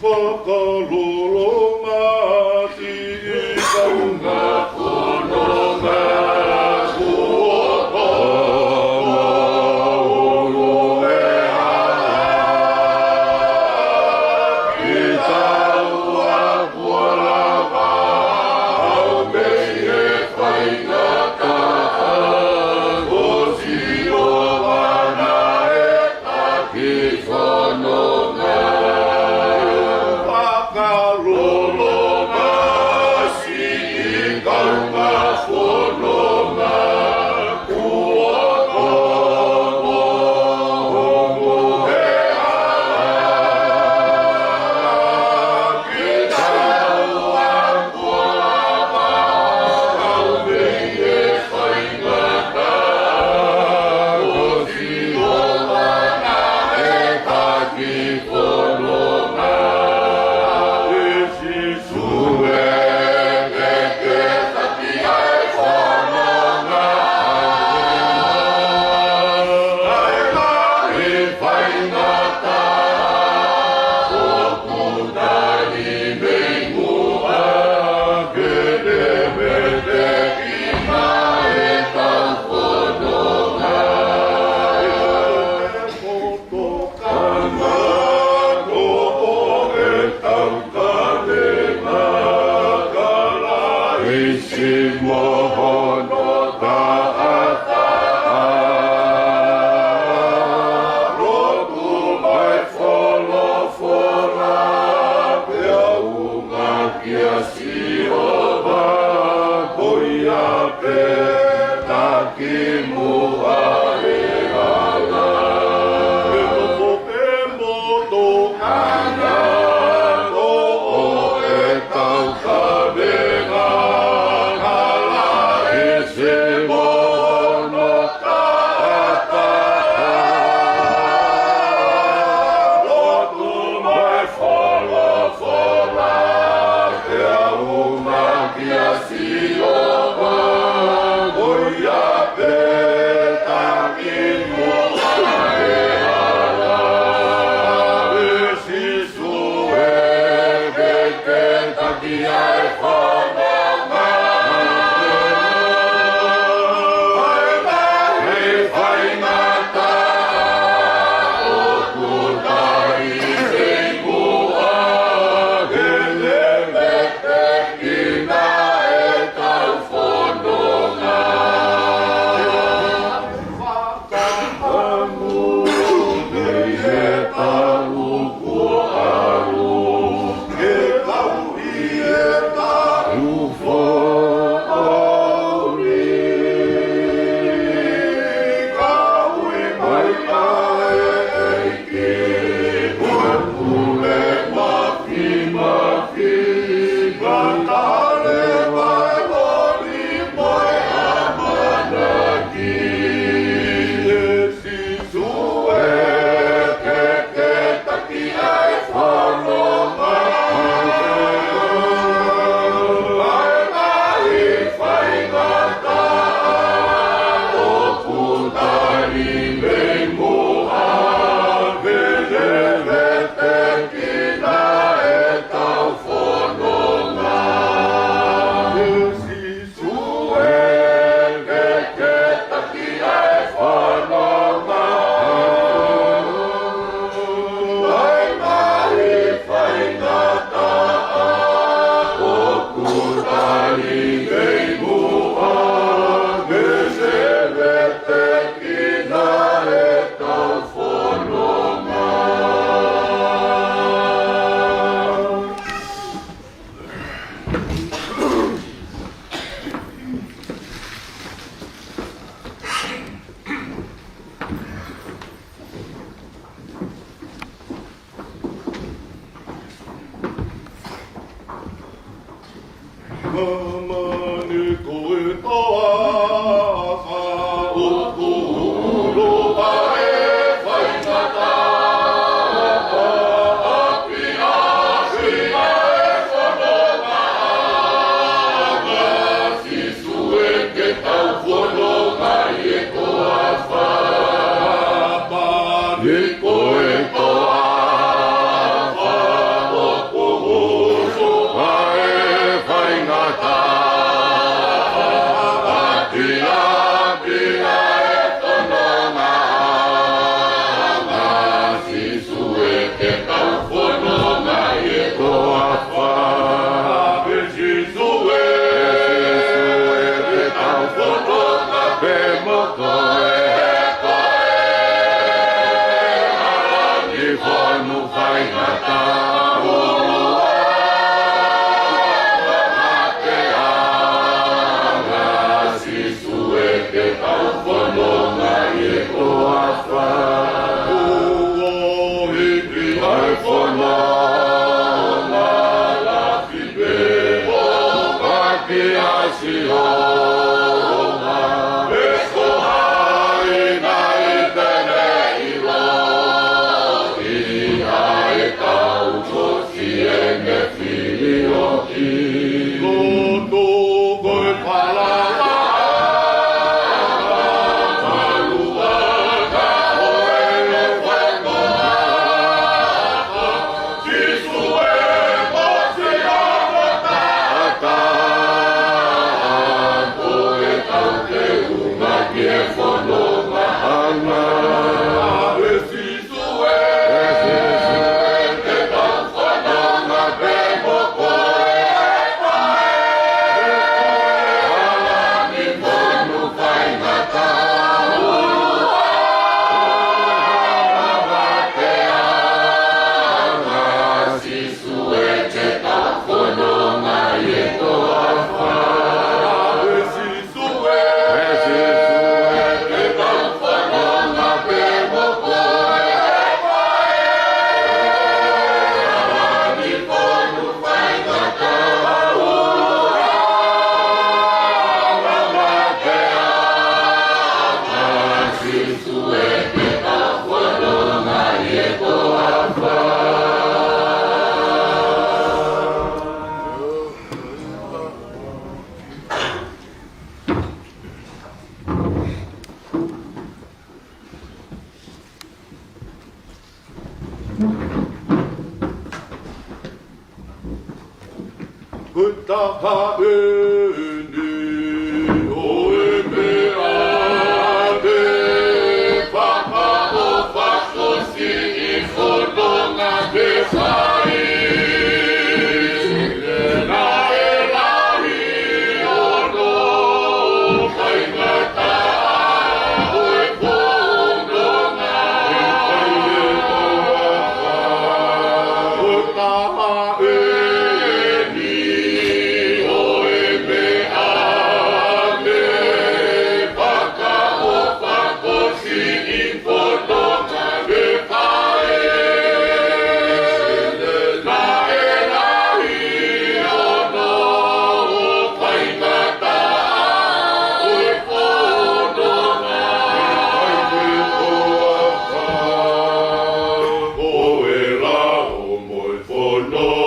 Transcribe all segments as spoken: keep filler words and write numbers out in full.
Fakalolo mati i kaunga fononga kuo komo ulu e hala. Ki taua kuo lava au mei he faingataʻa, ko Sihova naʻe taki fononga. Fakalolo mati i kaunga fononga kuo komo ulu e hala. Ki taua kuo lava au mei he faingataʻa, ko Sihova naʻe taki fononga. ʻE Sīsū ē, ke ke taki ai fononga. ʻAi mai faingataʻa ʻoku tali mei muʻa, ke ne metekina ʻetau fononga. Tokanga ko ʻetau kavenga, Kalaisi mo hono taʻataʻa. Lotu mai folofola, pea unga kia Sihova, ko ia pē taki muʻa e hala. Ke nofo pē mo tokanga ko ʻetau kavenga, Kalaisi mo hono taʻataʻa. Lotu mai folofola, pea unga kia Sihova, ko ia pē taki muʻa e hala. ʻE Sīsū ē, ke ke taki ai fononga. ʻAi mai faingataʻa ʻoku tali mei muʻa, ke ne metekina ʻetau fononga. Fakaʻamu mei he taʻu kuo ʻalu, ke tau ʻi he taʻu foʻou ni. Ka ui mai ʻa e ʻEiki, ko e pule mafimafi, ka tale mai loli mo e ʻamanaki. ʻE Sīsū ē, ke ke taki ai fononga. ʻAi mai faingataʻa ʻoku tali mei muʻa, ke ne metekina ʻetau fononga. ʻE Sīsū ē, ke ke taki ai fononga. ʻAi mai faingataʻa ʻoku tali mei muʻa, ke ne metekina ʻetau fononga. Māmani ko e toafa ʻoku ulo ʻa e faingataʻa, ʻapiʻapi ʻa e fononga, Sīsū ē, ke tau fononga ʻi he toafa. Māmani ko e toafa ʻoku Ko e taha eni ʻo e meʻa te fakaʻofa ko siʻi fononga te fai. Naʻe lahi hono faingataʻa ʻo e fononga. Ko e taha eni ʻo e meʻa te fakaʻofa ko siʻi fononga te fai. Naʻe lahi hono faingataʻa ʻo e fononga. Ko e lao mo e fononga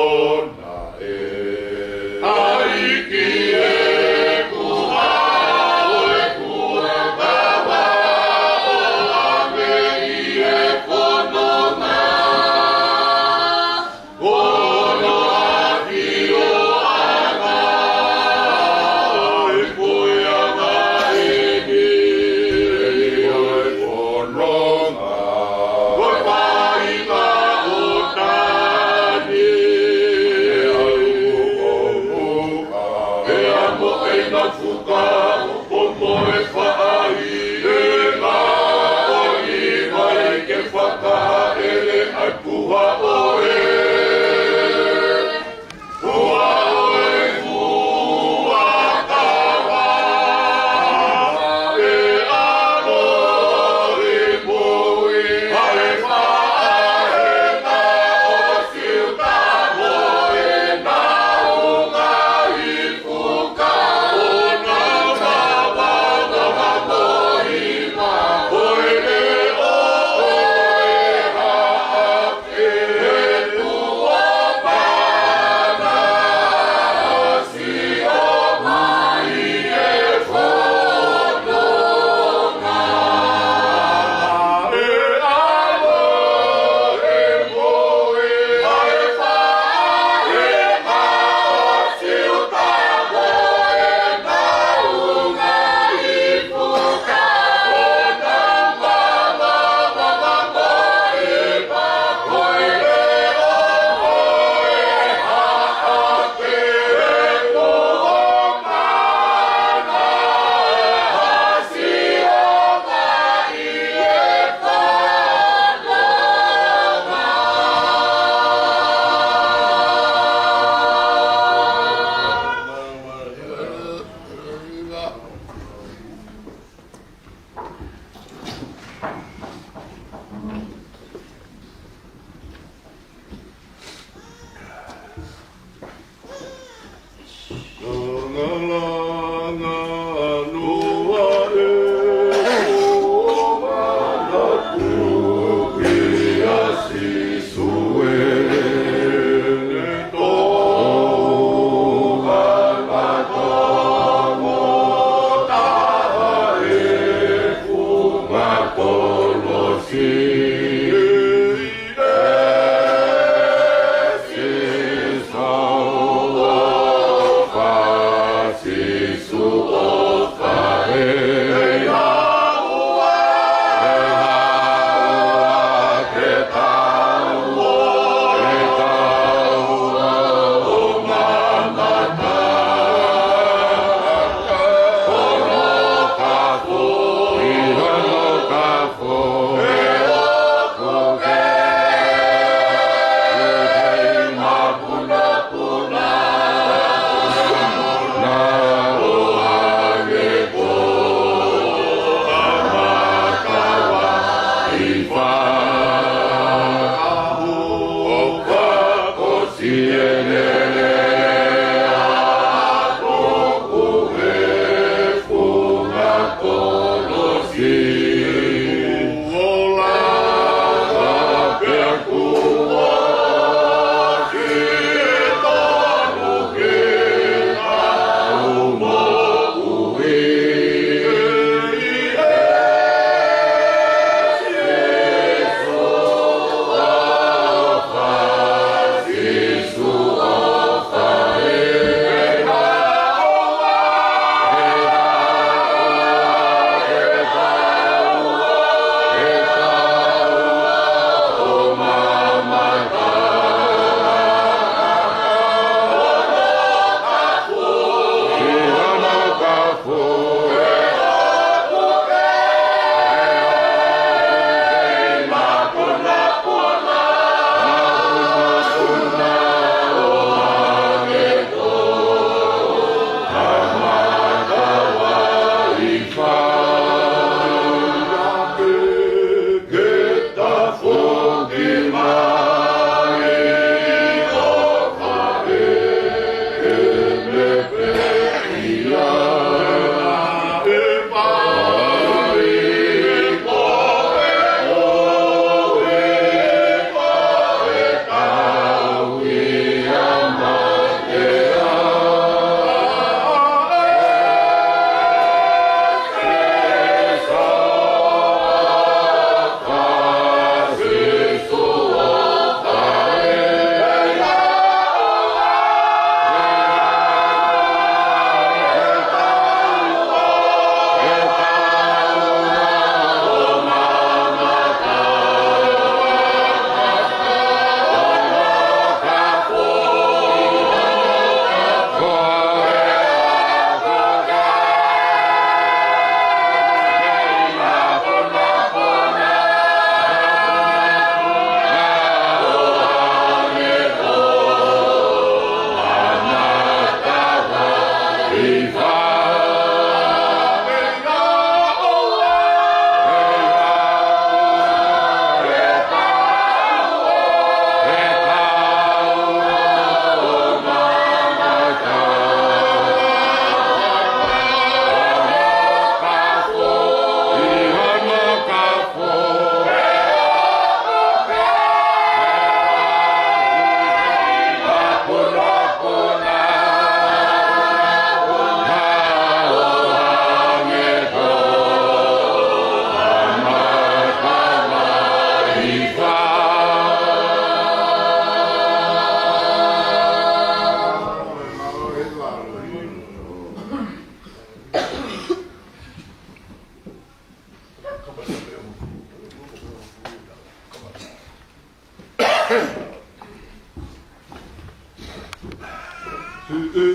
He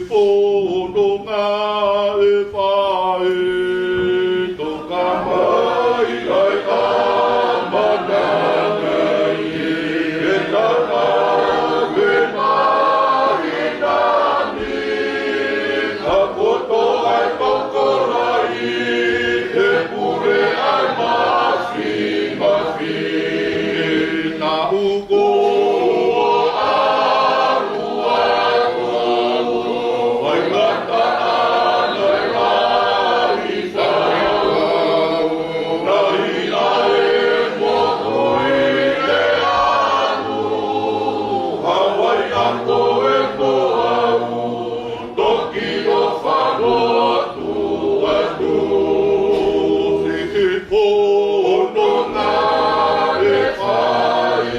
fononga ʻe fai, toka mai ai ʻamanaki, he tatau e māhina ni, ka kotoa ai tokolahi, he pule ai māfimafi. Naʻa ku ʻalu atu, faingataʻa naʻe lahi, lahi ʻa e moʻui ʻe ʻalu, Hawaii ʻa koe mo au, toki ʻo falotu atu. He fononga ʻe fai,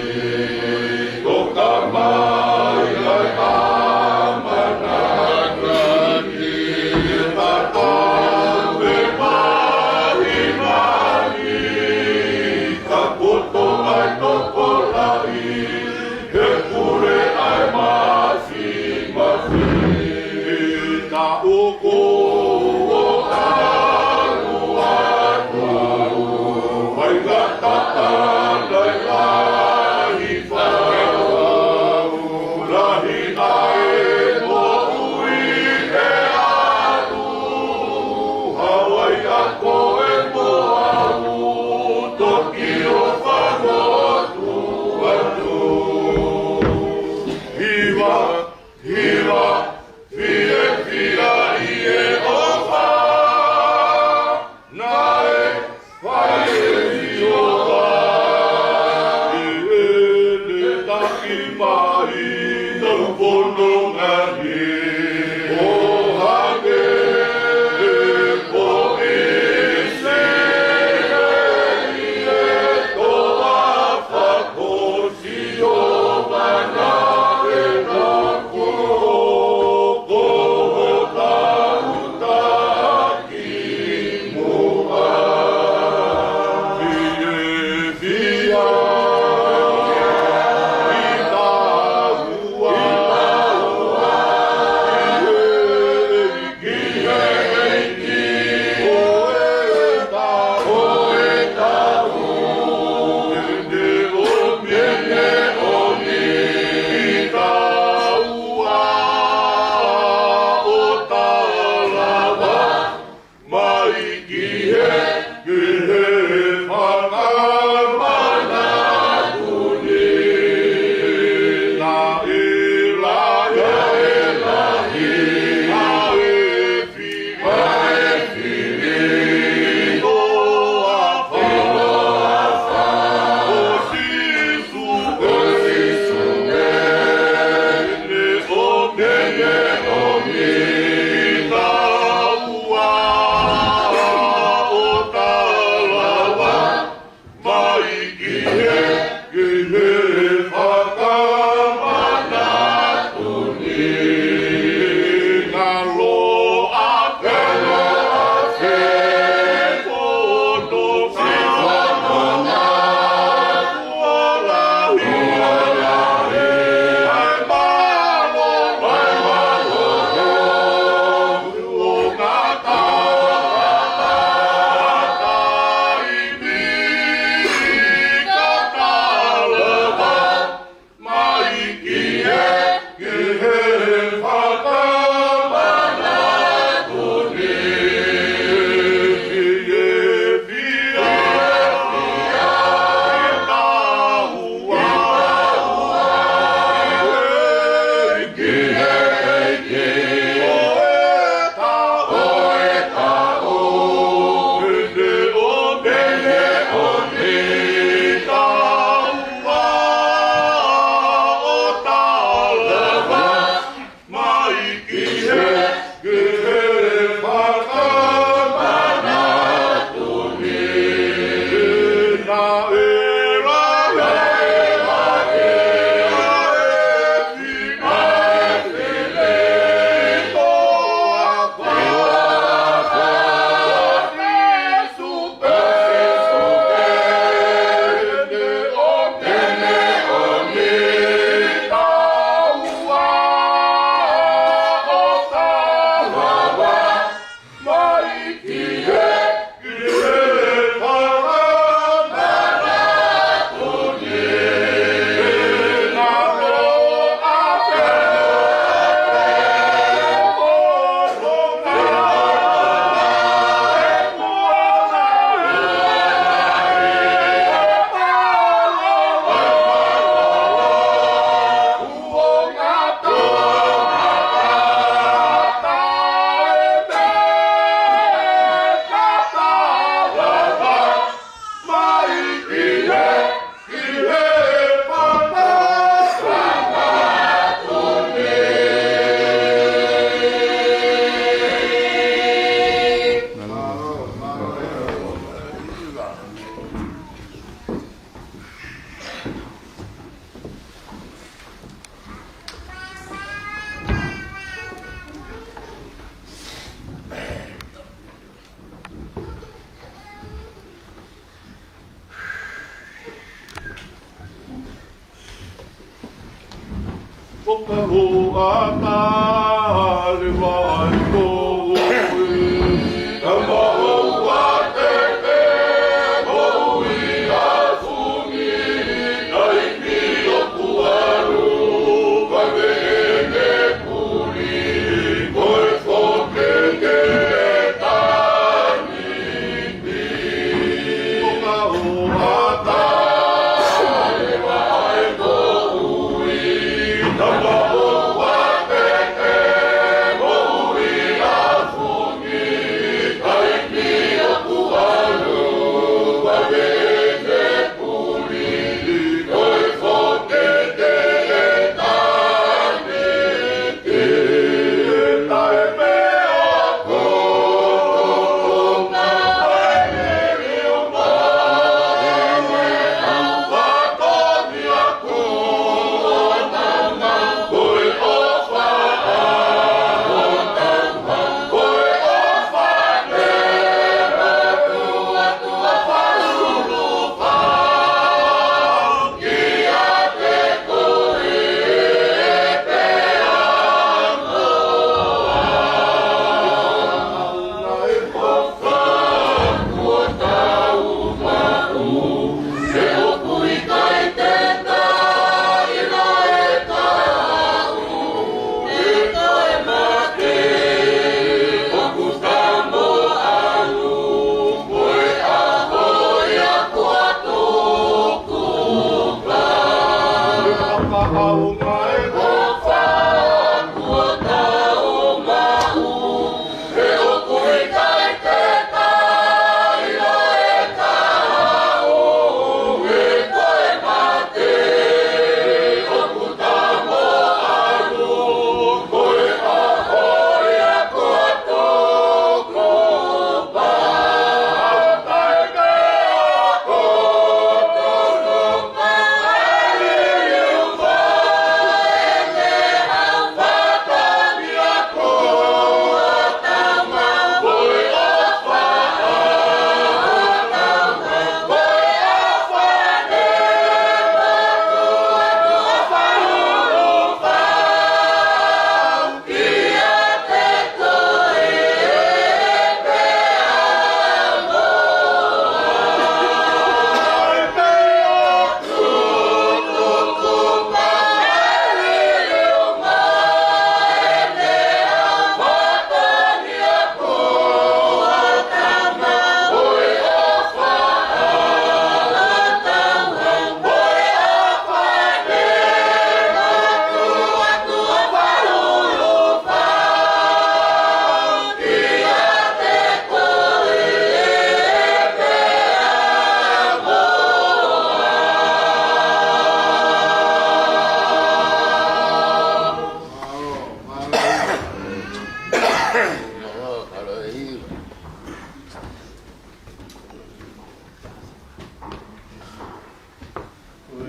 toka mai ai ʻamanaki, he tatau e māhina ni, ka kotoa ai tokolahi, he pule ai māfimafi. Naʻa ku ʻalu atu, faingataʻa naʻe lahi, lahi ʻa e moʻui ʻe ʻalu, Hawaii ʻa koe mo au, toki ʻo falotu atu. Hiva, hiva, fiefia ʻi he ʻofa naʻe fai ʻe Sihova. ʻI heʻene taki mai ʻa e fononga ni, ʻo hangē ko ʻIsileli ʻi he toafa ko Sihova naʻe ngaohi, ko hotau taki muʻa. Fiefia ʻi he ʻofa Ko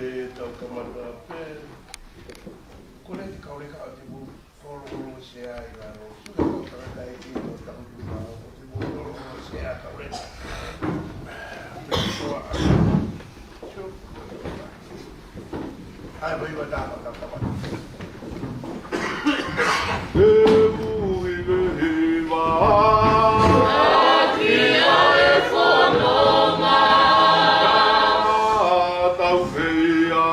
e tau kamata pē, ko e kau leka ʻo te mou holo holo sea ʻi lalo. Sio ki he kau tangataʻeiki ʻo taku tui mā, ʻo te mou holo holo sea kau leka. Sio. ʻAi, vai, vai, tā, tā, tā, tā. He ui le hiva. Tau feia.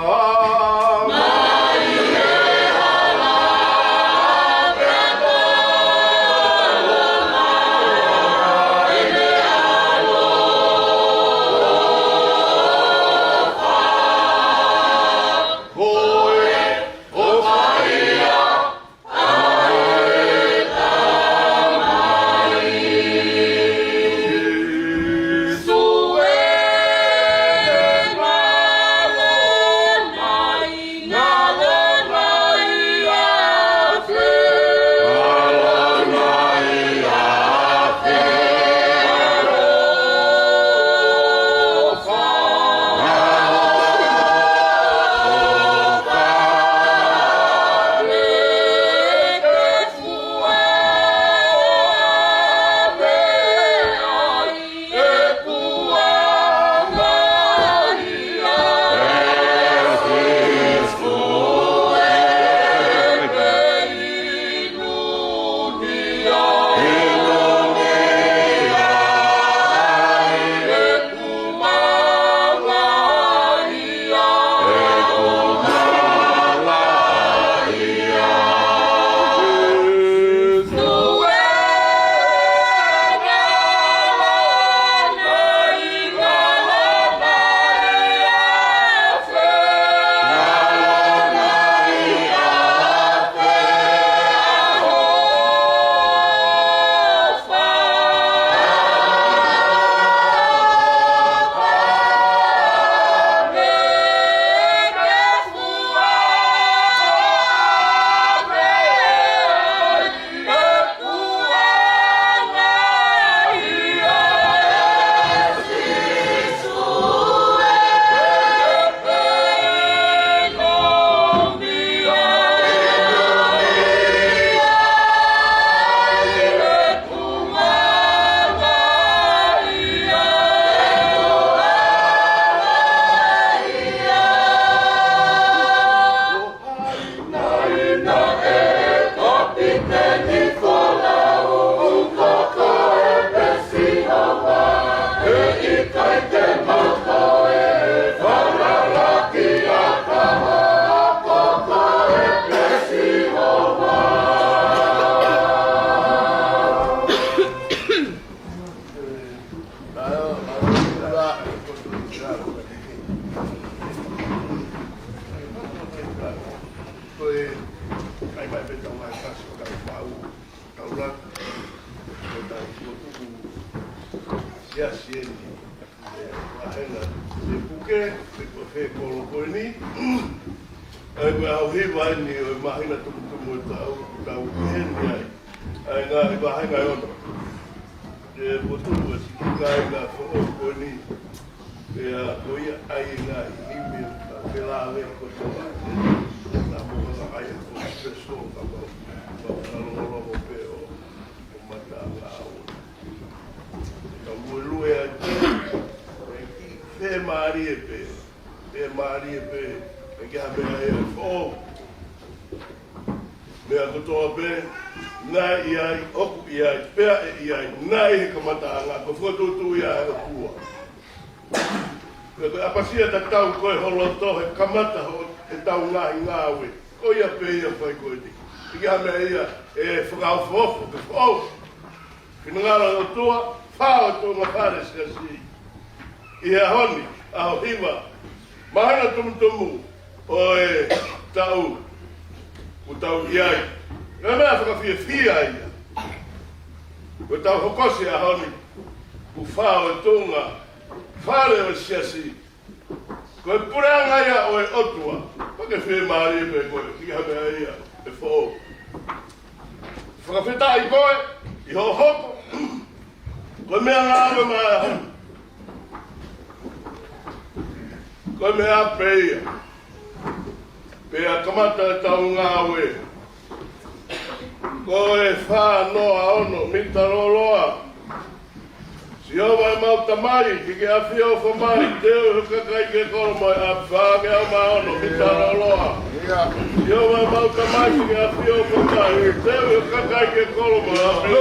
Siasi eni, ʻe, vāhenga Te Puke, pe ko fē kolo ko eni. ʻA ia ko e ʻaho hiva eni ʻo e māhina tumutumu ʻo e taʻu, tau ʻi heni ai. ʻA ia ngaahi vāhenga ʻe ono. Te fotu ʻa e siʻi kāinga foʻou ko eni. Pea ko ia ʻa e ngaahi himi ʻoku felāveʻi kotoa. Naʻa mo ka ai ko special ka mau, mau ka longolongo pē ʻo, ʻo mata ngāue. Ka luelue ai pē, ʻe ki fē mālie pē, fē mālie pē, ʻe ki ha meʻa ʻe foʻou. Meʻa kotoa pē, naʻe ʻi ai, ʻoku ʻi ai, pea ʻe ʻi ai, naʻe ʻi he kamataʻanga, ko e fokotuʻutuʻu ia ʻa e ʻOtua. Pea ko e ʻapasia tatau ko ē ho loto he kamata ho, ʻetau ngaahi ngāue. Ko ia pē ia fai ko eni. ʻIkai ha meʻa ia ʻe fakaofoofo ke foʻou. Finangalo ʻOtua, fā ʻo e tuʻunga fale siasi. ʻI he ʻaho ni, ʻaho hiva, māhina tumutumu ʻo e taʻu ʻoku tau ʻi ai. Ngaahi meʻa fakafiefia ia. Ko ʻetau hokosi ʻaho ni, ʻoku fā ʻo e tuʻunga fale ʻo e siasi. Ko e puleʻanga ia ʻo e ʻOtua, pea ke fē mālie pē koe, ʻikai ha meʻa ia ʻe foʻou. Fakafetaʻi koe, ʻi hoʻo hoko, ko e meʻangāue mai ʻaho ni. Ko e meʻa pē ia. Pea kamata ʻetau ngāue. Ko e fā noa ono mita lōloa. Sihova ʻemau Tamai, ke ke ʻafio ʻofa mai, teu ʻi ho kakai ki he kolo mo e ʻapi, fā noa ono mita lōloa. Sihova ʻemau Tamai, ke ke ʻafio ʻofa mai, teu ʻi ho kakai ki he kolo mo e ʻapi.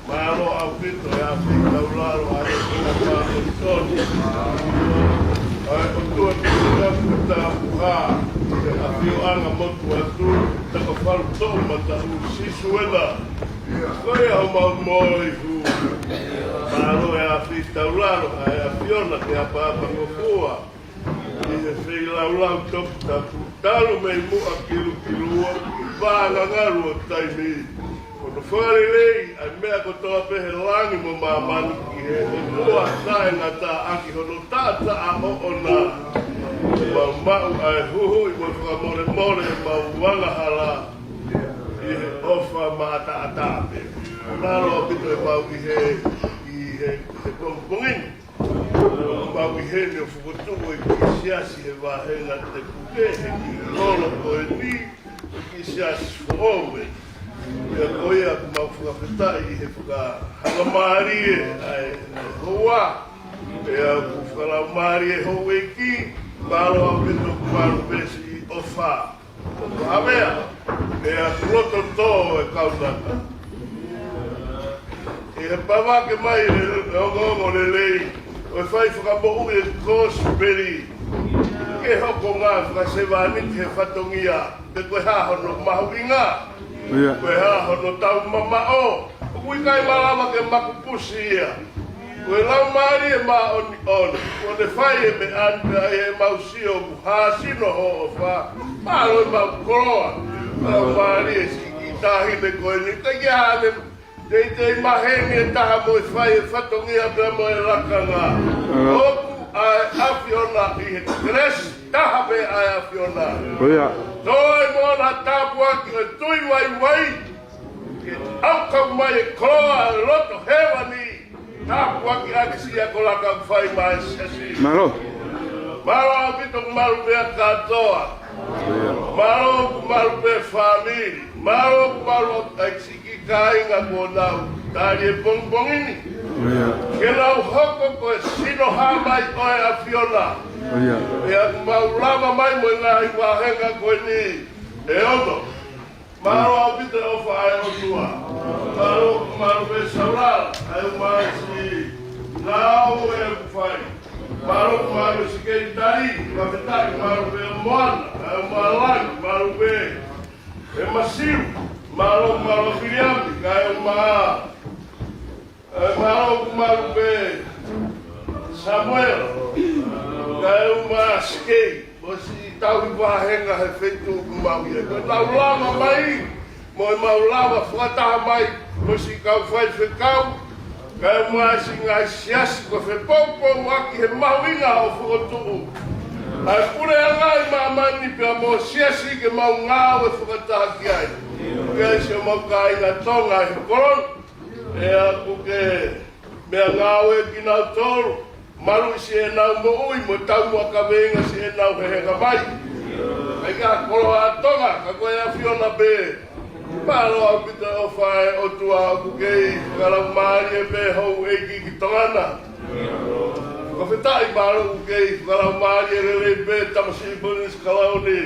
Mālō ʻaupito ʻa e ʻAfio taulalo ʻa e ʻOtua Māʻoniʻoni. ʻA e ʻOtua Tupulaki mo Tapuhā, ʻa e ʻAfioʻanga Motuʻatu, Takafalu Toʻomataʻu, Sīsū ena. Ko ia homau moihu. Mālō ʻa e ʻAfio taulalo ʻa e ʻAfiona ke ʻapaʻapangofua. ʻI he feilaulau toputapu, talu mei muʻa kilukilua, vāngangalu ʻo taimi. Ko hono fakalelei ʻa e meʻa kotoa pē he langi mo māmani ki he ʻOtua taʻengata ʻaki hono taʻataʻa ʻoʻona. Mau maʻu ʻa e huhuʻi mo e fakamolemole ʻemau angahala ʻi he ʻofa maʻataʻatā pē. Mālō ʻaupito ʻemau ʻi he, ʻi he, he pongipongi ni. Mau ʻi heni ʻo fokotuʻu e kiʻi siasi he vāhenga Te Puke, he kiʻi lolo ko eni, e kiʻi siasi foʻou eni. Pea ko ia ʻoku mau fakafetaʻi ʻi he fakahangamālie ʻa e houa. Pea ʻoku Fakalaumālie houʻeiki, mālō ʻaupito, mālō pē siʻi ʻofa. Avea, ʻe a kuloto tō e kaunanga. ʻE he pavake mai e ongoongo lelei ʻo e fai fakamoʻui e kosipeli. Ke hoko ngā fakasevāniti he fatongia, pe ko e hā hono mahuʻinga, ʻIo. ko e hā hono taumamaʻo, ʻoku ʻikai malava ke makupusi ia. Ko e Laumālie Māʻoniʻoni, kuo ne fai e meʻa ni pea ʻi heʻemau sio ʻoku hāsino hoʻo ʻofa. Mālō ʻemau koloa. Laumālie siʻi kiʻi taʻahine ko eni, teʻeki ai ke teitei maheni e taha mo e fai e fatongia pea mo e lakanga. ʻIo. ʻOku ʻa e ʻAfiona ʻi he kelesi, taha pē ʻa e ʻAfiona. ʻIo. Toe mo ʻona tāpuaki ʻo e tui vaivai, ke ʻaukai mai e koloa ʻo e loto hēvani, tāpuakiʻaki siʻa ko e laka ʻoku fai mai e siasi. Mālō. Mālō ʻaupito, mālō pē ʻa kātoa. ʻIo. Mālō, mālō pē fāmili. Mālō, mālō ʻa e siʻi kāinga kuo nau tali e pongipongi ni. ʻIo. Ke nau hoko ko e sino hā mai ʻo e ʻAfiona. ʻIo. Pea ʻoku mau lava mai mo e ngaahi vāhenga ko eni ʻe ono. Mālō ʻaupito e ʻofa ʻa e ʻOtua. Mālō, mālō pē Saulala, ʻa e ʻū māsi ngāue ʻoku fai. Mālō, mālō Sekelitali, fakafetaʻi, mālō pē Moana, ʻa e ʻū mālangi, mālō pē e Masiu, mālō, mālō Viliami, kae ʻumaʻā ʻa e mālō, mālō pē Samuela, kae ʻumaʻā Sikei, mo siʻi tauhi vāhenga he feituʻu ʻoku mau ʻi ai. Ko ʻenau lava mai, mo ʻemau lava fakataha mai mo siʻi kau faifekau, kae ʻumaʻā siʻi ngaahi siasi, ko e fepoupouaki he mahuʻinga ʻo e fokotuʻu ʻa e puleʻanga ʻi māmani pea mo e siasi ke mau ngāue fakataha ki ai. Ke ʻi ai siʻomau kāinga Tonga he kolo ni, ʻe ʻoku ke meʻangāue kinautolu, maluʻi siʻenau moʻui mo taumuʻa kaveinga siʻenau hehenga mai. ʻIkai ke koloa ʻa Tonga, ka ko e ʻAfiona pē. Mālō ʻaupito e ʻofa ʻa e ʻOtua, ʻoku kei fakalaumālie pē houʻeiki ki Tonga na. Fakafetaʻi, mālō ʻoku kei fakalaumālie lelei pē tamasiʻi Polinisi Kalauni,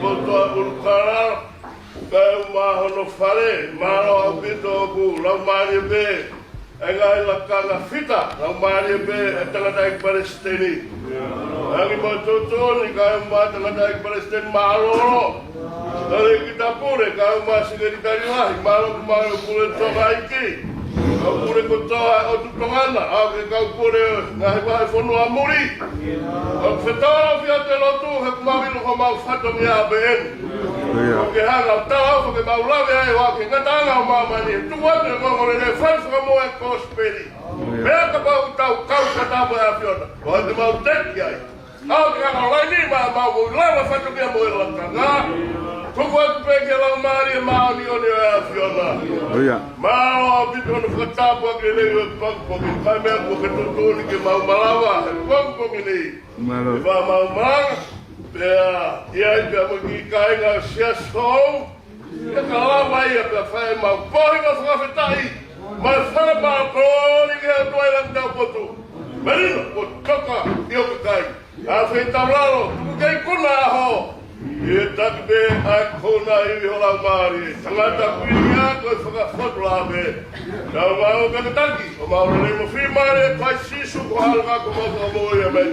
Motuʻa ʻUlukālala, kae ʻumaʻā hono fale. Mālō ʻaupito ʻoku laumālie pē ʻa e ngaahi lakanga fita, laumālie pē ʻa e tangataʻeiki palesiteni. Angi mo e tuʻutuʻuni, kae ʻumaʻā tangataʻeiki palesiteni mālōlō, talēkita pule, kae ʻumaʻā sekelitali lahi, mālō, mālō pule Tonga ʻEiki, kau pule kotoa ʻo e ʻOtu Tonga na, ʻa e kau pule ngaahi vahefonua muli. ʻOku fetaulaki atu e lotu, he ʻoku mau ʻilo ko homau fatongia pē eni. ʻIo. ʻOku ke hanga ʻo talaʻofa ke mau lave ai ʻo aʻu ki he ngataʻanga ʻo māmani, tuku atu e ongoongolelei, fai fakamoʻui e kosipeli. ʻIo. Pea kapau ʻoku tau kau fakataha mo e ʻAfiona, ʻoua te mau teki ai. ʻOku ke hanga ʻo laini mai ʻemau lava fatongia mo e lakanga. Tuku atu pē ki he Laumālie Māʻoniʻoni ʻo e ʻAfiona. ʻIo. Mālō ʻaupito hono fakatāpuaki lelei ʻo e pongipongi ni, kae meʻa kuo ke tuʻutuʻuni ke mau malava he pongipongi ni. Mālō. ʻE fai ʻemau malanga, pea ʻi ai pea mo e kiʻi kāinga ʻo e siasi hou, ke ka lava ia pea fai ʻemau pohi mo e fakafetaʻi, mo e fai ʻemau kolōlia ki he ʻOtua ʻi langi taupotu. Melino, kuo toka ʻi hoku kai, ʻa e feitaulalo, tuku ke ikuna ʻa ho. ʻI he taki pē ʻa e kona ivi ho Laumālie, tangata kuini ia ko e fakafotulave. Tau mau kakataki, ʻo mau lele mo fiemālie, Kalaisi Sīsū ko e ʻAlo ko homau Fakamoʻui, ʻēmeni.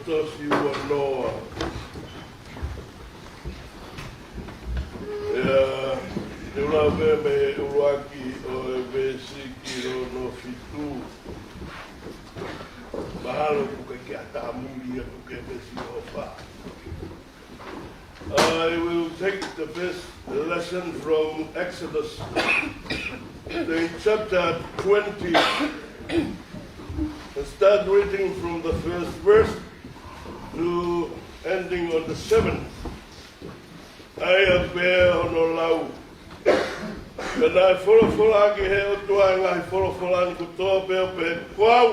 Siua noa. ʻIa, te u lau pē mei he ʻuluaki ʻo e veesi ki hono fitu. Mahalo ʻoku ʻikai ke ʻatā muli atu ki he veesi hono fā. I will take the first lesson from Exodus, the chapter twenty, and start reading from the first verse to ending on the seventh. ʻA ia pē hono lau. Pea naʻe folofola ʻaki ʻe he ʻOtua ʻa e ngaahi folofola ni kotoa pē ʻo pehē, Ko au,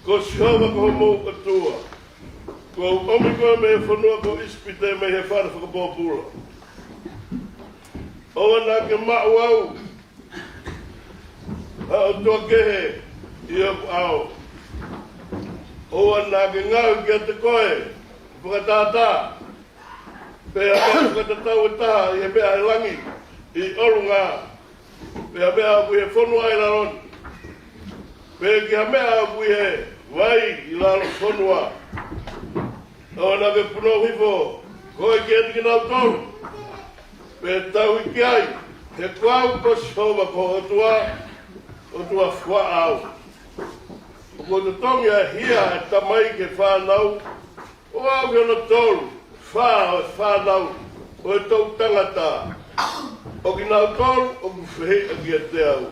ko Sihova ko homou ʻOtua, kuo u ʻomi koe mei he fonua ko ʻIsipite, mei he fale fakapōpula. ʻOua naʻa ke maʻu au ha ʻotua kehe ʻi hoku ʻao. ʻOua naʻa ke ngaohi kiate koe fakatātā, pe ha meʻa fakatatau ʻe taha ʻi he meʻa ʻi langi, ʻi ʻolunga, pe ha meʻa ʻoku ʻi he fonua ʻi lalo ni, pe ki ha meʻa ʻoku ʻi he vai ʻi lalo fonua. ʻOua naʻa ke punou hifo koe kiate kinautolu, pe tauhi ki ai, he ko au ko Sihova ko ho ʻOtua, ʻOtua fuaʻa au. ʻOku ou totongi ʻa e hia ʻa e tamai ki he fānau, ʻo aʻu ki hono tolu fā ʻo e fānau ʻo e toʻu tangata ʻo kinautolu ʻoku fehiʻa kiate au.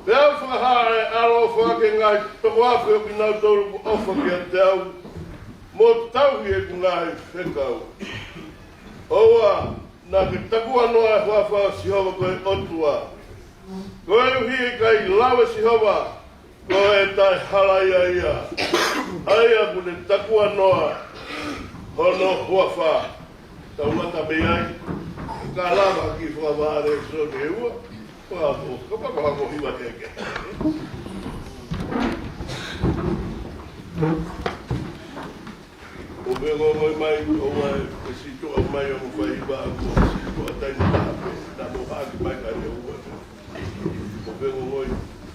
Pea u fakahā ʻa e ʻaloʻofa ki he ngaahi toko afe ʻo kinautolu ʻoku ʻofa kiate au, mo tauhi ʻeku ngaahi fekau. ʻOua naʻa ke takuanoa ʻa e huafa ʻo Sihova ko e ʻOtua, koeʻuhi ʻe ʻikai lava ʻe Sihova ko e taʻehalaia ia, ʻa ia ʻoku ne takuanoa hono huafa. Tau mata mei ai, ka lava ki fakavale so ne ua, ua ko, ka paka ko hiva keke. ʻO pē ngongoi mai, ʻoua ʻe sitoa mai ʻo mo fai hiva, ʻo sitoa taimi taha pē, naʻa mo haki mai ka ne ua. ʻO pē ngongoi,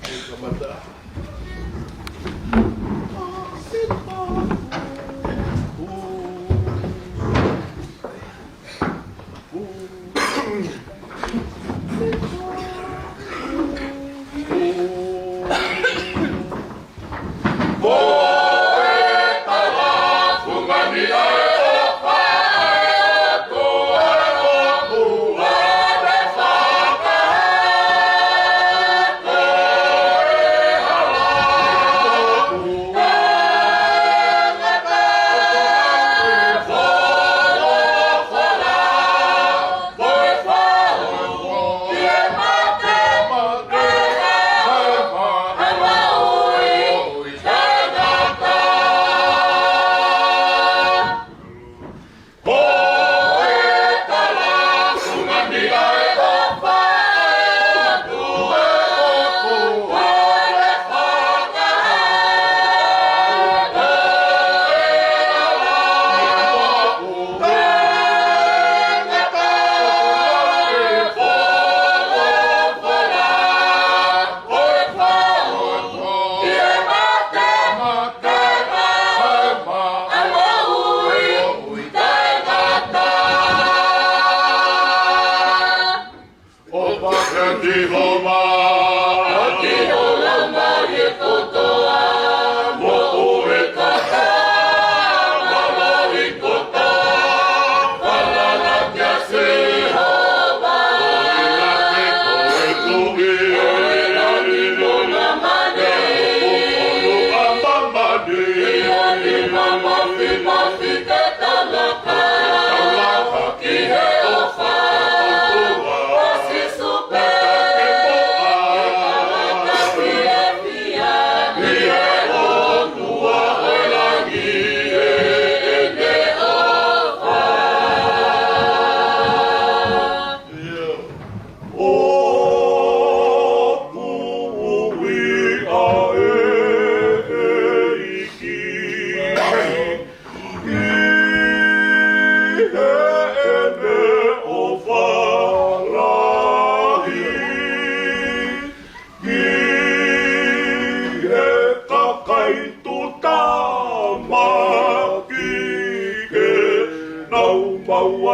ʻe kamata.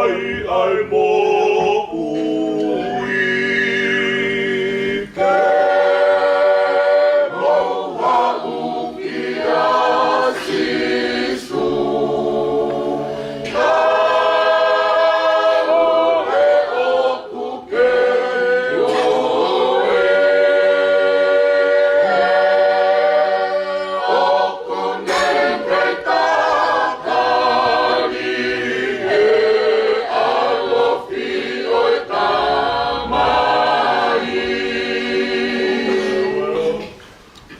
ʻa e moʻui ke mau haʻu kia Sīsū. Ka ʻoku ke ʻoku ne ke tatali he ʻalofi ʻo e Tamai.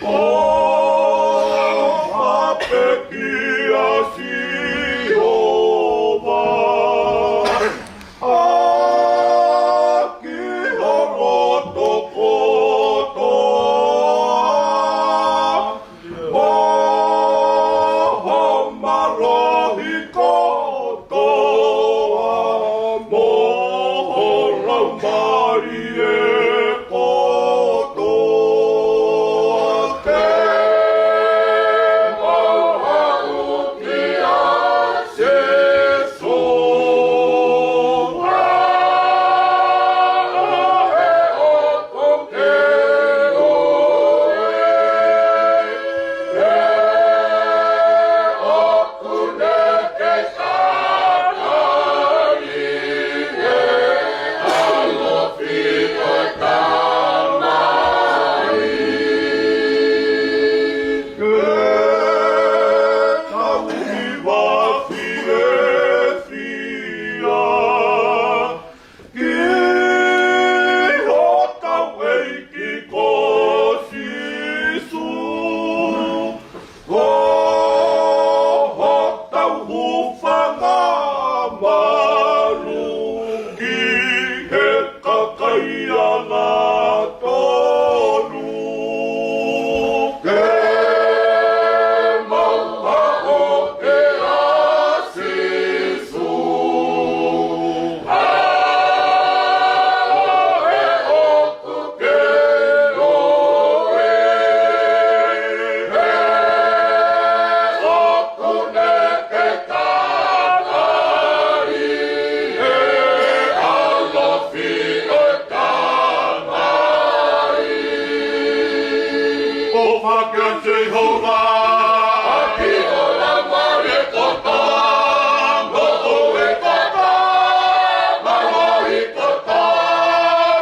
ʻO hape kia Sihova ʻaki ho loto kotoa, mo ho mālohi kotoa, mo ho laumālie kotoa, ke mau haʻu kia Sīsū. Ke tau hiva fiefia ki hotau ʻEiki ko Sīsū, ko hotau hūfanga malu ki he kakai angatonu. Ke mau haʻu kia Sīsū, ʻa ē ʻoku ke ʻoʻou, ʻoku ne ke tatali he ʻalofi ʻo e Tamai. ʻOfa kia Sihova, ʻaki ho laumālie kotoa, moʻui kotoa, mālohi kotoa,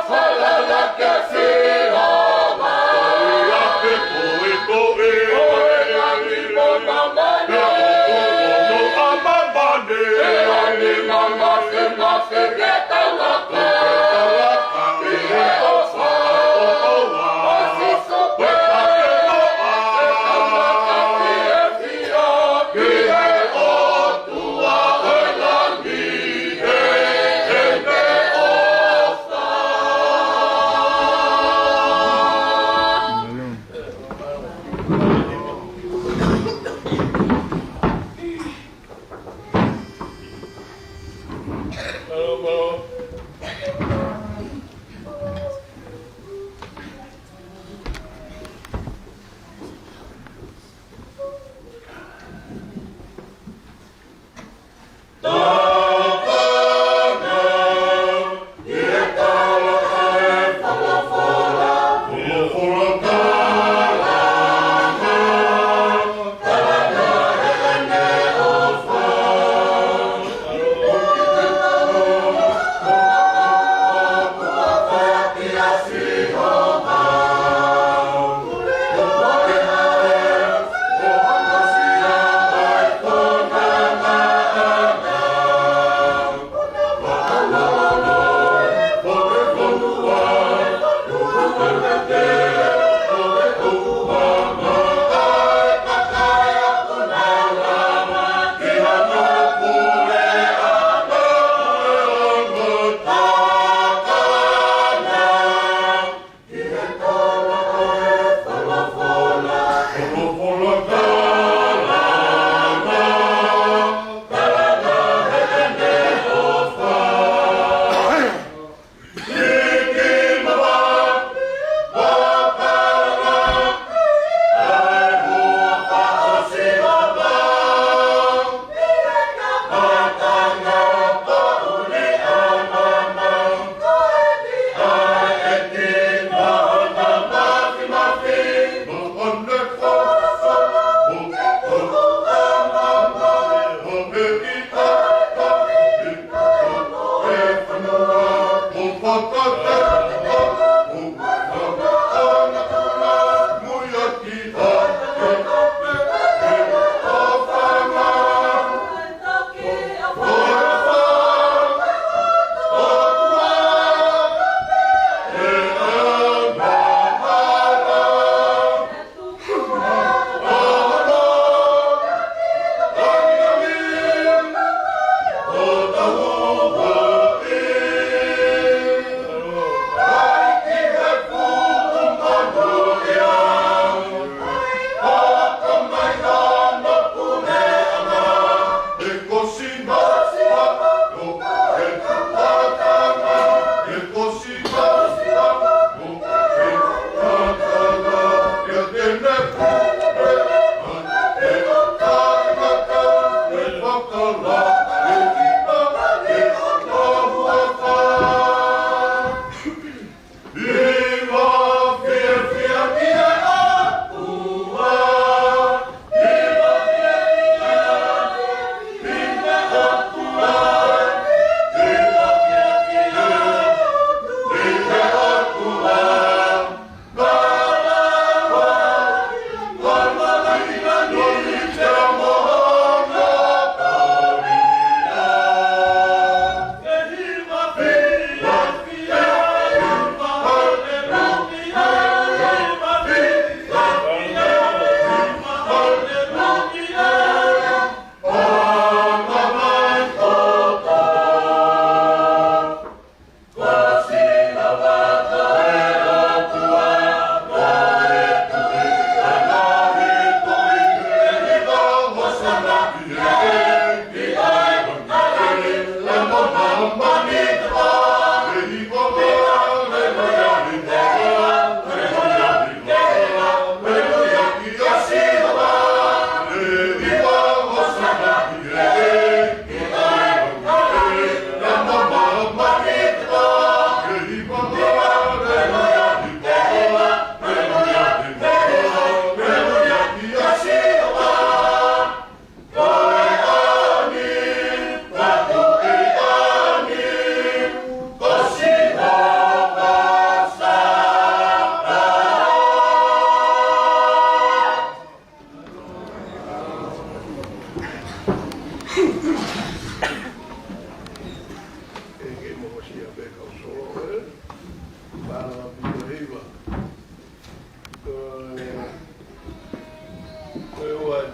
falala kia Sihova. Ko ia pē ko e, ko e, ko e ʻAni mo māmani. Pea ʻoku ʻi ai mo māmani. He ʻAni māfimafi ke tau laka ʻi he ʻofa ʻo Sīsū Kalaisi.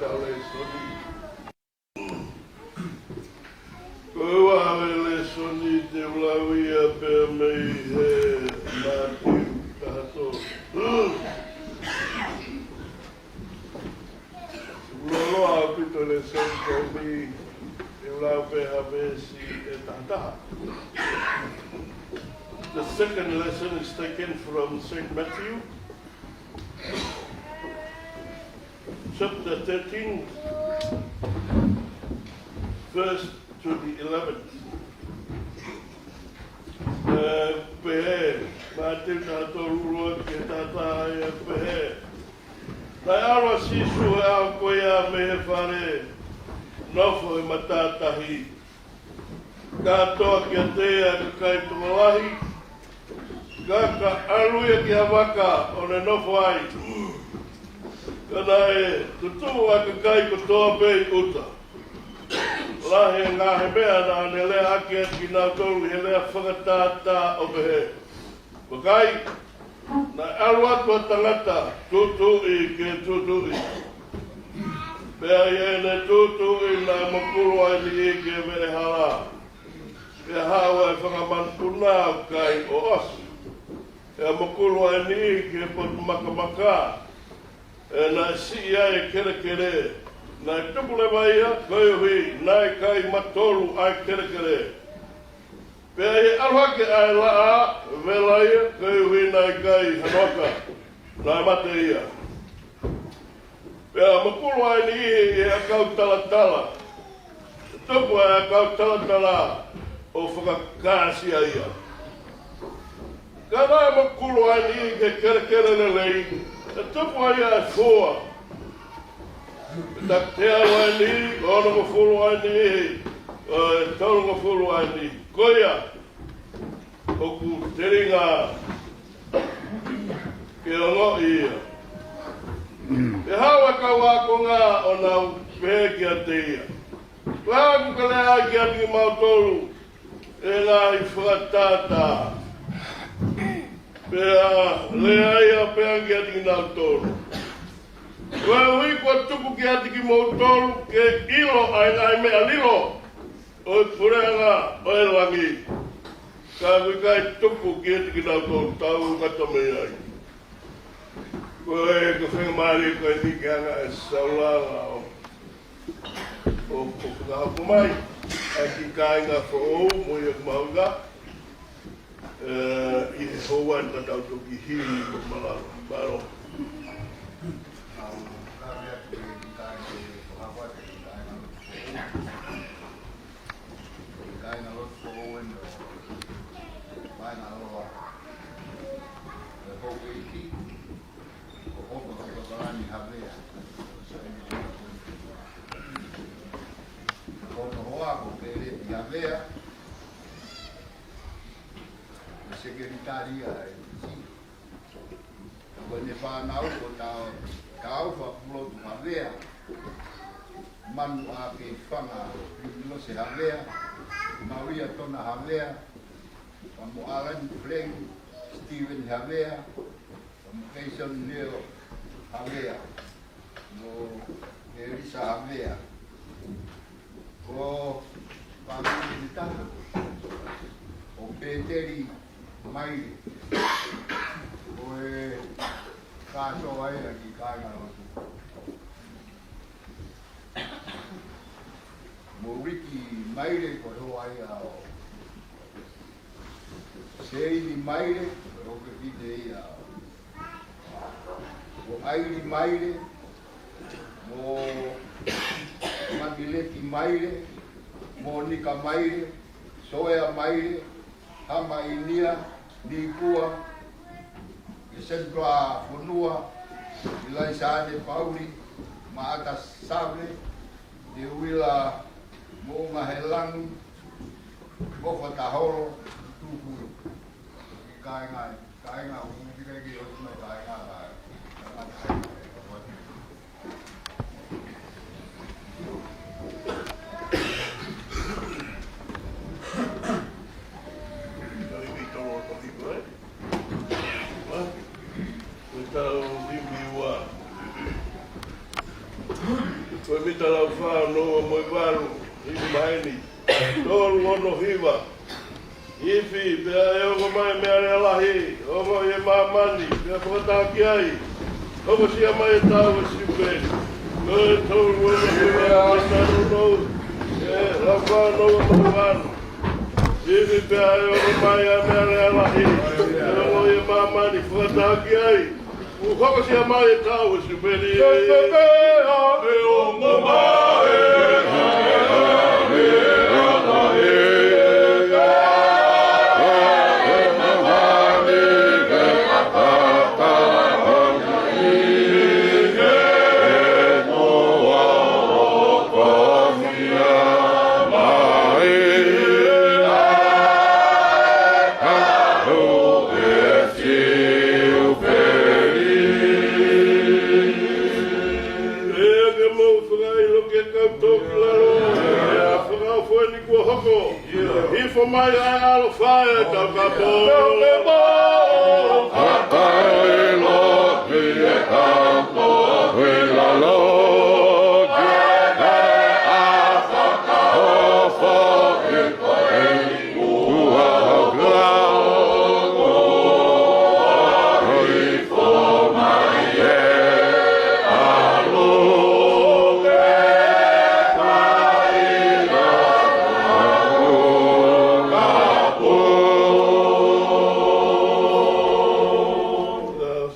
Lēsoni. Ko e ua e lēsoni te u lau ia pē mei he Mātiu taha tolu. Loloa ʻaupito e lēsoni ko eni, te u lau pē ha veesi ʻe taha taha. The second lesson is taken from Saint Matthew, chapter thirteen, verse to the eleventh. ʻE pehē, Mātiu taha tolu, ua ki he taha taha, ʻe pehē: Naʻe ʻalu ʻa Sīsū he ʻaho ko ia mei he fale, nofo he matātahi. Kātoa kiate ia e kakai tokolahi, ka ka ʻalu ia ki ha vaka ʻo ne nofo ai. Ka naʻe tutuʻu ʻa e kakai kotoa pē ʻi ʻuta. Lahi e ngaahi meʻa naʻa ne leaʻaki ʻaki kinautolu ʻi he lea fakatātā ʻo pehē: Vakai, naʻe ʻalu atu ha tangata tūtuuʻi ke tūtuuʻi. Pea ʻi heʻene tūtuuʻi naʻe mokulu ʻa e niʻihi ki he veʻehala, pea haʻu ʻa e fanga manupuna ʻo kai ʻo ʻosi. Pea mokulu ʻa e niʻihi ki he potu makamaka, ʻe naʻe siʻi ai e kelekele, naʻe tupu leva ia, koeʻuhi naʻe ʻikai matolu ʻa e kelekele. Pea ʻi he ʻalu hake ʻa e laʻā, vela ia, koeʻuhi naʻe ʻikai hano aka, naʻe mate ia. Pea mokulu ʻa e niʻihi ʻi he ʻakau talatala, tupu ʻa e ʻakau talatala ʻo fakakāsia ia. Ka naʻe mokulu ʻa e niʻihi ki he kelekele lelei, ʻe tupu ai ʻa e fua. Pea taki ʻa e niʻihi, onongofulu ʻa e niʻihi, ʻe tolungofulu ʻa e niʻihi. Ko ia ʻoku telinga ke ongoʻi ia. Pea haʻu ʻa e kau ākonga ʻo nau pehē kiate ia: Ko e hā ʻoku ke lea ai kiate kimautolu ʻi he ngaahi fakatātā? Pea lea ia ʻo pehē ange kiate kinautolu: Koeʻuhi kuo tuku kiate kimoutolu ke ʻilo ʻa e ngaahi meʻa lilo ʻo e puleʻanga ʻo e langi, ka ʻoku ʻikai tuku kiate kinautolu, tau ngata mei ai. Ko e, ko e faingamālie ko eni ke hanga ʻe Saula ʻo, ʻo, ʻo fakahoko mai ʻa e kiʻi kāinga foʻou mo ia ʻoku mahuʻinga, ē, ʻi he houa ni ka tau toki hili mo malava. Mālō. Kāinga lotu foʻou eni ʻo Vaengaroa, ʻa e houʻeiki ko Hopa Kapakalani Havea, ko hono hoa ko Pēleti Havea, ko e sekelitali ʻa e ʻEsi. Ko ʻene fānau ko Tau, Taufa Pulotu Havea, Manu ʻAkeifanga Pilinose Havea, Malia Tona Havea, pea mo ʻAlani Pelegi Sitīveni Havea, pea mo Keisoni Leo Havea, mo ʻElisa Havea. Ko e fāmili ʻe taha ko Pēteli Maile, ko e kātoa ia ki he kāinga lotu. Mo Riki Maile, ko e hoa ia ʻo Seini Maile, ko e houʻeiki ia. Ko ʻAili Maile, mo Makileti Maile, mo Nika Maile, Soea Maile, Hama ʻInia, Nikua, Kesentua Fonua, ʻIlaisa ʻAne Pauli, Maʻata Save, Teuila Moʻungahelangi, Mofa Taholo, Tuku. Kāinga, kāinga, ʻoku ʻikai ke ʻosi mai kāinga, kāinga. Tau himi tolo, tau himi, ē? Ē? Ko ʻetau himi ua. Ko e mita lau fā noa mo e valu, hiva maheni. Tolu ono hiva. Ifi, pea ʻe ongo mai meʻalea lahi, ongoʻi ʻe māmani, pea fakataha ki ai. Hokosia mai e tau ʻo e siupeli. Ko e tolu ono hiva, mita lau fā noa mo e valu. Ifi, pea ʻe ongo mai ʻa e meʻalea lahi, pea ongoʻi ʻe māmani, fakataha ki ai. Hokosia mai e tau ʻo e siupeli. Pea ke mou fakaʻilo ke kau toki lalo, pea fakaʻofoʻofa eni kuo hoko. Hifo mai ʻa e ʻaloʻofa ʻo e taukapo. Fakaʻilo ki he kau toki lalo, ke fakaʻofoʻofa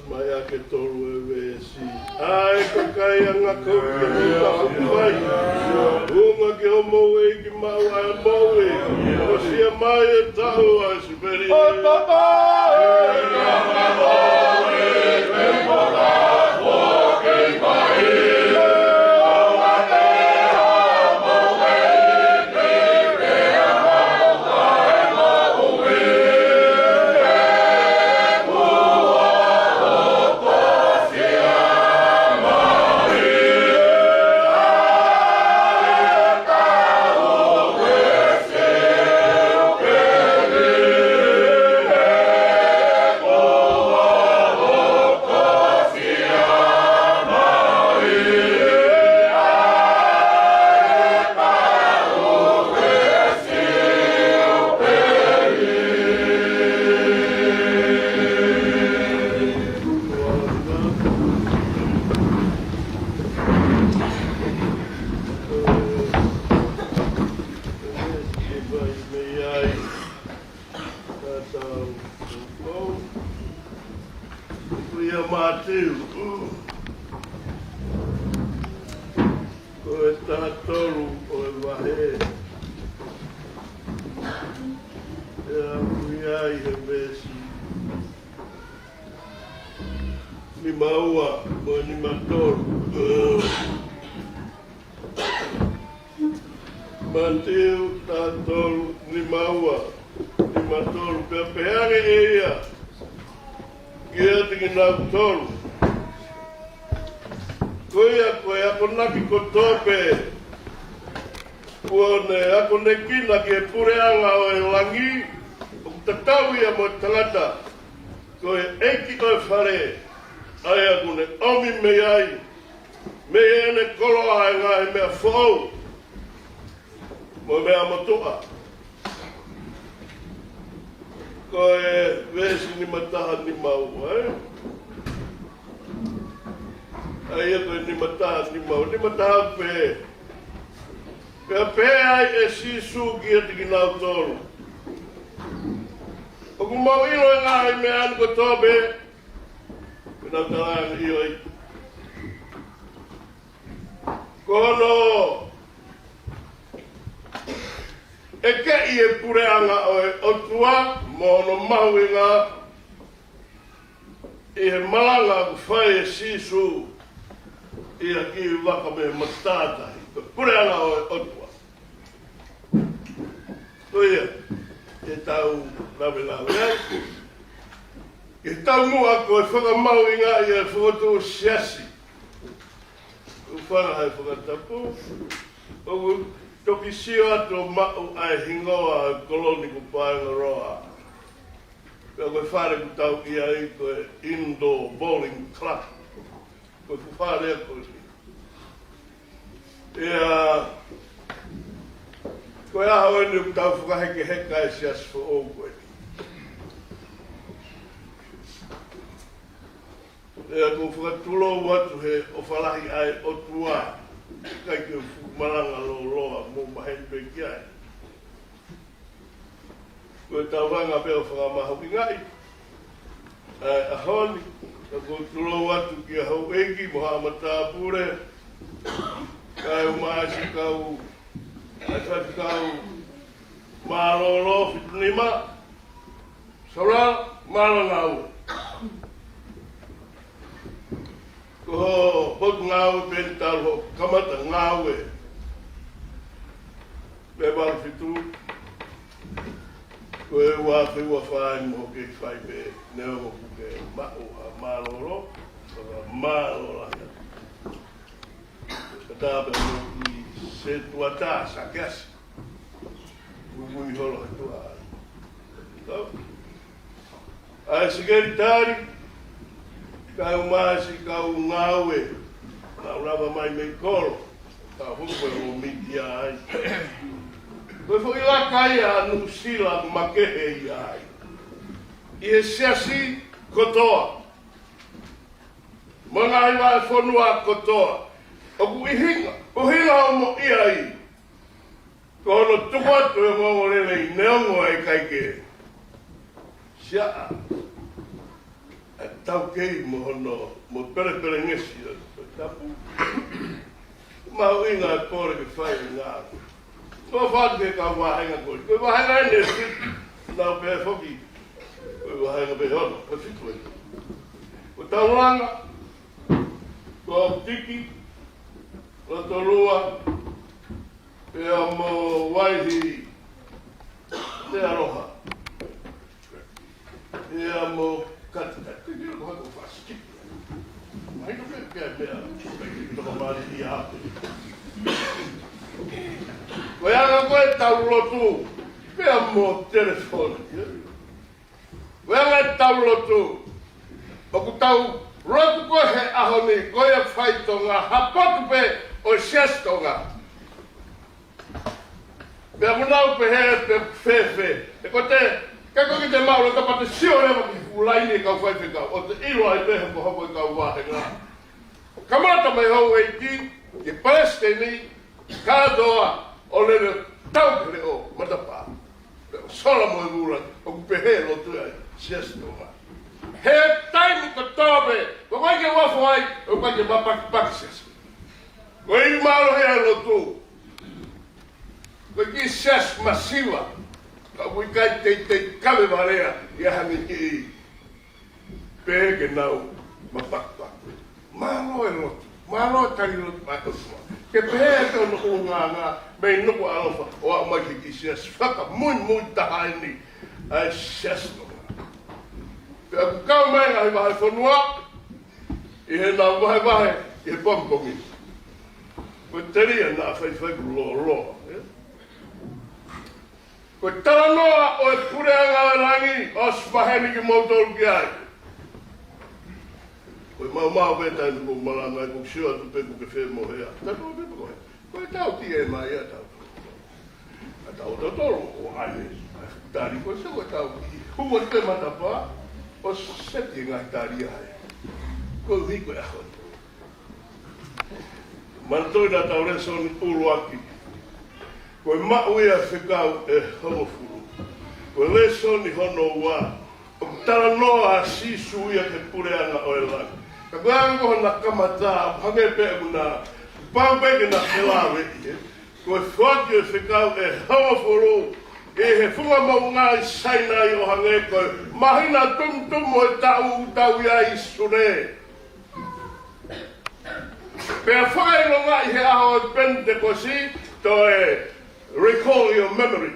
Mai ʻa e tolu ʻo e veesi. ʻA e kakai ʻa e ngaahi kau ki he mita fuku vai. Unga ki hoʻomou ʻEiki maʻu ʻa e moʻui. Hokosia mai e tau ʻo e siupeli. Ko ia Mātiu, ko e taha tolu ʻo e vahe. ʻE aʻu ia ʻi he veesi nima ua mo e nima tolu. Mātiu taha tolu nima ua, nima tolu, pea pehē ange ʻe ia kiate kinautolu: Ko ia ko e akonaki kotoa pē kuo ne akonekina ki he puleʻanga ʻo e langi, ʻoku tatau ia mo e tangata ko e ʻeiki ʻo e fale, ʻa ia ʻoku ne ʻomi mei ai, mei heʻene koloa ʻa e ngaahi meʻa foʻou mo e meʻa motuʻa. Ko e veesi nima taha nima ua, ē? ʻA ia ko e nima taha nima ua, nima taha pē. Pea pehē ai ʻe Sīsū kiate kinautolu: ʻOku mou ʻilo ʻa e ngaahi meʻa ni kotoa pē? Pea nau talaange: ʻIo, ʻEiki. Ko hono ʻekeʻi e puleʻanga ʻo e ʻOtua mo hono mahuʻinga ʻi he malanga ʻoku fai ʻe Sīsū ʻi ha kiʻi vaka mei he matātahi, ko e puleʻanga ʻo e ʻOtua. Ko ia, ʻe tau lavelave ai. ʻE tau muʻa ko e fakamahuʻingaʻi ʻa e fokotuʻu siasi. ʻOku fana he fakatapu, ʻoku toki sio atu ʻo maʻu ʻa e hingoa ʻo e koloni ko Paengaroa. Pea ko e fale ʻoku tau ʻi ai ko e Indoor Bowling Club. Ko e fuʻu fale ko eni. ʻIa, ko e ʻaho eni ʻoku tau fakahekeheka e siasi foʻou ko eni. ʻIa, ʻoku ou fakatulou atu he ʻofa lahi ʻa e ʻOtua, ʻikai ke u fuʻu malanga lōloa mo maheni pē ki ai. Ko e taulanga pē ʻo fakamahuʻingaʻi ʻa e ʻaho ni, ka ʻoku ou tulou atu kia houʻeiki mo haʻa matāpule, kae ʻumaʻā siʻi kau, ʻa e faifekau mālōlō Fitunima, Saulala, mālō ngāue. Ko hoʻo potu ngāue pē eni talu hoʻo kamata ngāue. Pea valu fitu, ko e ua afe ua fā eni mo hoʻo kei fai pē, neongo ʻoku ke maʻu ha mālōlō, fakamālō lahi atu. Ka tā pē mo i se tuatā sa ke asi. Kukuini holo he tuʻa. Tau. ʻA e sekelitali, kae ʻumaʻā siʻi kau ngāue, naʻa nau lava mai mei kolo, ka hoko e ʻo mitia ai. Ko e foʻi laka ia ʻa Nuʻusila ʻoku makehe ia ai. ʻI he siasi kotoa, mo e ngaahi vahefonua kotoa, ʻoku ʻuhinga, ʻuhinga hoʻomo ʻi ai. Ko hono tuku atu e ongoongolelei neongo ʻa e ʻikai ke siʻa ʻa e taukei mo hono, mo pelepelengesi ʻo e Tohi Tapu. Mahuʻinga e pole ke fai e ngāue. Ko e fatu ke kau vāhenga ko ē. Ko e vāhenga eni ʻe fitu, nau pehē foki. Ko e vāhenga pē hono, ko e fitu eni. Ko Taulanga, ko Aukitiki, Lotolua, pea mo Vaihi, Te Aloha. Pea mo Katikati, ko hako fasikiti. Mai no ke ke mea, toko mali ia. Ko e anga ko ē ʻetau lotu, pea mo telefoni. Ko e anga ʻetau lotu, ʻoku tau lotu ko ē he ʻaho ni, ko ia fai Tonga, ha potu pē ʻo e Siasi Tonga. Pea mo nau pehē pe fēfē. ʻE ko te, ka ko ki te mau lo ka pate sio leva ki he fuʻu laini e kau faifekau, ʻo te ʻilo ai pē he ko hoko e kau vāhenga. Kamata mai houʻeiki, ki he palesiteni, kātoa, ʻo lele tau ki he leʻo matapā. Pea ʻo sola mo e vula, ʻoku pehē lotu ai, Siasi Tonga. He taimi kotoa pē, ko e ʻikai ke u ʻalu ai, ʻoku ʻikai ke mapakipaki siasi. Ko e ʻikai mālohi ʻa e lotu. Ko e kiʻi siasi masiva, ka ʻoku ʻikai teitei kave valea, ʻi ai ha meʻa kiʻi pehē ke nau mapakipaki. Mālō e lotu, mālō e tali lotu ʻa e ʻOtua. Ke pehē ʻe hono ʻulungaanga, mei Nukuʻalofa, ʻo aʻu mai ki he kiʻi siasi fakamuimui taha eni, ʻa e Siasi Tonga. Pea ʻoku kau mai ngaahi vahefonua, ʻi heʻenau vahevahe, ʻi he pongipongi. Ko e telia naʻa faifai kuo lōloa, ē? Ko e talanoa ʻo e Puleʻanga ʻo e Langi, ʻosi maheni kimoutolu ki ai. Ko e maumau pē taimi ʻoku ou malanga ai, ʻoku ou sio atu pē ʻoku ke femohea. Talanoa pē ko ē. Ko e tau tie mai ʻa tautolu. ʻA tautolu ʻo ʻai. Tali ko ē, so ko e tau ki. Hua te matapā, ʻo seti e ngaahi tali ai. Ko e hui ko e ʻaho ni. Manatuʻi naʻa tau lēsoni ʻuluaki. Ko e maʻu ia fekau ʻe hongofulu. Ko e lēsoni hono ua, ʻoku talanoa ʻa Sīsū ia ki he Puleʻanga ʻo e Langi. Ka ko e anga ko ē hono kamata, hangē pē ʻoku na, pau pē ke na felāveʻi, ē. Ko e foaki e fekau ʻe hongofulu, ʻi he funga moʻunga ʻi Sainai ʻo hangē ko e māhina tumutumu ʻo e taʻu ʻoku tau ʻi ai ʻi Sune. Pea fakaʻilongaʻi he ʻaho ʻo e Penitekosi, toe recall your memory.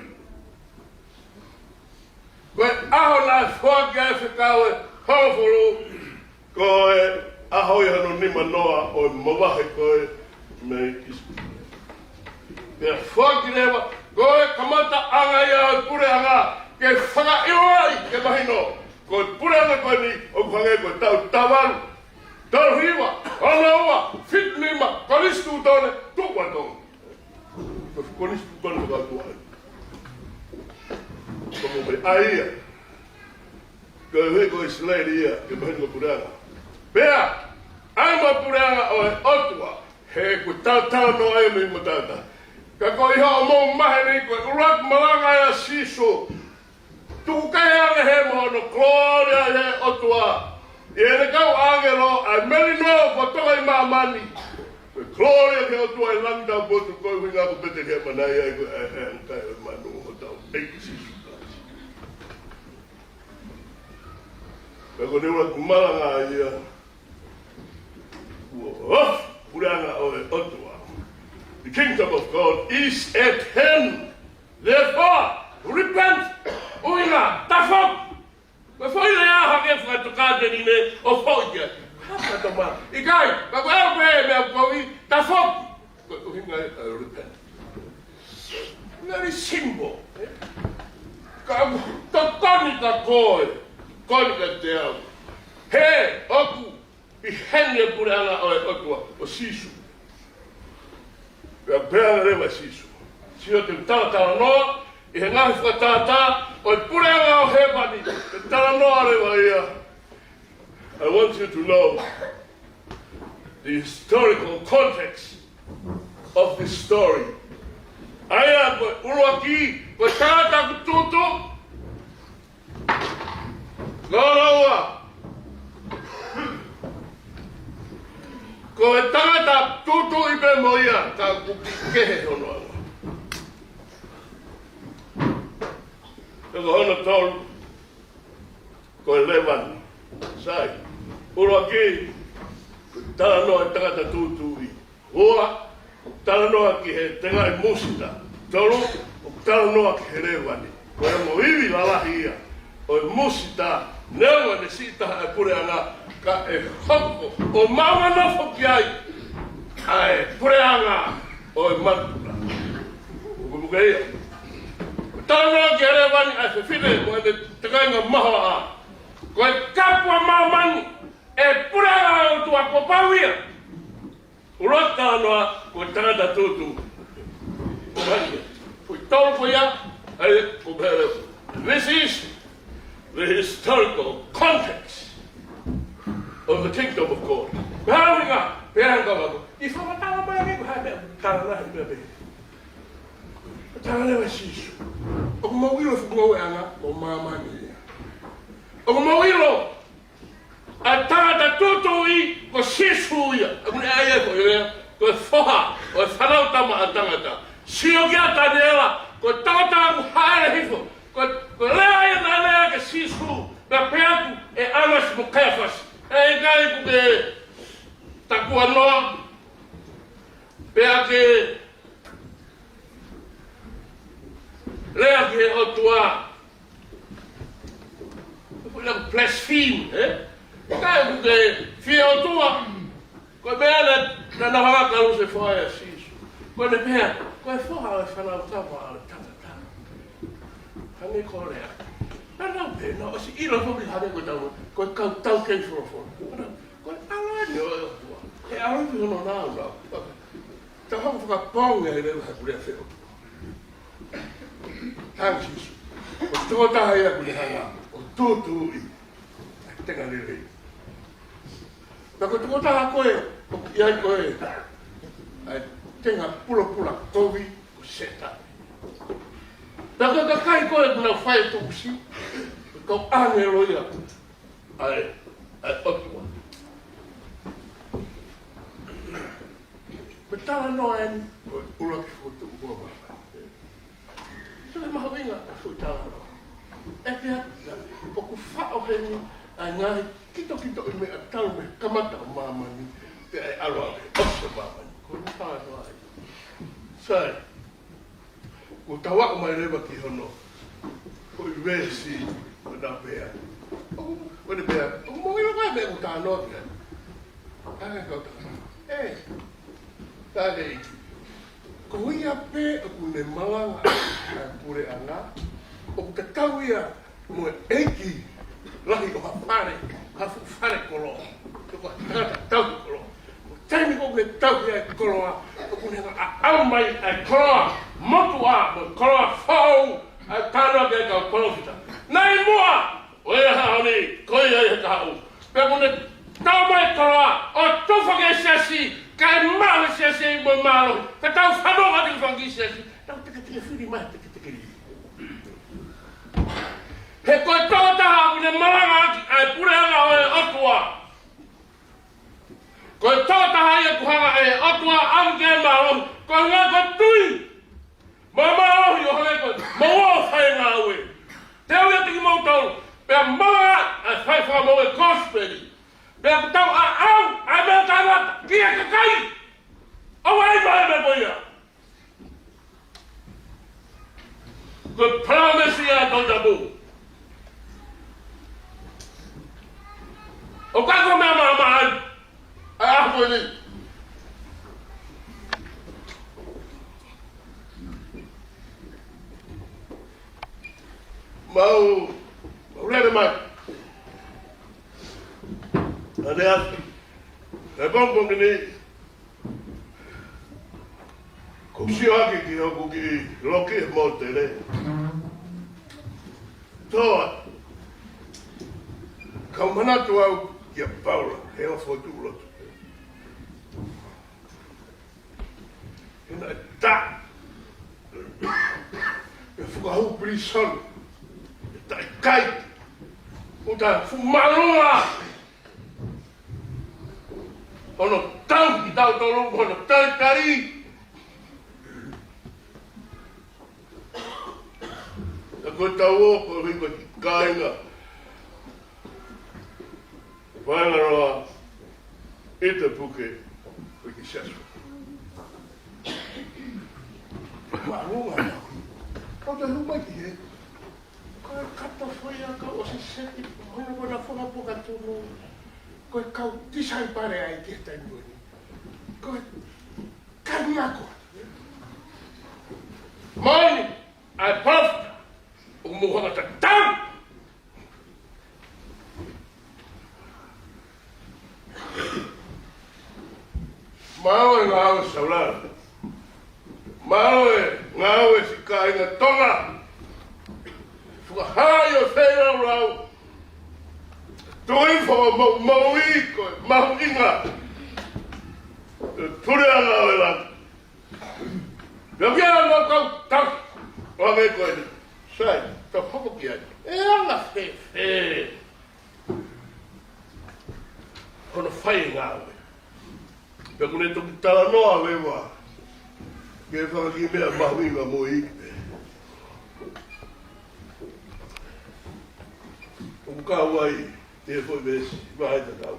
Ko e ʻaho naʻe foaki ai e fekau ʻe hongofulu, ko e ʻaho ia hono nima noa ʻo e mavahe ko ē mei ʻIsi-, pea foaki leva, ko e kamataʻanga ia ʻo e Puleʻanga, ke fakaʻilongaʻi, ke mahino, ko e Puleʻanga ko eni, ʻoku hangē ko e taʻu taha valu, tolu hiva, ono ua, fitu nima, Kolisi Tuʻu Tone, tuʻu ʻa Tonga. ʻa ia. Ko e hui ko ʻIsileli ia, ke mahino ko e puleʻanga. Pea, ʻa e maʻu puleʻanga ʻo e ʻOtua, he ko e talatala noa ia mei matata. Ka ko e ʻi hoʻomou maheni ko e ʻuluaki malanga ʻa Sīsū. Tuku kehe ange he mo hono kolōlia ʻi he ʻOtua. ʻI heʻene kau ʻāngelo, ʻa e melino kuo toka ʻi māmani. Ko e kolōlia ki he ʻOtua ʻi langi taupotu, ko e ʻuhinga ko Petelihema naʻe ʻi ai ko e, e, e, kai ʻo e manu ʻo hotau ʻEiki Sīsū Kalaisi. Pea ko e ʻuluaki malanga ia. Kuo ofi puleʻanga ʻo e ʻOtua. The kingdom of God is at hand. Therefore, repent. ʻUhinga, tafoki. Ko e foʻi lea hake fakatokāteline ʻo foʻi ki ai. Haka toma. ʻIkai, ka ko e au pē meʻa kovi, tafoki. Ko e ʻuhinga ia, uh, repent. Very simple. Ka tokoni kia koe, tokoni kiate au. He, ʻoku ʻi heni e puleʻanga ʻo e ʻOtua, ʻo Sīsū. Pea pehē leva ʻe Sīsū. Sio ki he talanoa, ʻi he ngaahi fakatātā, ʻo e puleʻanga ʻo hēvani, ʻe talanoa leva ia. I want you to know the historical context of this story. ʻA ia ko e ʻuluaki, ko e tangata kuo tūtuuʻi, Loloa. Ko e tangata tūtuuʻi pē mo ia, ka ʻoku kehe hono anga. Ko hono tolu, ko e lēvani. Sai. ʻUluaki, talanoa e tangata tūtuuʻi. Ua, talanoa ki he tengaʻi musita. Tolu, talanoa ki he lēvani. Ko e ongo ivi lalahi ia ʻo e musita, neongo ʻene siʻi taha e puleʻanga, ka ʻe hoko ʻo maʻu nofo ki ai ʻa e puleʻanga ʻo e mātuʻa. Pukepuke ia. Talanoa ki he lēvani ʻa e fefine mo ʻene tokanga mahoaʻa. Ko e kapu ʻa māmani, ʻe puleʻanga ʻo e ʻOtua kuo pau ia. ʻUluaki talanoa, ko e tangata tūtuuʻi. Ko e tolu ko ia, ʻa ia, ko e pehē. This is the historical context of the kingdom of God. Pea ʻuhinga, pea ʻuhinga, ʻi fakamatala mai ni, ko e hā e meʻa, talanoa he meʻa pē. Talanoa ʻa Sīsū. ʻOku mou ʻilo e fuʻu ngoueʻanga ʻo māmani ia. ʻOku mou ʻilo ʻa e tangata tūtuuʻi ko Sīsū ia. ʻOku ne ʻai ia ko e lea, ko e foha ʻo e Fānautama ʻa Tangata. Sio kia Taniela, ko e tangata ʻoku hāʻele hifo. Ko, ko e lea ia naʻe lea kia Sīsū, naʻe pehē atu ʻe ʻAnasi mo Kaiafasi. ʻE ʻikai ke takuanoa, pea ke lea ki he ʻOtua. Ko e blaspheme, ē? Ka ʻoku ke fie ʻOtua. Ko e meʻa naʻa, naʻa nau hanga ʻo kalusefai ʻa Sīsū. Ko ʻene pehē, ko e foha ʻo e Fānautama ʻa Tangata. Hangē ko e lea. Naʻa nau pehē, naʻa nau ʻosi ʻilo foki hangē ko e tau, ko e kau taukei folofola. Ko e ʻAlo eni ʻo e ʻOtua. He ʻAlo eni hono nāunau. Tau hanga ʻo fakapoongi ai leva he ʻoku lea fē ʻOtua. Tau Sīsū. Ko e tokotaha ia ʻoku ne hanga ʻo tūtuuʻi ʻa e tenga lelei. Pea ko e tokotaha ko ē ʻoku ʻi ai ko ē ʻa e tenga pulapula kovi ko Sētane. Pea ko e kakai ko ē ʻoku nau fai e tuʻusi, ko e kau ʻāngelo ia ʻa e, ʻa e ʻOtua. Ko e talanoa eni ʻo e ʻuluaki fokotuʻu ʻo māmani. Sio ki he mahuʻinga ʻo e foʻi talanoa. ʻE pehē atu ia, ʻoku faʻo heni ʻa e ngaahi kitokitoʻi meʻa talu mei he kamata ʻo māmani, pea ʻe ʻalu ʻo aʻu ki he ʻosi ʻo māmani. Ko e talanoa ia. Sai. Kuo tau aʻu mai leva ki hono foʻi veesi, ʻo ne pehē. ʻO, ʻo ne pehē, ʻoku mou ʻilo e meʻa ʻoku talanoa ki ai. Ka ko e kau tangata. Ē, tā lei. Ko ia pē ʻoku ne malanga ʻa e puleʻanga, ʻoku tatau ia mo e ʻeiki lahi ʻo ha fale, ha fuʻu fale koloa. Ko e tangata tauhi koloa. Ko e taimi ko ē ʻoku ne tauhi ai e koloa, ʻoku ne hanga ʻo ʻaʻau mai ʻa e koloa motuʻa, mo e koloa foʻou, ʻa e talanoa ki ai e kau palōfita. Naʻe muʻa ʻo e ʻaho ni, ko ia ia ka haʻu. Pea kuo ne tau mai koloa ʻo tufa ki he siasi, kae maʻu he siasi mo e mālohi, ka tau fanongo atu ki he fanga kiʻi siasi, tau teketeke fili mai, teketeke lī. He ko e tokotaha ʻoku ne malangaʻaki ʻa e puleʻanga ʻo e ʻOtua. Ko e tokotaha ia ʻoku hanga ʻe he ʻOtua ʻo ʻave ki ai e mālohi, ko e ngaahi ko e tui mo e mālohi ʻo hangē ko e moʻua ʻo fai e ngāue. Te u ʻiate kimoutolu, pea malangaʻi ʻa e fai fakamoʻui ʻa e kosipeli. Pea ʻoku tau ʻaʻau ʻa e meʻa tangata ki he kakai. ʻOua ʻe ʻai mai e meʻa ko ia. Ko e palōmesi ia ʻa e Tohi Tapu. ʻOku ʻikai ko e meʻa maʻamaʻa ʻa e ʻaho ko eni. Mau, mau lele mai. ʻAneafi, he pongipongi ni, ʻoku ou sio hake ki hoku kiʻi loki he mōtele. Toa, kau manatu au kia Paula, he ʻofa ʻo e tuʻu lotu. He naʻe tā. Pea fakahū pilīsone. He taʻe kai. Uta fumalua. Hono tau kitautolu, hono talitali. Ka ko e tau ō, ko e ʻuhi ko e kāinga. Vaenga loa, ʻi te puke, ʻo ki siasu. Mālō ā. Kau te hū mai ki he. Ko e kata foʻi ʻa kau ʻosi seti, hono ko na fona poka tunu. Ko e kau tisaipale ai ki he taimi ko eni. Ko e kāinga ko. Mai, ʻa e palōfita, ʻoku mou hanga tatau. Mālō e ngāue Saulala. Mālō e ngāue siʻi kāinga Tonga. Fakahā ʻo feilaulau. Tui fakamoʻui ko e mahuʻinga ʻo e puleʻanga ʻo e langi. Pea ʻoku ʻi ai ʻa e kau taki ʻo hangē ko eni. Sai, tau hoko ki ai. ʻE anga fēfē hono fai e ngāue? Pea ʻoku ne toki talanoa leva ki he fanga kiʻi meʻa mahuʻinga mo e iiki pē. ʻOku kau ai ʻi he foʻi veesi, vahe tatau.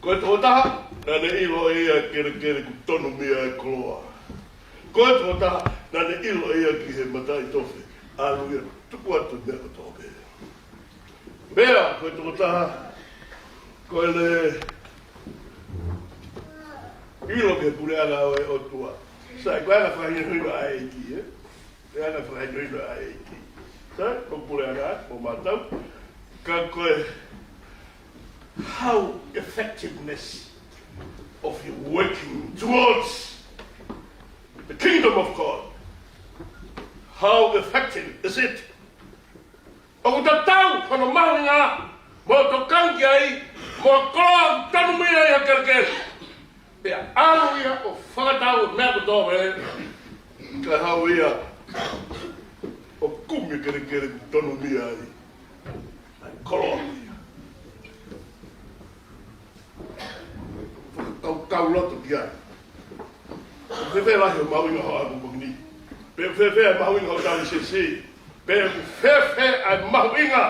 Ko e tokotaha, naʻa ne ʻilo ʻe ia e kelekele kuo tonu mei ai e koloa. Ko e tokotaha, naʻa ne ʻilo ʻe ia ki he mataʻitofe, ʻalu ia ʻo tuku atu e meʻa kotoa pē. Pea, ko e tokotaha, ko ʻene ʻilo ki he puleʻanga ʻo e ʻOtua. Sai, ko e anga fakahinohino ʻa e ʻEiki, ē? Ko e anga fakahinohino ʻa e ʻEiki. Sai, ko e puleʻanga, ko mātau. Ka ko e, how effectiveness of your working towards the kingdom of God. How effective is it? ʻOku tatau hono mahuʻinga, mo e tokanga ki ai, mo e koloa ʻoku tonu mei ai ha kelekele. Pea ʻalu ia ʻo fakatau e meʻa kotoa pē, kae haʻu ia ʻo kumi e kelekele kuo tonu mei ai ʻa e koloa ia. Fakakaukau loto ki ai. Fēfē lahi e mahuʻinga hoʻo ako ko eni? Pe fēfē e mahuʻinga hoʻo tali sese? Pe fēfē e mahuʻinga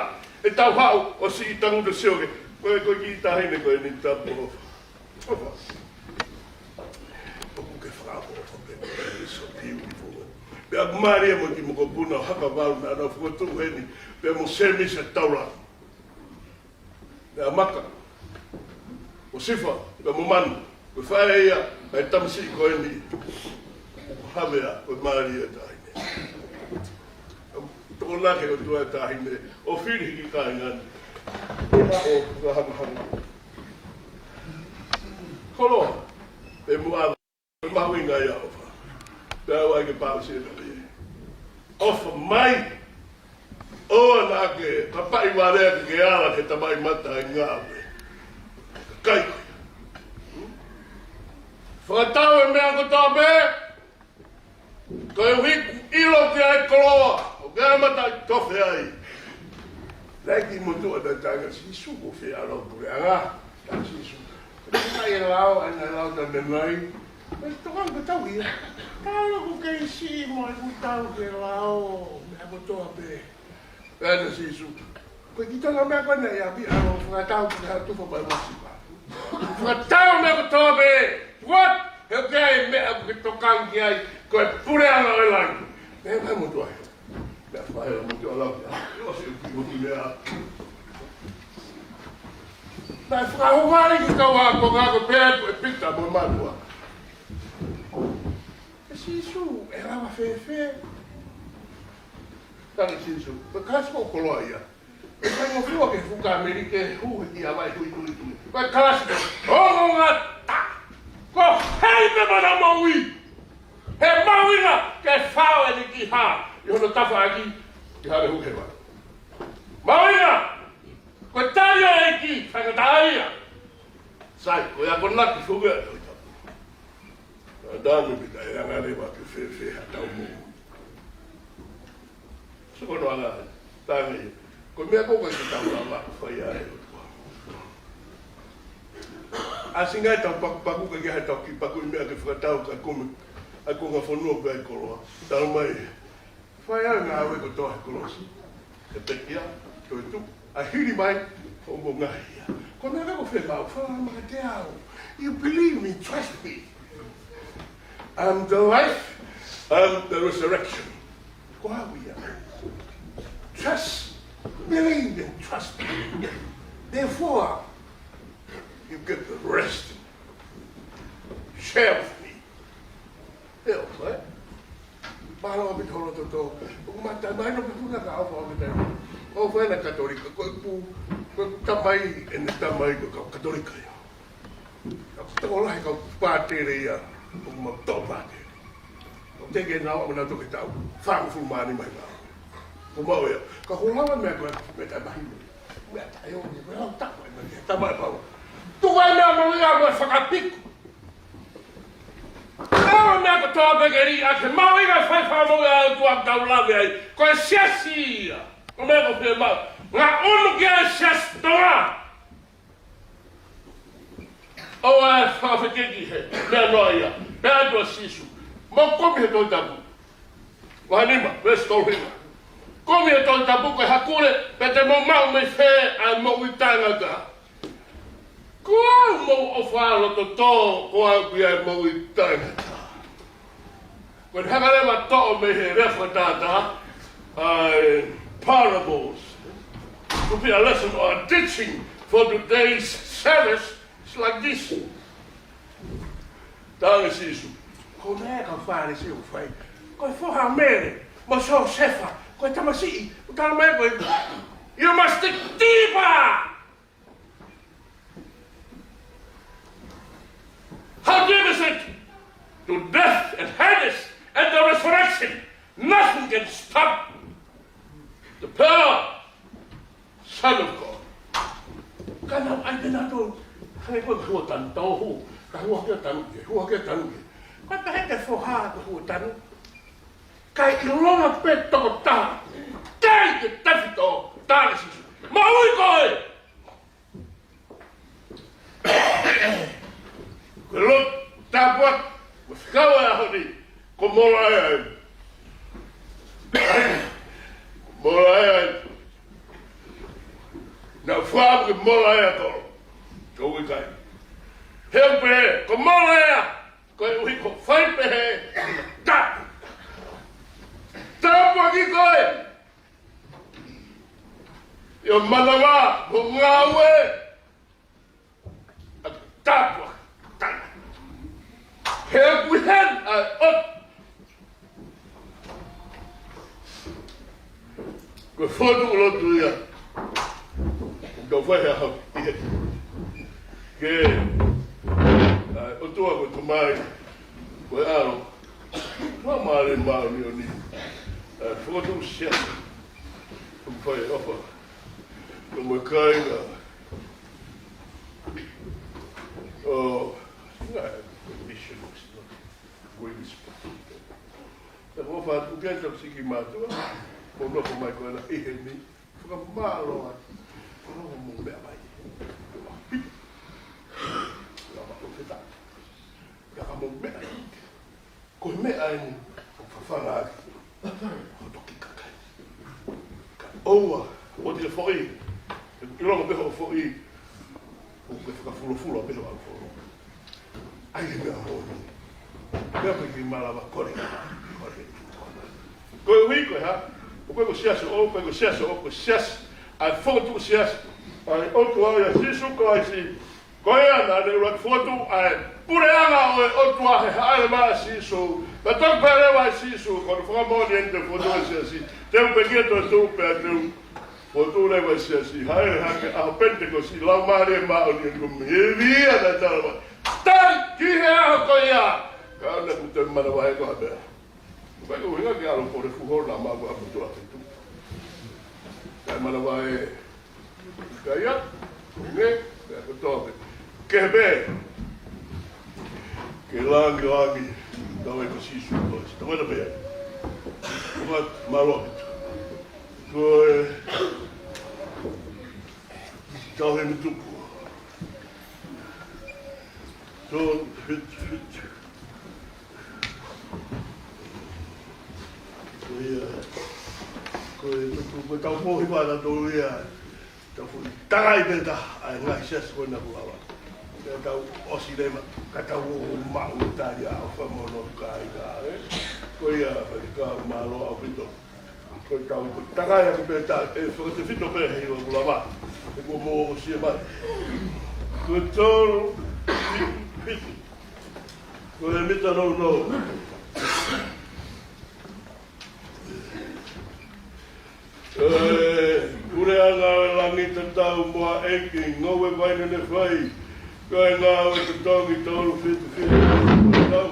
ʻetau haʻu ʻo siʻi tangutu sio ki he, ko e, ko e kiʻi taʻahine ko eni tapu ʻofa. ʻOfa. ʻOku ke fakaʻofoʻofa pē, so beautiful. Pea ʻoku mālie mo e kiʻi mokopuna ʻo haka valu naʻa nau fokotuʻu heni, pea mo Semisi Taula. Pea Maka, mo Sifa, pea mo Manu, ko e faʻē ia ʻa e tamasiʻi ko eni. Havea, ko e mālie e taʻahine. Tokonaki ʻOtua e taʻahine, ʻo fili hiki kāinga ni. ʻO ka hangahanga. Koloa, pe muʻa. Mahuʻinga ia ʻofa. Pea ʻoua ʻe ke pāusi e kale. ʻOfa mai. ʻOua naʻa ke papaʻi vale ke ke ala ki he tamaʻimata ʻa e ngāue. Kakai ko ia. Fakatau e meʻa kotoa pē, koeʻuhi kuo ʻilo ki ai e koloa, ʻoku ke mataʻitofe ai. Naʻe kiʻi motuʻa ʻa e tangata kia Sīsū, ko fē ʻa e lau puleʻanga, kia Sīsū. Ko e ʻai e lao, ʻai e lao ta menai. Ko e tokanga ke tau ia. Tau ko ke isi mo e kutau ke lao, meʻa kotoa pē. Pea ne Sīsū. Ko e kiʻi tala meʻa ko ena ia pi alo fakatau ki ha tufa mai masipa. Fakatau meʻa kotoa pē. What? He ʻoku ʻi ai e meʻa ʻoku ke tokanga ki ai. Ko e puleʻanga ʻo e langi. Meʻa mai motuʻa he. Meʻa fai ʻa motuʻa lau. ʻIo se uki motu meʻa. Naʻe fakahū mai ki he kau ākonga ko Pita, ko e Pita mo Mātuʻa. ʻE Sīsū, ʻe lava fēfē? Tala Sīsū, ko e kalasi ko e koloa ia. ʻE faingofua ke fuka Amerike, hū he kia vai, hui, hui, hui. Ko e kalasi ko e ongo ngata. Ko hai pē mana moʻui. He mahuʻinga ke fao ʻene kiʻi hā ʻi hono tafaʻaki, ʻi hale hu he vai. Mahuʻinga, ko e tali ʻa e ʻEiki, faingataʻa ia. Sai, ko ia ko e naki fuka ʻa e tau. Tanu pita e anga leva ke fēfē ha tau moʻui. So ko no anga, tangi, ko e meʻa ko ē ke tau lava fai ai. ʻAsi ngai tau pakupaku ka ke ha tau kiʻi paku ʻi meʻa ke fakatau ka kumi, ʻa e konga fonua pē ʻa e koloa. Tau mai, fai ʻa e ngāue kotoa he kolosi. He pekia, toetuʻu, ʻa e hili mai, ʻo mo ngaahi ia. Ko e meʻa ko fē mau, fala maka te au. You believe me, trust me. I'm the life, I'm the resurrection. Ko au ia. Trust, believe and trust me. Therefore, you get the rest. Share with me. ʻIo, ē? Mālō ʻaupito hono toto. ʻOku ma tamai no puna ka ʻofa ʻo me tai. ʻOfa ʻena Katolika. Ko e pu, ko e tamai, ʻene tamai ko e kau Katolika ia. Ka ko e tokolahi kau pātele ia. ʻOku ma tō pātele. ʻOku teʻeki ke nau, ʻoku nau toki tau. Fāngofulu mā nima mai nau. Ko mau ia. Ka ko lava meʻa ko e, meʻa tai mahi. Meʻa tai o, meʻa lau taku, meʻa ke tama e pau. Tuku ai meʻa mo ia mo e fakapiko. Ko e meʻa kotoa pē ke ʻi ai ke mahuʻinga fai fakamoʻui ʻa e ʻOtua ʻoku tau lave ai. Ko e siasi ia. Ko e meʻa ko fē mau. Ngaʻunu ki ai e siasi Tonga. ʻOua ʻe fakafekiki he meʻa noa ia. Pea atu ʻa Sīsū. Mou kumi he Tohi Tapu. Vahe nima, veesi tolu hiva. Kumi he Tohi Tapu ko e hakule, pea te mou maʻu mei fē ʻa e moʻui taʻengata. Ko au mo hoku ʻofa loto tō, ko au pē ʻa e moʻui taʻengata. Ko e hanga leva ʻo toʻo mei he lea fakatātā, ʻa e parables. To be a lesson or a teaching for today's service is like this. Tala ʻe Sīsū, ko e meʻa ʻa e kau Fālesi ʻoku fai. Ko e foha ʻo Mele, mo Siosefa, ko e tamasiʻi, ʻoku tala mai ko e, you must dig deeper. How deep is it? To death and Hades and the resurrection. Nothing can stop the power Son of God. Ka nau ʻai pē nautolu, hangē ko e hua tanu tau hū, ka hua ke tanu ke, hua ke tanu ke. Ka ta he ke foha ko e hua tanu. Ka ʻi lona pē tokotaha, kei ke tefito, tala ʻe Sīsū. Maʻu ʻi koe. Ko e lotu tāpuaki, mo e fekau ʻa e ʻaho ni, ko Molaea ē. Ko Molaea ē. Naʻa ku fai ke Molaea tolo. Ko ui kai. He ʻoku pehē, ko Molaea, koeʻuhi ko e fai pehē, ta. Tāpuaki koe. ʻI ho manava, mo e ngāue. ʻA e tāpuaki. He ʻoku ʻi heni ʻa e ʻOtua. Ko e fokotuʻu lotu ia. Ka fai ha hau. ʻI he. Ke. ʻA e ʻOtua ko e Tamai. Ko e ʻAlo. Ko e Laumālie Māʻoniʻoni. ʻA e fokotuʻu siasi. Ko Fai ʻofa. Ko e kāinga. ʻO, ngaahi missionaries, no? Queens. Te u ʻofa atu ke tau siki mātuʻa. Mo nofo mai ko ena ʻi heni. Fakamālō atu. Ko hoʻomou meʻa mai. Lava ʻo feta. Ka ka mou meʻa. Ko e meʻa eni ʻoku fafanga ʻaki hoto kiʻi kakai. Ka ʻoua, ʻoua te ke foʻi, ʻilonga pē hoʻo foʻi, ʻoku ke fakafulofula pē hoʻo ʻalu folo. ʻAi e meʻa moʻoni. Meʻa pē ke malava kole, kole. Koeʻuhi ko e hā, ʻoku ʻikai ko e siasi ʻoʻou, ʻikai ko e siasi ʻoʻou, ko e siasi ʻa e fokotuʻu siasi ʻa e ʻOtua ʻia Sīsū Kalaisi. Ko ia naʻa ne ʻuluaki fokotuʻu ʻa e puleʻanga ʻo e ʻOtua he hāʻele mai ʻa Sīsū. Pea toki pehē leva ʻe Sīsū, ko hono fakamoʻoni eni te u fokotuʻu e siasi. Te u pekia, te u tuʻu pea te u fokotuʻu leva e siasi. Hāʻele hake ʻaho Penitekosi, Laumālie Māʻoniʻoni ko e meʻa ia naʻe tala mai. Tali ki he ʻaho ko ia. Ka ʻoua naʻa ku te manavahē ko ha meʻa. Pea ko e ʻuhinga ke ʻalu pole fuho na ma ko apu tua te tu. Kae manavahē. Ka ia, ne, ne ko tope. Ke be. Ke langilangi, tau e ko Sīsū ko si. Tau e na pea. Ko mālō. Ko e, tau he mituku. So, hit, hit. Ko ia, ko e tuku, ko e tau mohi wana tolu ia, tau fui tangai pē taha, ʻa e ngaahi siasi ko ena kuo lava. Pea tau ʻosi leva, ka tau ō maʻu tali ʻa ʻofa mo hono kāinga, ē? Ko ia, faifekau mālō ʻaupito. Ko e tau, ko e tangai ʻaku pē ta, ʻe fakatefito pē he iwa kuo lava. ʻE kuo mou ʻosi e mai. Ko e tolu, fitu, fitu. Ko e mita nounou. ʻE, puleʻanga ʻo e langi tatau mo e ʻEiki, ngoue vaine ne fai, ko e ngāue totongi tolu fitu fitu tatau.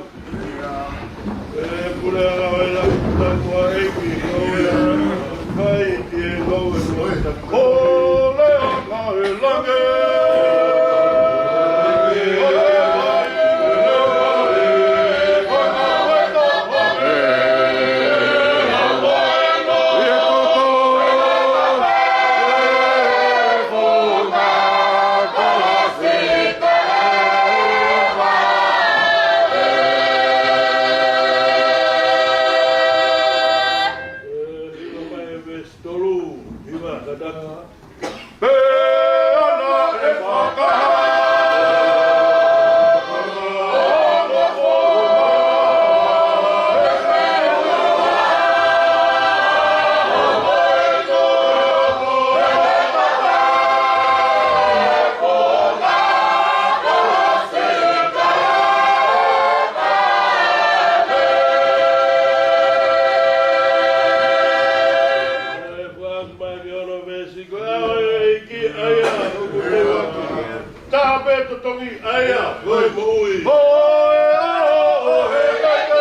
ʻE, puleʻanga ʻo e langi tatau mo e ʻEiki, ngoue vaine ne fai, ke ngoue mo e tatau. Puleʻanga ʻo e langi. Tolu, hiva, tatau. Pea naʻe fakahā. Ko e ʻEiki ʻa ia ʻoku te ʻoatu. Taha pē totongi ʻa ia ko e moʻui. Ko e ʻaho ʻo e ʻEiki.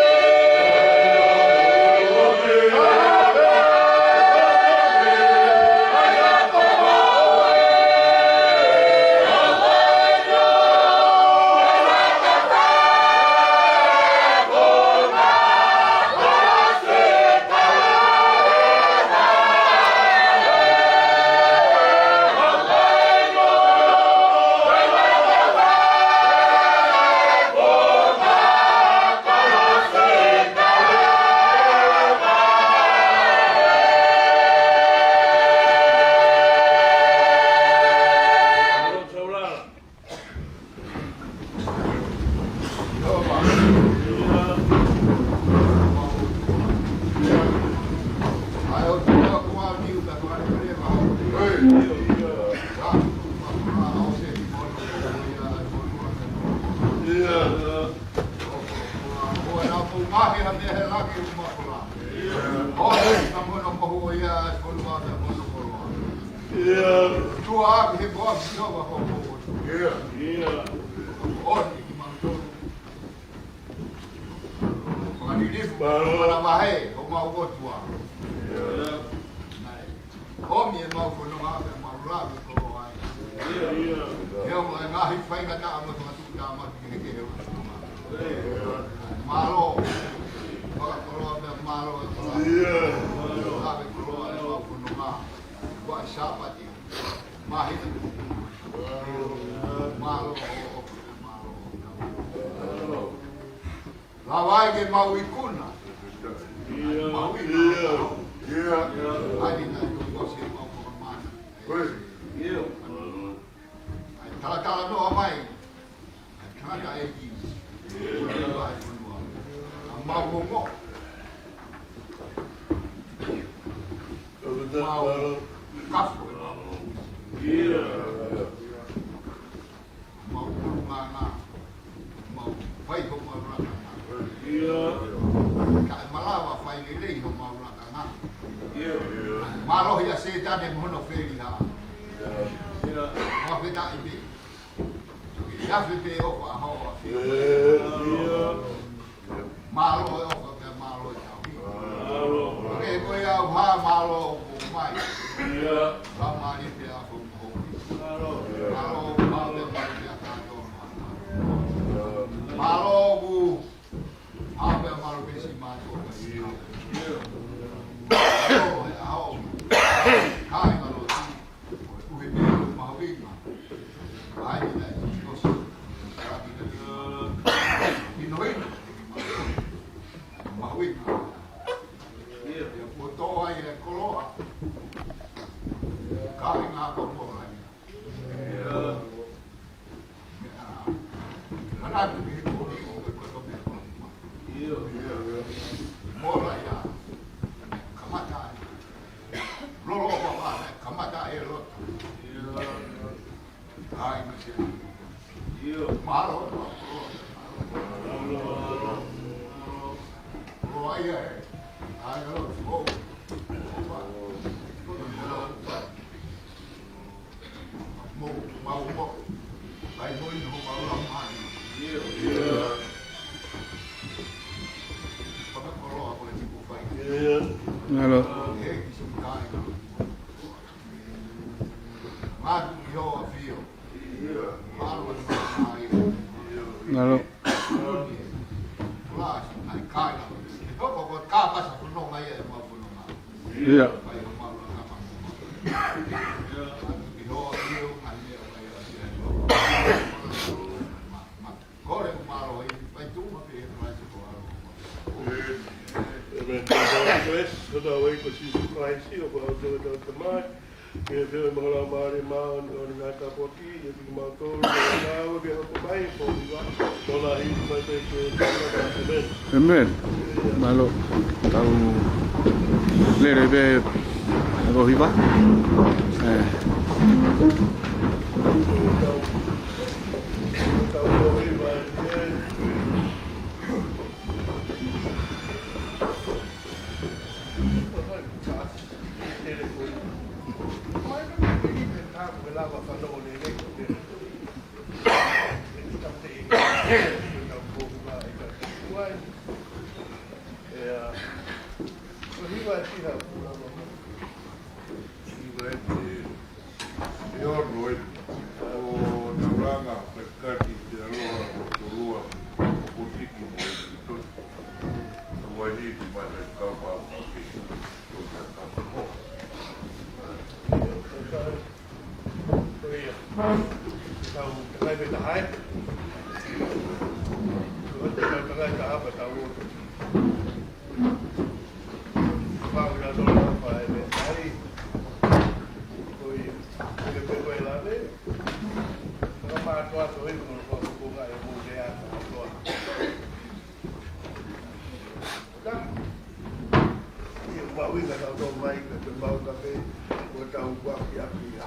Ia. Tua ʻaki he moa ki Sihova ko koe. Ia. Ia. ʻOni ki mautolu. Mālō. Mālō. Mālō. Mālō. ʻOmi ʻemau fononga pea mau lave koloa ai. ʻIo, ʻio. ʻIo, mo e ngaahi faingataʻa mo e fakatuʻutāmaki kehekehe ʻo e fononga. Mālō. Fakakoloa pea mālō e koloa. ʻIo. Lave koloa ʻemau fononga. Ko e Sāpate. Māhina. Mālō, mālō. Lava ai ke mau ikuna. ʻIo. Mau ikuna. ʻIo. ʻIo. Ai, naʻe tuʻu ko se mau ko mana. ʻIo. Ai, talatala noa mai. Ai, tangataʻeiki. ʻIo. Ai, fonua. Mau momo. Mau kafu. ʻIo. Mau ʻulungaanga, mau fai homau lakanga. ʻIo. Kae malava fai lelei homau lakanga. ʻIo. Mālohi ʻa Sētane mo hono feliha. ʻIo. Fakafetaʻi pē. ʻIo, afe pē ʻofa ʻa hoʻo afe. ʻIo. Mālō e ʻofa pea mālō e tauhi. Mālō. Ke ko e au ha mālō ʻoku mai. ʻIo. Ka mali pea ko mo. Mālō. Mālō, mālō pea mali pea kātoa. Mālō ʻoku ha pea mālō pē si mātou. ʻIo. Mālō e au. Kāinga Loti. Ko e ʻuhi pē ʻo mahuʻinga. Ai, ina e kosi. Ina ina. Mahuʻinga. Ia, ia, kuo tō ai e koloa. Kāinga ko Mola ia. Meʻa. Lana tu ki he koloa ko e koto meʻa. Ia, ia, ia. Mola ia. Kamata ai. Lolo papa, kamata e loto. ʻIo. Ai, mate. ʻIo. Mālō, mālō. Mālō ai, ē. Ai, alo, o. Mo, mo, mo. Ai, mo, mo, mo, mo, mo. ʻIo. ʻIo. Mālō. Mālō. ʻIo. ʻĒmeni. Ko e ʻuhinga ko ē, ko Sīsū Kalaisi, ʻoku ʻi ai ʻa e Tamai, ke feo e mahala mare ma on on na ka poti, e tiki mau tolu, na o ke hoko mai, ko iwa, ko la hi, ko e te ke, ʻēmeni. ʻĒmeni. Mālō, tau lele pē, ko hiva. Ē. ʻE ono eni ʻo e taulanga fekati te aloha ʻo Tolua ʻo Kotiki mo e Toti. Ua ni te mata i kau pau ake. Toti a kau pau. Ko ia. Tau takai pē taha ē. Tau takai taha pē tau ō. Pau ina tō na pa e me ai. Ko ia. Ko ia pē ko e lave. Ka mātuʻa tō i ko ko ko ka e mo le a tō. Ia, mahuʻinga tautolu mai, ka te mau ka pē, ko tau kuaki ʻaki ia.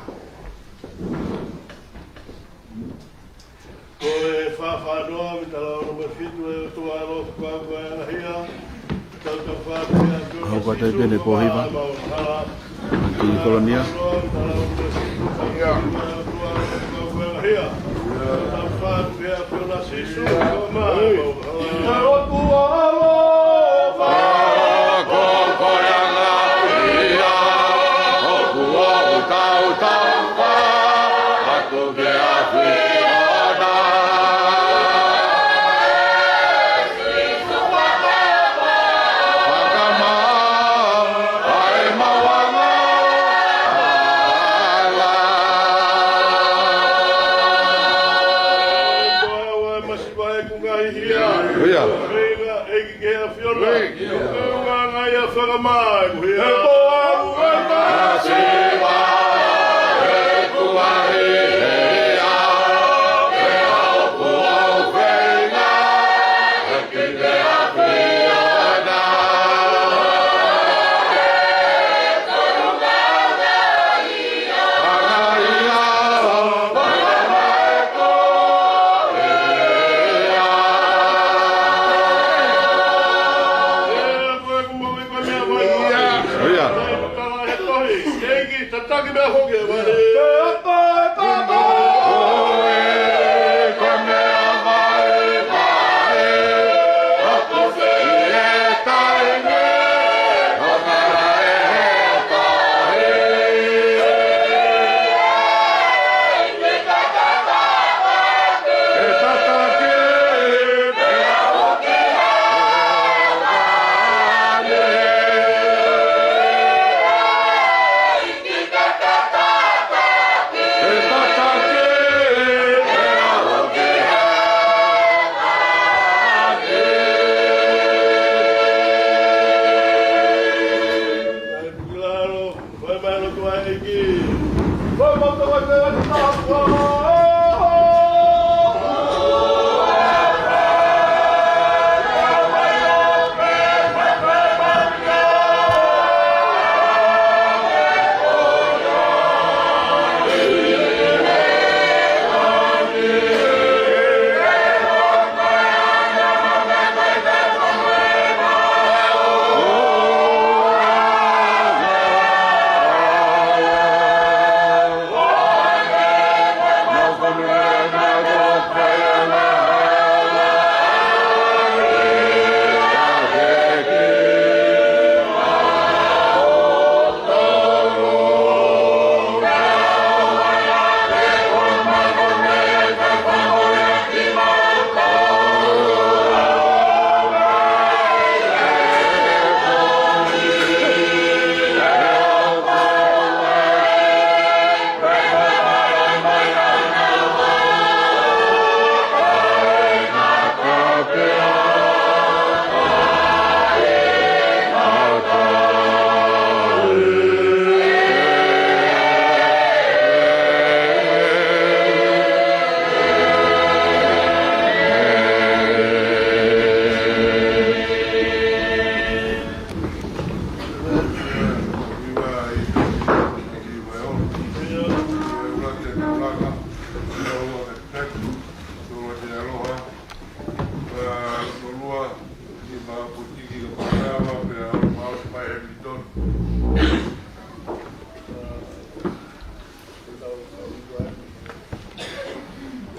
Ko e fāfānoa, mi tala ono mo e fitu e ʻOtua ʻaloʻofa ko e ngahia, tau tau fāfānoa, Hau ka tai pene po hiva. Anti Kolonia. ʻIo. ʻEiki ke ʻafio na. ʻIo. Ko e ʻuhinga ia fakamai. ʻIo.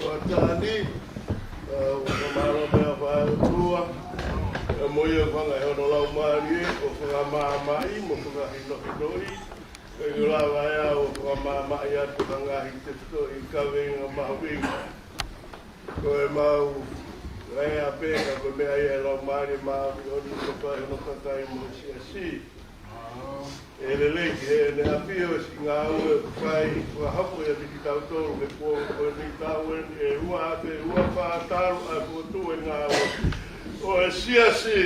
Ua tani, ʻa, ʻoku mālō meʻa fai ʻOtua, ʻa, mo ia fanga ʻe hono laumālie, ʻo fakamāmaʻi, mo fakahinohinoʻi, ʻe ʻikai lava ʻe au ʻo fakamāmaʻi atu ha ngaahi tefitoʻi kaveinga mahuʻinga. Ko e mau lea pē ka ko e meʻa ia ʻa e Laumālie Māʻoniʻoni ʻoku fai hono kakai mo e siasi. ʻE lelei ki heʻene ʻafio siʻi ngāue ʻoku fai, fakahoko ia kiate kitautolu he kuonga ko eni taʻu eni ʻe ua afe ua fā talu ʻa e fokotuʻu e ngāue ʻo e siasi.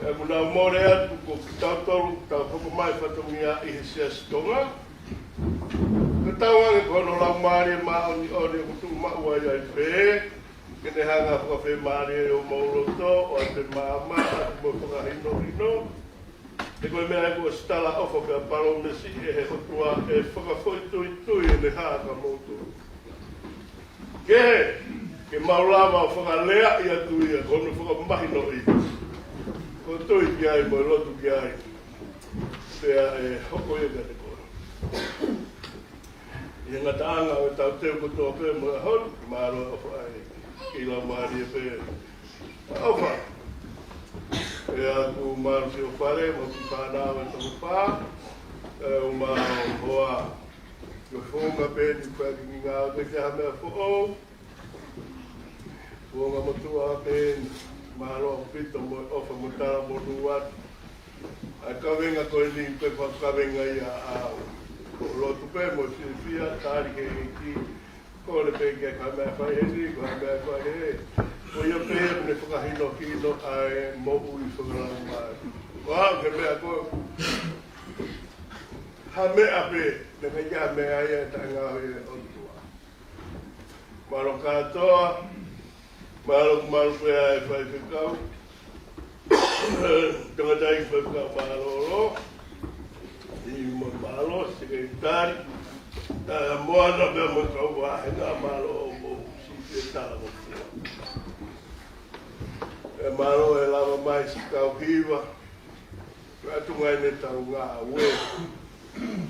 ʻOku mau mole atu ko kitautolu, tau hoko mai fatongia ʻi he siasi Tonga. Ko e tauange ko hono Laumālie Māʻoniʻoni ʻoku tuʻu maʻu ai ai pē, ke ne hanga ʻo fakafiemālieʻi homau loto, ʻoatu e maama, ʻoatu mo e fakahinohino. He ko e meʻa ia kuo ʻosi talaʻofa pea palōmesi ʻe he ʻOtua ʻe fakafoʻituitui ʻene hā kia moutolu. Kehe, ke mau lava ʻo fakaleaʻi atu ia, ko hono fakamahinoʻi. Ko e tui ki ai, mo e lotu ki ai. Pea ʻe hoko ia kiate koe. ʻI he ngataʻanga ʻo e taʻu kotoa pē mo e ʻaho ni, mālō e ʻofa ʻa e ʻEiki, kei laumālie pē ʻa e ʻofa. Pea ʻoku mau sio fale, mo e kiʻi fānau ʻe toko fā, ʻe ʻuma hoa. Ko e founga pē eni ʻoku ʻikai ke ngāue ki ha meʻa foʻou. Founga motuʻa pē eni, mālō ʻaupito mo e ʻofa mo e talamonū atu. ʻA e kavenga ko eni, ko e fakakavenga ia ʻaʻau. Ko e lotu pē mo e fiefia, tali ki he ʻEiki. Kole pē ke ʻikai ha meʻa fai heni, ko ha meʻa fai hē. Ko ia pē ʻoku ne fakahinohino ʻa e moʻui fakalaumālie. Ko au ki he meʻa ko ē, ha meʻa pē, naʻe ʻikai ha meʻa ia ʻe taʻengāue ʻi he ʻOtua. Mālō kātoa, mālō, mālō pē ʻa e faifekau. Tangataʻeiki faifekau mālōlō. ʻI mo mālō, sekelitali. Taʻemoana pea mo e kau vāhenga mālō ʻoku mou siʻi pē talangofua. ʻE mālō e lava mai siʻi kau hiva. Ko e ʻatunga eni ʻetau ngāue.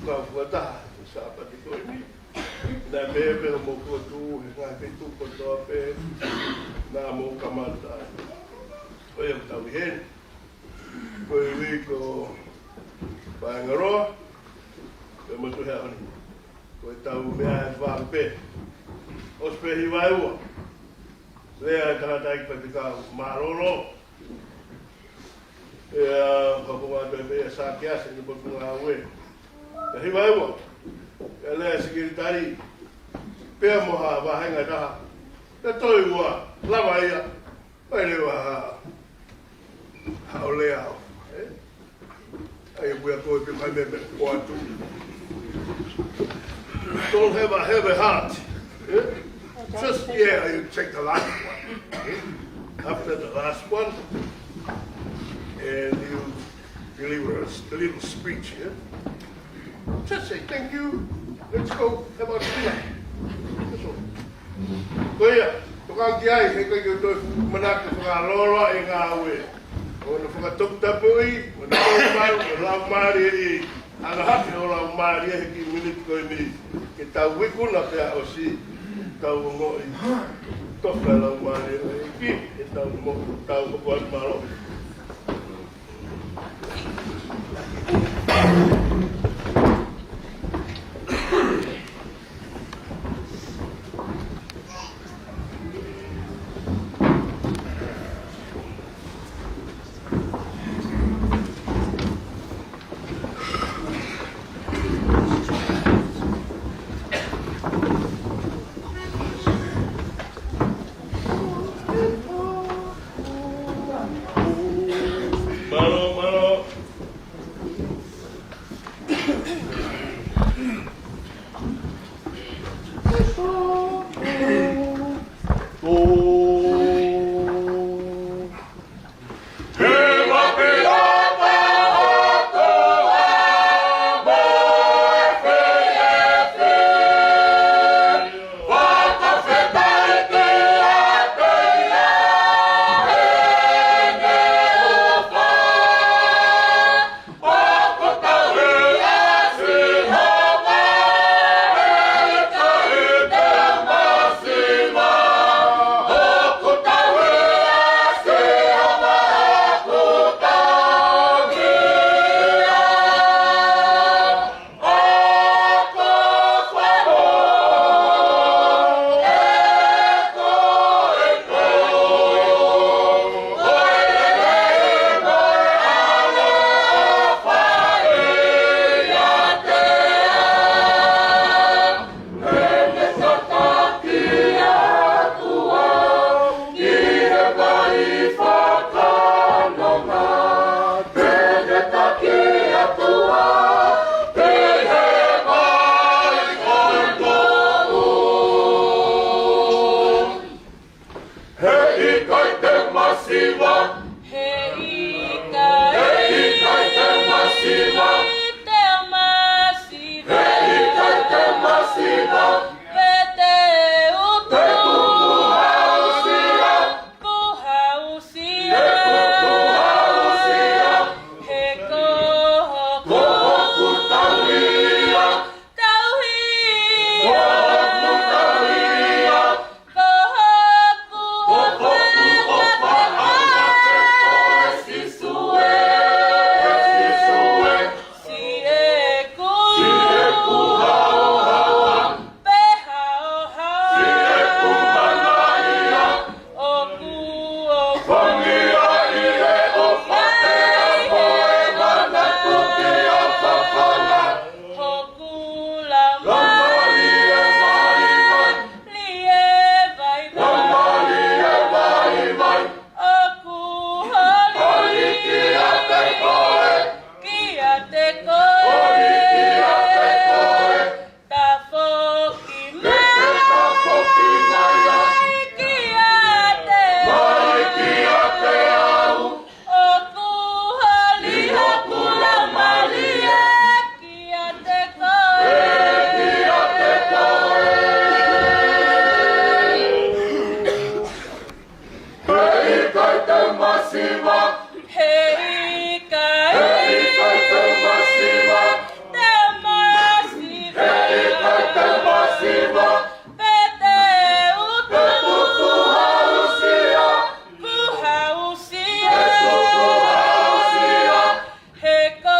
Kau fakataha, Sāpate ko eni. Naʻe pehē pē hoʻomou fokotuʻu he ngaahi feituʻu kotoa pē naʻa mou kamata ai. Ko ia ʻoku tau ʻi heni. Ko e ui ko Paengaroa, ko e motuʻa he ʻaho ni. Ko ʻetau meʻa ʻe fā pē. ʻOsi pē hiva ʻe ua. Lea e tangataʻeiki faifekau mālōlō. ʻE, ʻa, ka ko ʻata pē ʻa Sākeasi ʻi he potungāue. ʻE hiva ʻe ua. ʻE lea sekelitali. Pea mo ha vāhenga ʻe taha. ʻE toe ua. Lava ia. Mai leva ha, ha ʻo lea ʻo, ē? ʻAi ʻo pea ko e pē kai me me ko atu. Don't have a heavy heart, ē? Just, yeah, you take the last one, ē? After the last one, and you deliver a s-, a little speech, ē? Just say, "Thank you. Let's go. Have a good night." That's all. Ko ia, tokanga ki ai, he ʻikai ke u toe manako ke fakalōloa e ngāue. ʻO na fakatoputapui, ʻo na tau malu, ʻo laumālie ʻi. Anga hake ʻo laumālie he kiʻi miniti ko eni. Ke tau ikuna pea ʻosi, tau ongoʻi. Toka laumālie ʻEiki, ke tau mo, tau hoko atu mālō. Masiva. He ʻikai. He ʻikai te u masiva. Te u masiva. He ʻikai te u masiva. Pea te u tupu. Te u tupu hausia. Tupu hausia. Te u tupu hausia. He ko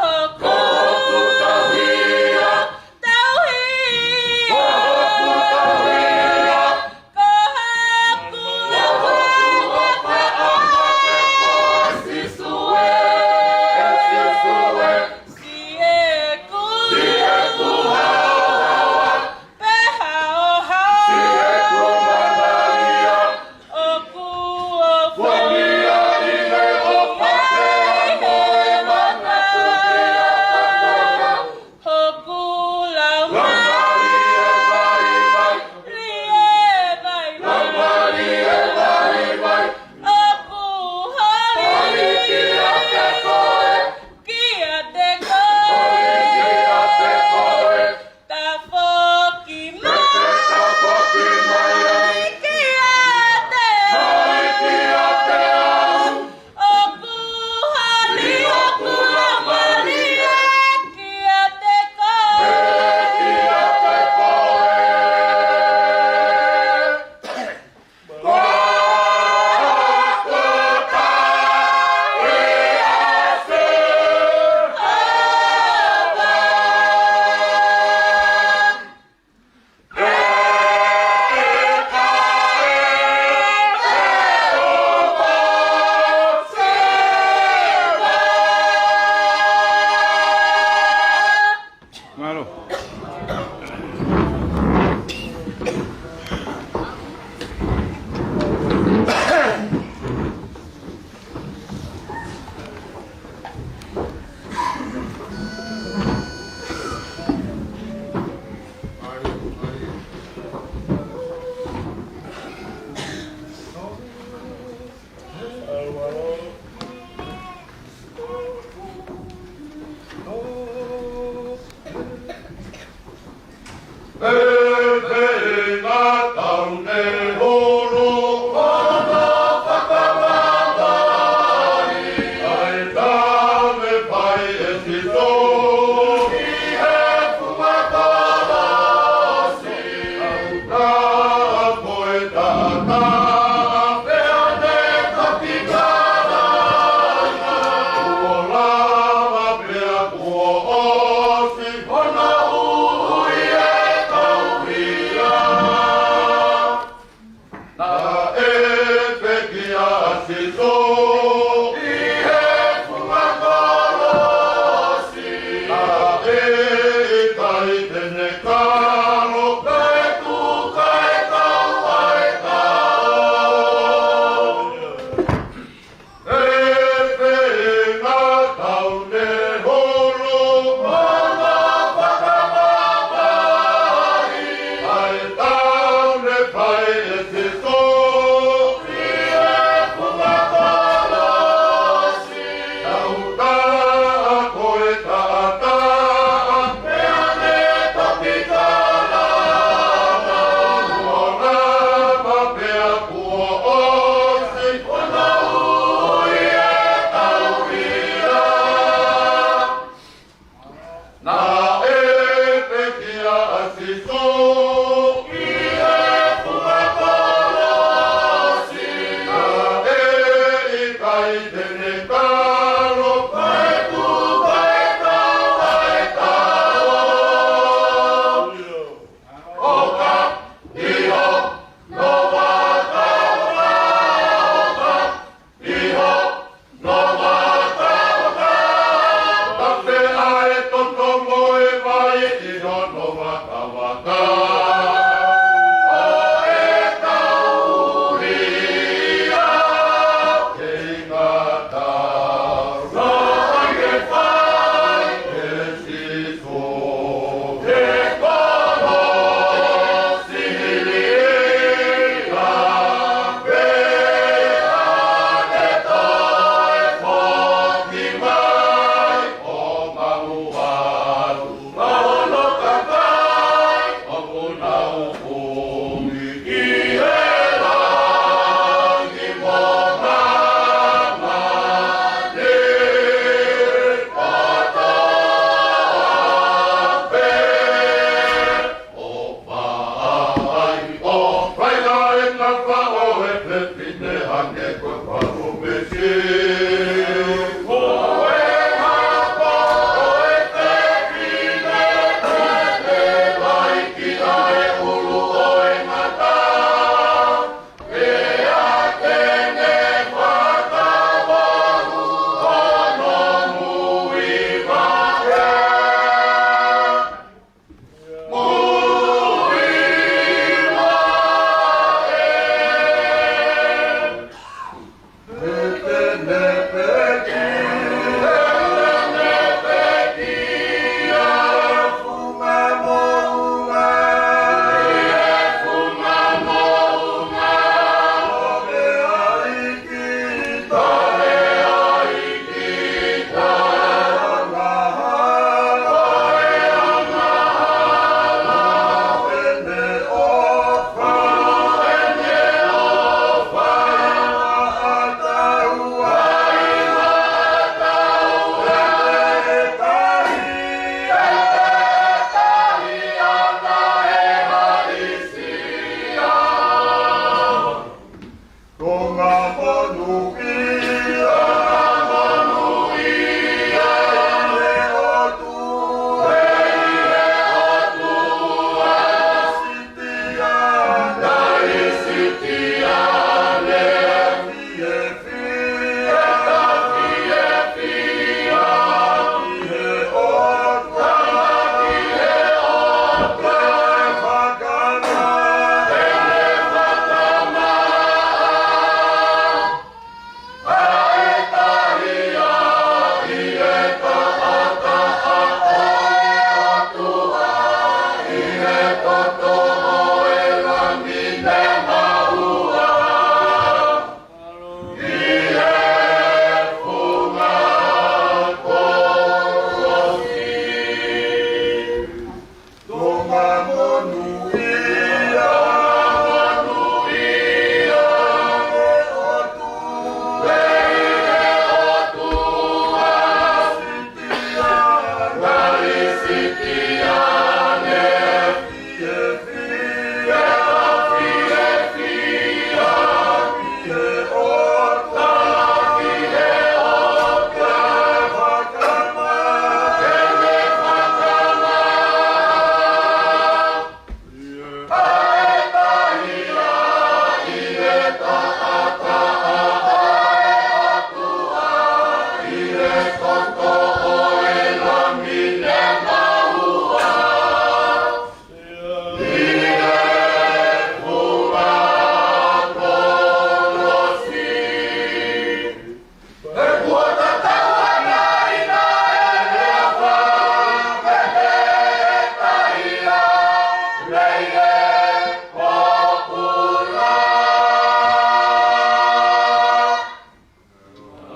hoku. Ko hoku tauhi ia. Tauhi ia. Ko hoku tauhi ia. Ko hoku. Ko hoku ʻofa ʻofa ʻa e Sīsū ē. ʻE Sīsū ē. Siʻeku. Siʻeku haohaoa. Pea haohaoa. Siʻeku mana ia. ʻOku ou fua ia ʻi he ʻofa pea mo e manatu ki he ʻOtua. Hoku laumālie vaivai. Laumālie vaivai. Laumālie vaivai. ʻOku holi. Holi kiate koe. Kiate koe. Holi kiate koe. Tafoki mai. Tafoki mai. Kiate. Mai kiate au. ʻOku holi hoku laumālie kiate koe. Kiate koe. Mālō. Naʻe pekia ʻa Sīsū ʻi he funga kolosi. Naʻe ʻikai te ne kalo, kae tuku ʻa e kau ʻa e kau. ʻE fēfē ʻa taʻu ne holo, mana fakamamahi, ʻa e taʻu ne fai ʻe Sīsū ʻi he funga kolosi. Taʻu taha ko e taʻataʻa, pea ne toki kalanga, ʻo lava pea kuo ʻosi hono ui ʻe Tauhia. Naʻe pekia ʻa Sīsū ʻi he funga kolosi. Naʻe ʻikai te ne kalo, kae tuku ʻa e kau ʻa e kau. ʻOka, iho, no vata, ʻoka, iho, no vata, ʻoka. Tafe ʻa e toto mo e vai, iho, no vata, ʻoka. ʻO e Tauhia, kei ngata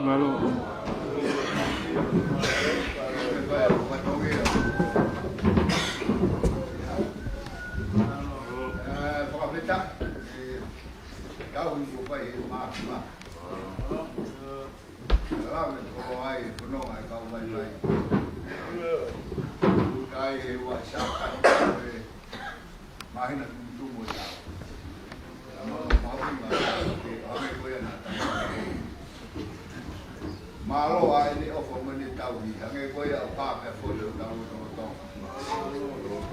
Mālō. Māhina tumutumu ʻo e taʻu. Mālō, mālō, mālō, ke hangē ko ia naʻa tau. Mālō ʻa ʻene ʻofa mo ʻene tauhi, hangē ko ia ʻoku pā pea fole ʻo tau ʻo Tonga.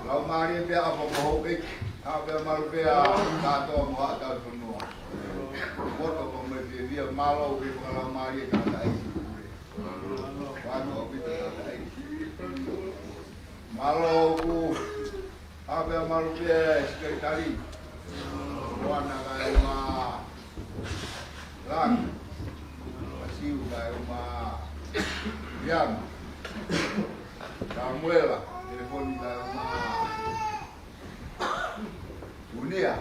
Laumālie pea ʻofa mo houʻeiki, ʻa pea malu pea kātoa mo haʻa tauhi fonua. Moto mo e fiefia, mālō ke fakalaumālie ka taʻi. Mālō ʻaupito ka taʻi. Mālō ʻoku ʻa pea malu pea e sekelitali. Moana kae ʻumaʻā Lani. Masiu kae ʻumaʻā Liama. Samuela, Telefoni kae ʻumaʻā Tunia.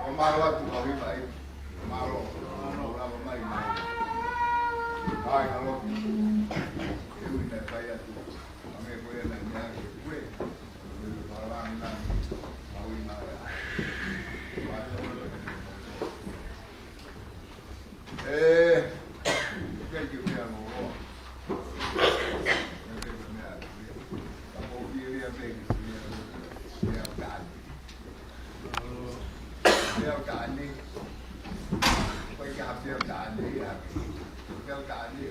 ʻO mālō atu, ʻa ui mai. Mālō. Mālō lava mai, mai. Ai, ka lotu. E ui naʻe fai atu. Hangē ko ia naʻe meʻa ke kue. Ui, pālangi nani. Ui, mai. E, ke ke mea loloa. Ke ke mea loloa. Ka ko ki e lea pē ki e lea loloa. Lea kāti. Peau Taʻane. Ko e ka Peau Taʻane, ʻa e Peau Taʻane.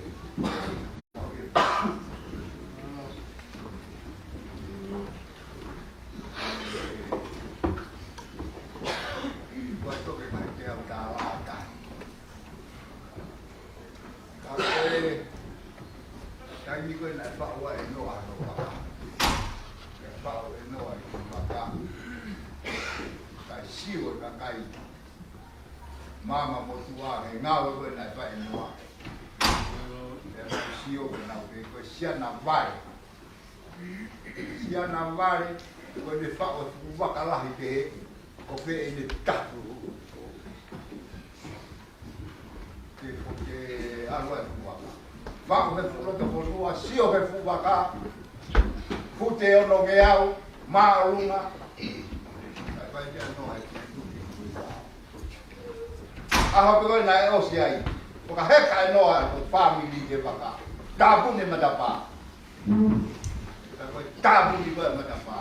Ko e toke mai Peau Taʻane. Ka ko e taimi ko ē naʻe faʻu ai ʻe Noa hono vaka. Naʻe faʻu ʻe Noa hono vaka. Kae sio e kakai maama motuʻa he ngāue ko ē naʻe fai ʻe Noa. Pea nau sio pea nau pehē ko e siana vale. Siana vale, ko ʻene faʻu e fuʻu vaka lahi pehē, ko fē ʻene tapu. Ke, ke ʻalu ai e fuʻu vaka. Faʻu he fuʻu loto fonua, sio he fuʻu vaka, fute ono ngeau, māʻolunga. Kae fai ke ano ai ke tuki. ʻAho pē ko ē naʻe ʻosi ai, fakaheka ʻe Noa ko e fāmili ki he vaka. Tāpuni e matapā. Ka ko e tāpuni ko ē e matapā.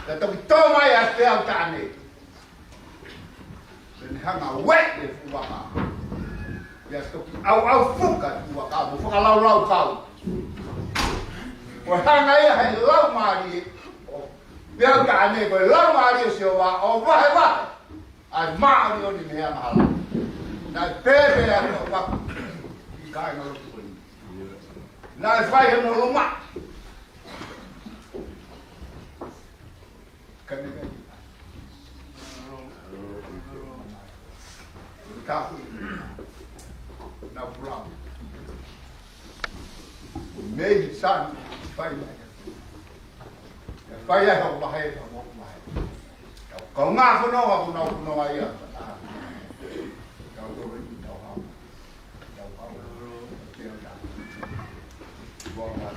Ka toki tō mai ʻa Peau Taʻane. Pea ne hanga ʻo ueʻi e fuʻu vaka. Pea toki ʻauʻau fuka e fuʻu vaka mo fakalaulaukau. Ko e hanga ia he laumālie ʻo Peau Taʻane, ko e laumālie ʻo Sihova ʻo vahevahe ʻa e māʻoniʻoni mei he angahala. Naʻe pehē ʻa e ʻOtua ki he kāingalotu ko eni. Naʻe fai hono luma. Ka ne kai. Ka hui. Nau pulau. Mei he sani, fai mai. Fai ai hoʻo vahe, hoʻo vahe. Kau ngā fononga, ko nau fononga ia. Kau tō i tau hau. Tau hau. Tau hau.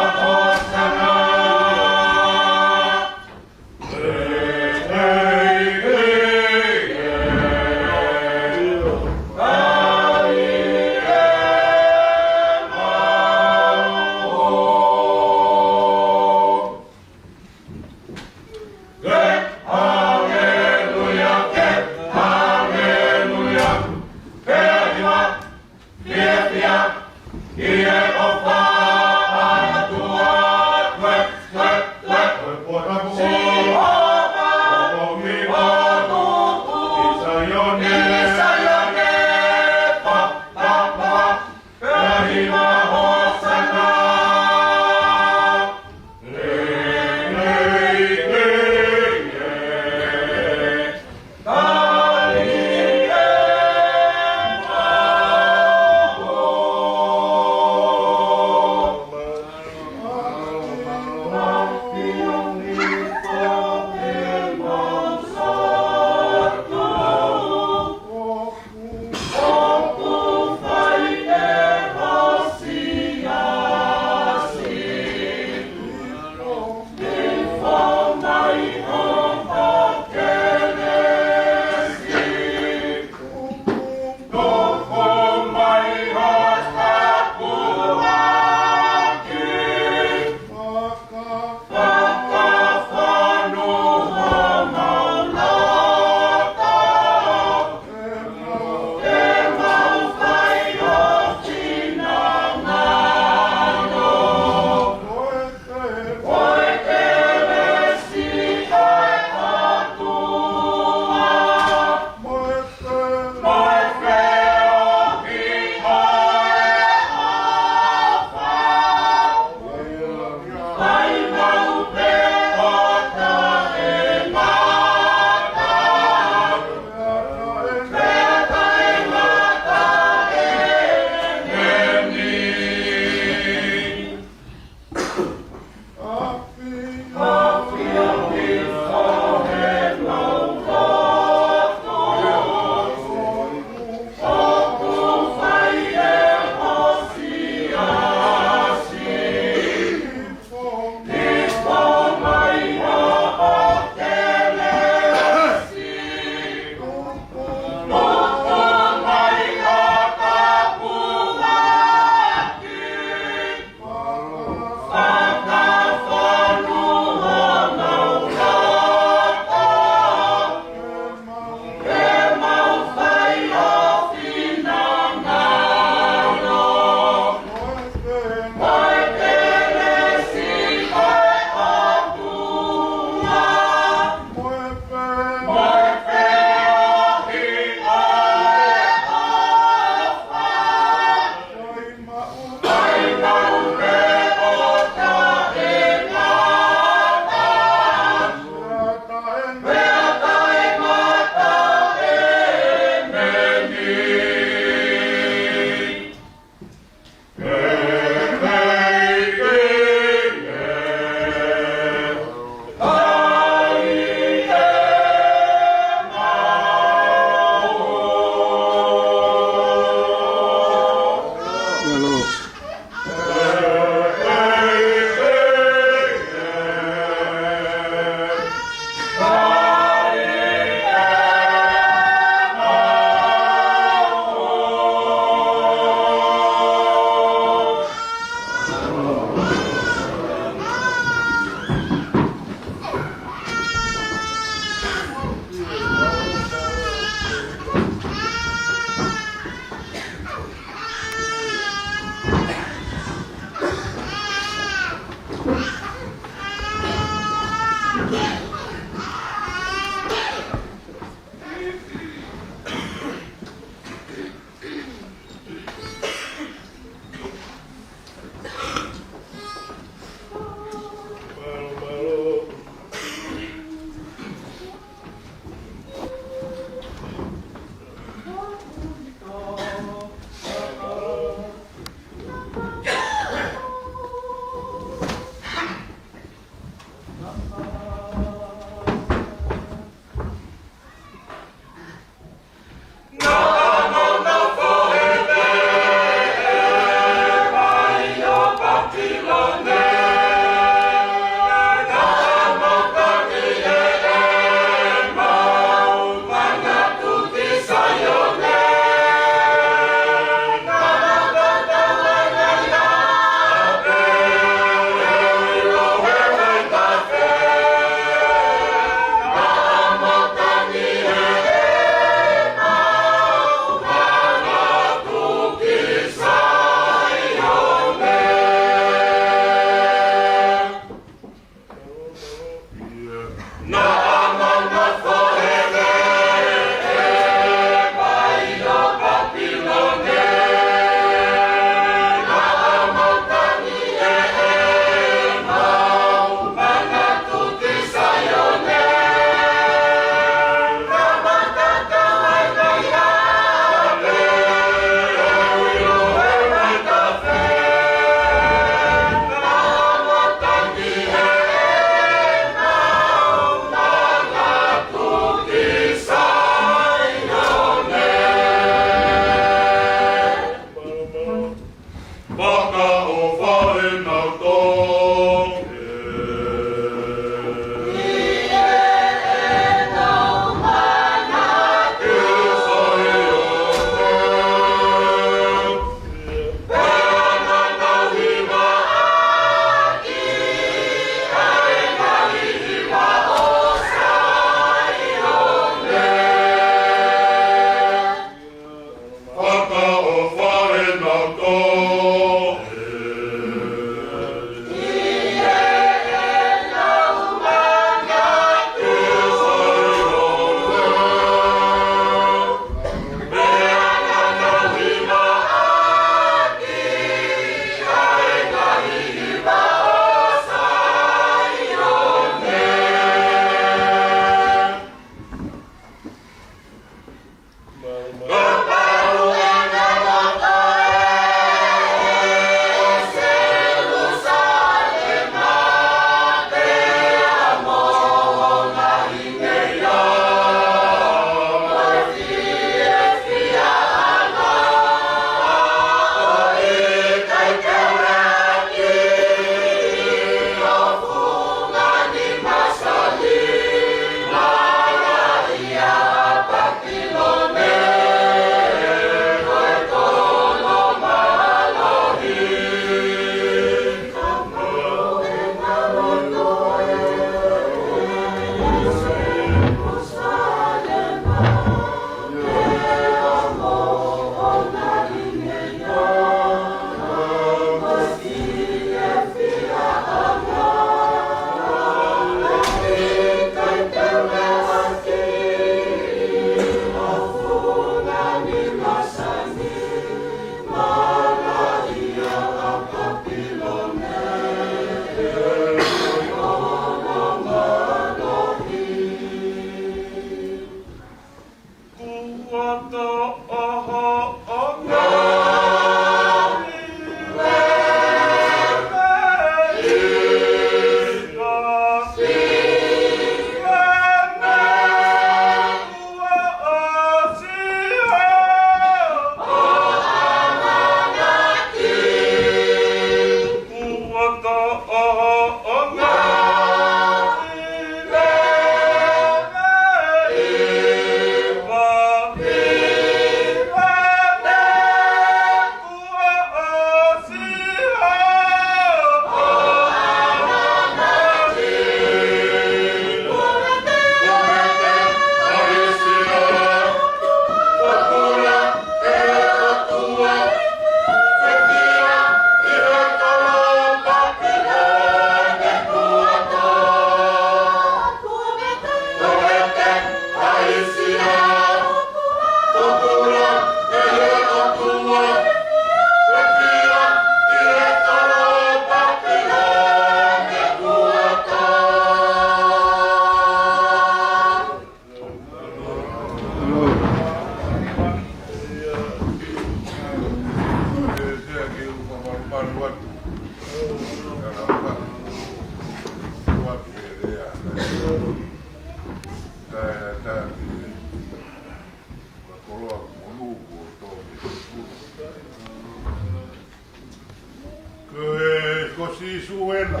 Ko e, ko Sīsū ena.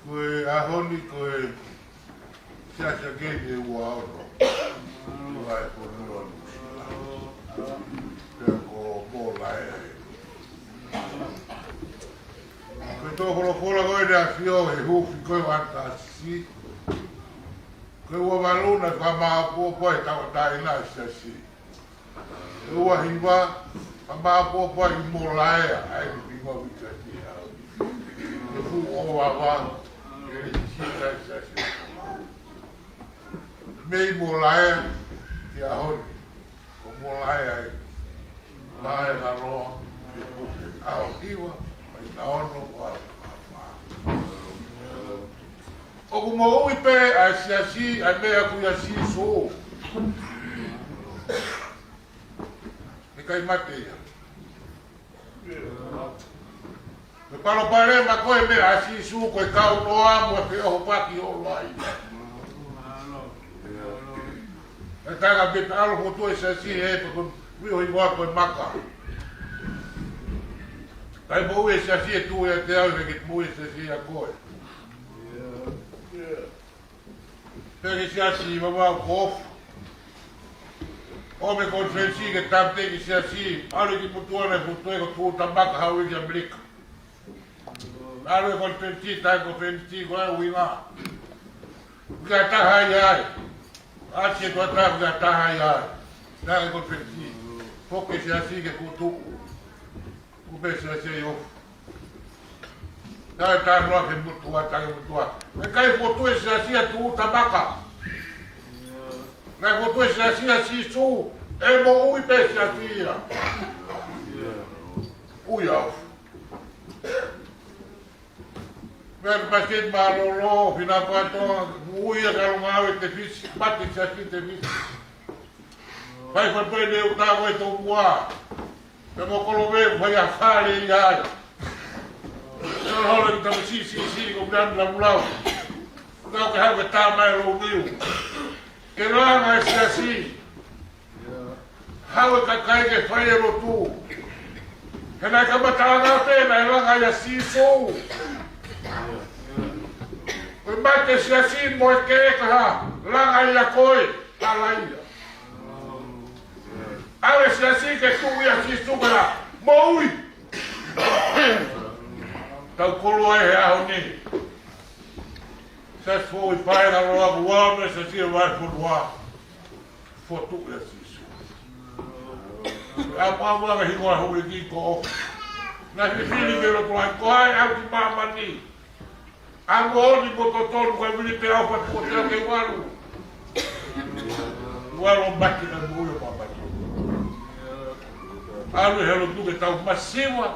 Ko e ʻaho ni ko e Siasi ʻa Keni ʻe ua ono. Ua e fonua Nuʻusila. Pea ko Molaea ē. Ko e tō folofola ko ē ʻa e ʻAfio he huufi ko ē ʻa Tasi. Ko e ua valu naʻe fakamāʻopoʻopo ai e tauʻatāina ʻa e Siasi. ʻE ua hiva, fakamāʻopoʻopo ai ʻi Molaea, ʻa eni pingo vita ki au. ʻE fuʻu ʻoava, ʻe lisi ʻa e Siasi. Mei Molaea, ki he ʻaho ni. Ko Molaea ē. Naʻe ngalo, ʻe kupe au hiva, mai na ono, ua, ua, ua. ʻOku moʻui pē ʻa e Siasi, ʻa e meʻa ko ia ʻa Sīsū. ʻIkai mate ia. Ko e palopalema ko ē meʻa ʻa Sīsū ko e kaunoa mo e feʻohopaki ʻo e laʻi. ʻE taga pē ʻalu fotu e Siasi ē pe ko e ui ʻo e ʻoua ko e maka. Kai moʻui e siasi ʻe tuʻu ʻiate au, ʻikai ke moʻui e siasi ʻia koe. Pea ke siasi vavau kofu. ʻOmi e konifelenisi ke tāputeʻi e siasi, ʻalu ki Motuʻa naʻe fokotuʻu ai ko Tuʻutamaka, haʻu ia ki ʻAmelika. ʻAlu e konifelenisi, taʻe konifelenisi ko e ʻuhinga. Ko e taha ia ai. ʻAsi e tokotaha, ko e taha ia ai. Taʻe konifelenisi. Foki e siasi ki Kutuʻu. Kuo pē siasi ʻi ʻOfa. Taʻe talanoa ki Motuʻa, taʻe Motuʻa. ʻIkai fokotuʻu e siasi ʻia Tuʻutamaka. Naʻe fokotuʻu e siasi ʻia Sīsū. ʻE moʻui pē siasi ia. ʻUi au. Meʻa Palesiteni Mālōlō, Fina Koatoa, moʻui ʻa Kalongave Tefisi, mate siasi Tefisi. Fai fai pē ne uta ko e tomuʻa. Pea mo Kolove, fai ʻa fale ia ai. Pea holo ki tama sisi, sisi, ko Brian Lamulau. Kau ke hau ke tā mai lo niu. Ke langa e siasi. Haʻu e kakai ke fai e lotu. He naʻe kamataʻanga pē naʻe langa ʻia Sīsū. Ko e mate siasi mo e kē ka ha, langa ʻia koe, ala ia. ʻAlu e siasi ke tuʻu ʻia Sīsū ka la, moʻui. Tau koloa he ʻaho ni. Siasi foʻi pae na loa kuo ʻalu e siasi ʻo e fonua. Fokotuʻu ʻia Sīsū. ʻA pāpā ka hingoa houʻeiki ko. Naʻe fifili ke lotu ai ko ai au ki māmani. ʻA moʻoni mo totonu ka vili pē au ka tuʻu ʻo te au ke ualu. Ualu maki na moʻui ʻo māmani. ʻAlu he lotu ke tau masiva.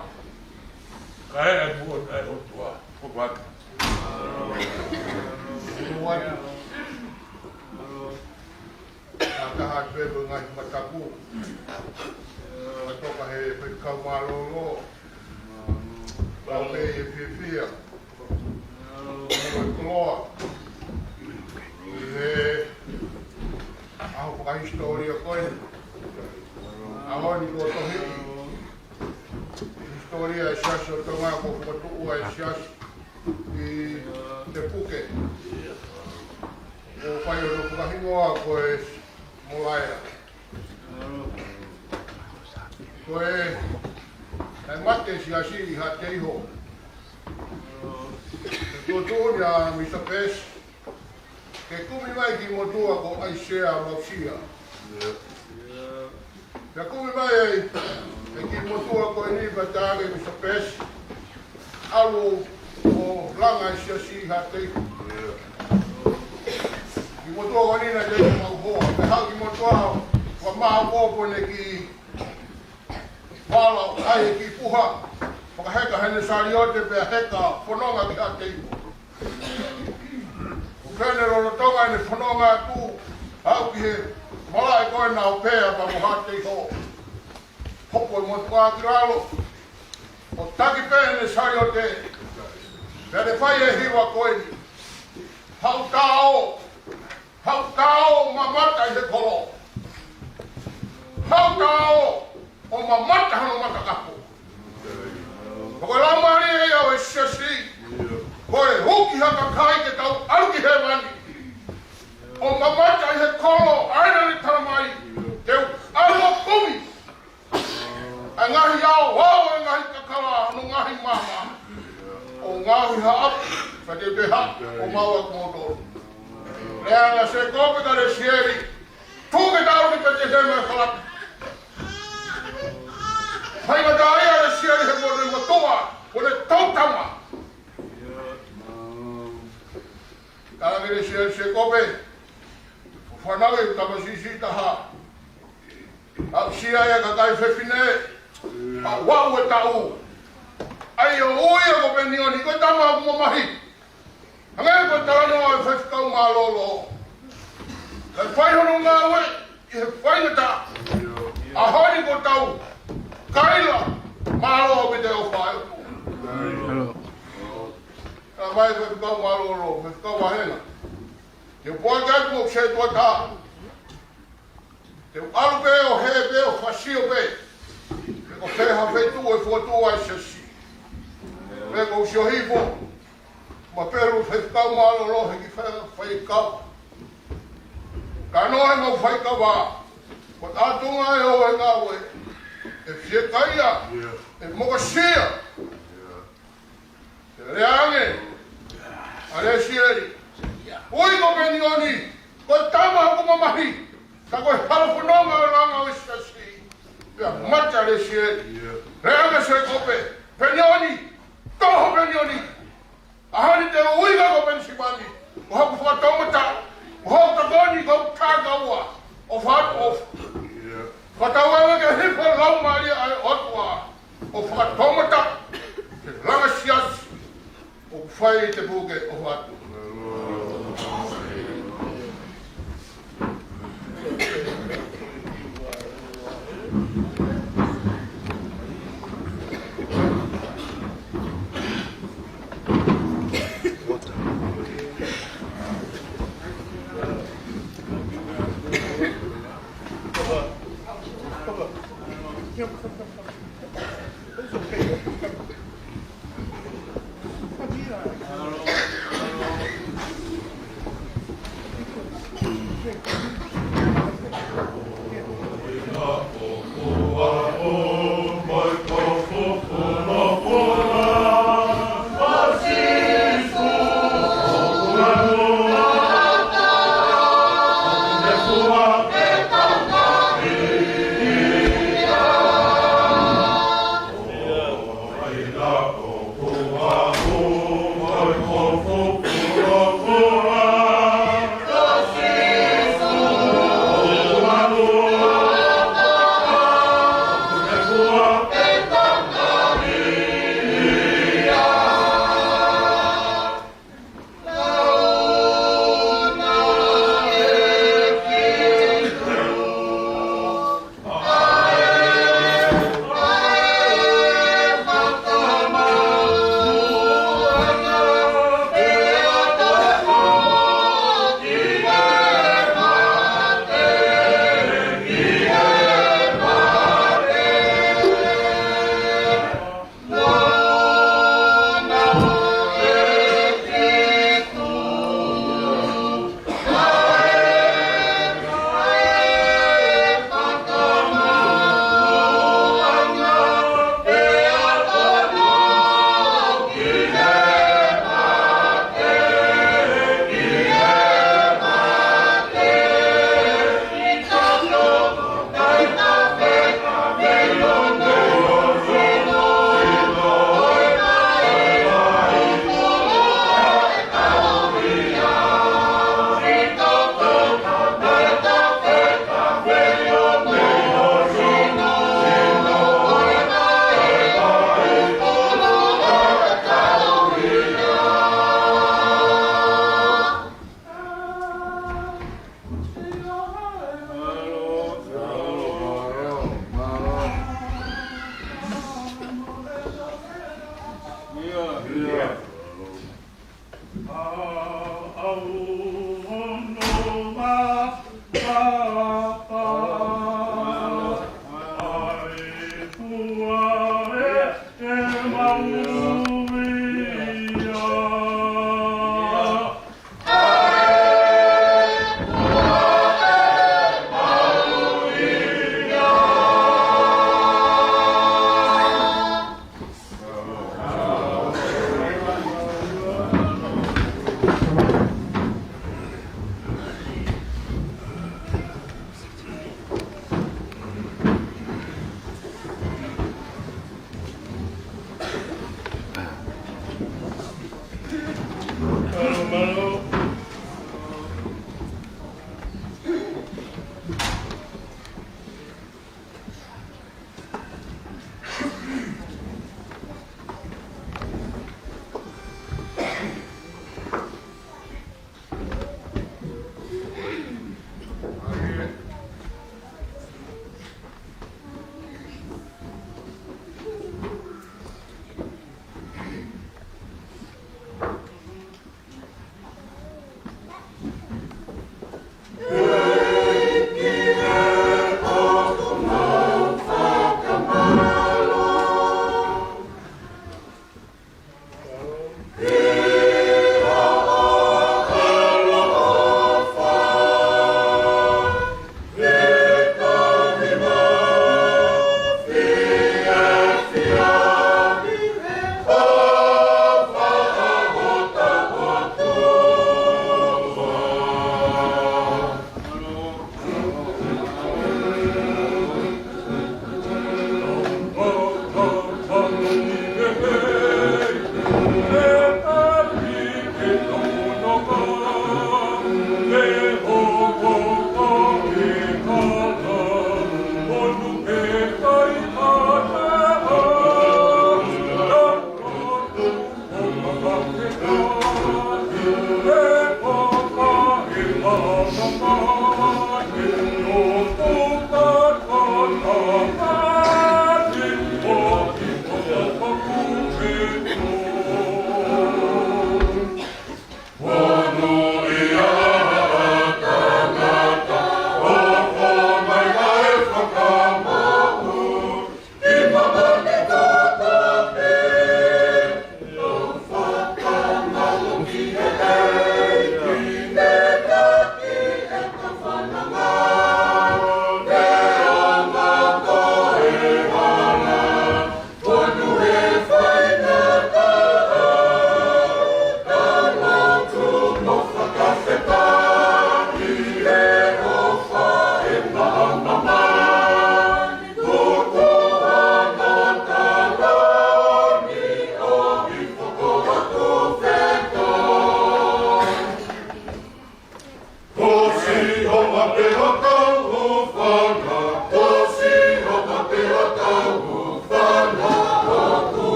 Kae ʻai moʻoni ʻa e ʻOtua. Ko vaka. Ua. Ka taha pē ko e ngaahi mataku. Ka toka he Faifekau Mālōlō. Kau pē ʻi he fiefia. Mo e koloa. ʻI he ʻaho fakahisitōlia ko eni. ʻAho ni kuo tohiʻi. Hisitōlia e Siasi ʻo Tonga kuo fokotuʻu ai e siasi ʻi Te Puke. ʻO fai hono fakahingoa ko e Molaea. Ko e, ʻa e mate siasi ʻi Haʻateiho. Ko e tuʻutuʻuni ʻa Misa Pesi. Ke kumi mai ki motuʻa ko ʻAisea Mausia. Pea kumi mai ai, ʻe ki motuʻa ko eni pea tā ke Misa Pesi. ʻAlu ʻo langa e siasi ʻi Haʻateiho. Ki motuʻa ko eni naʻe ʻikai ke mau hoa. Pea haʻu ki motuʻa ʻo mau ko pone ki Pala ʻai ki puha. Fakaheka heʻene saliote pea heka fononga ki Haʻateiho. ʻO pehē ne lolotonga ʻene fononga atu, haʻu ki he malaʻe ko ē naʻe pea pea mo Haʻateiho. Hoko e motuʻa ki lalo, ʻo taki pē ʻene saliote. Pea ne fai e hiva ko eni. Haʻu tā ō, haʻu tā ō mamata ʻi he kolo. Haʻu tā ō, ʻo mamata hono matakapu. Ko e laumālie ia ʻo e siasi. Ko e huki ha kakai ke tau ʻalu ki hēvani. ʻO mamata ʻi he kolo, ʻa ia naʻe talamai. Te u ʻalu ʻo kumi. ʻA e ngaahi aoao, ʻa e ngaahi kakala, hono ngaahi maama. ʻO ngaohi haʻapu, ka te te ha, ʻo maua kimoutolu. Lea ʻa Sēkope kia Lesieli. Tuku ke tau ki Petelihema ʻo e kalati. Faingataʻaʻia ʻa Lesieli he ko ʻene motuʻa, ko ʻene tautama. Tala ki Lesieli Sēkope. Fanau e tama sisi taha. Aʻusia e kakai fefine. ʻA e vaʻu e taʻu. ʻAi ʻo ui ʻa Kopenioni ko e tama mamahi. Hangē ko e talanoa ʻa e Faifekau Mālōlō. Kae fai hono ngāue ʻi he faingataʻa. ʻAho ni kuo tau kaila mālō ʻaupito ʻa e ʻofa ʻa e ʻOtua. Ka mai Faifekau Mālōlō, Faifekau Vahena. Te u puake atu mo e sētuata. Te u ʻalu pē ʻo hē pē ʻo fāsio pē. Pe ko fē ha feituʻu ʻe fokotuʻu ai e siasi. Ko Siosifa Mapelu, faifekau mālōlō he kiʻi fai, faikava. Ka noa e mau faikava, ko e ʻatunga e ō e ngāue, ʻe fiekaia, ʻe mokosia. Ke lea ange ʻa Lesieli. Ui ko Penioni, ko e tama hoku mamahi, ka ko e halafononga ʻo e langa ʻo e siasi. Pea mate ʻa Lesieli. Lea ange Sēkope, Penioni, toho Penioni. ʻAho ni te u ui koe ko Penisipani, ko hoku fakatoumata, ko hoku tokoni, ko hoku kākāua, ʻo fatu ʻo fakatauange ke hifo e Laumālie ʻa e ʻOtua, ʻo fakatoumata ke langa siasi ʻoku fai te puke ʻo fatu.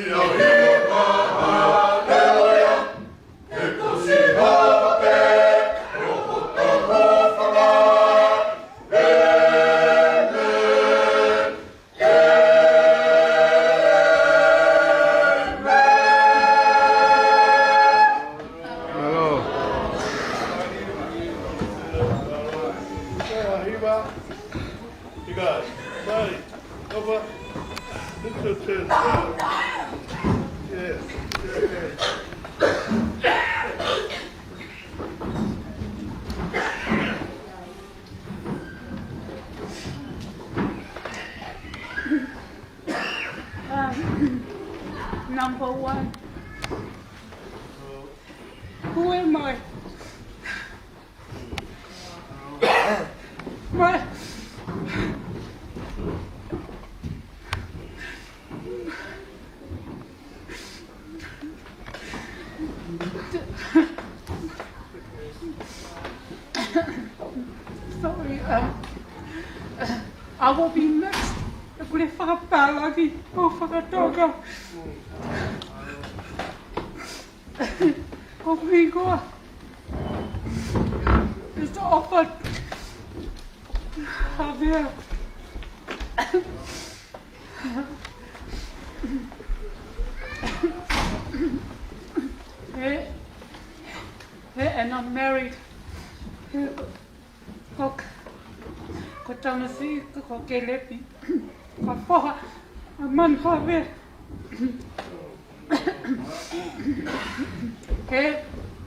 Hello. You guys, buddy, over. It's your turn. Yeah. Yeah, yeah. Um, number one. Who am I? My Sorry, um, I will be mixed. Ko e fakapālangi ʻo e fakatonga. Ko Huingoa is the orphan. Havea. He, he, and I'm married. He, ko, ko Tanasi, ko Kelepi. Ko e foha ʻa Manu Havea. He,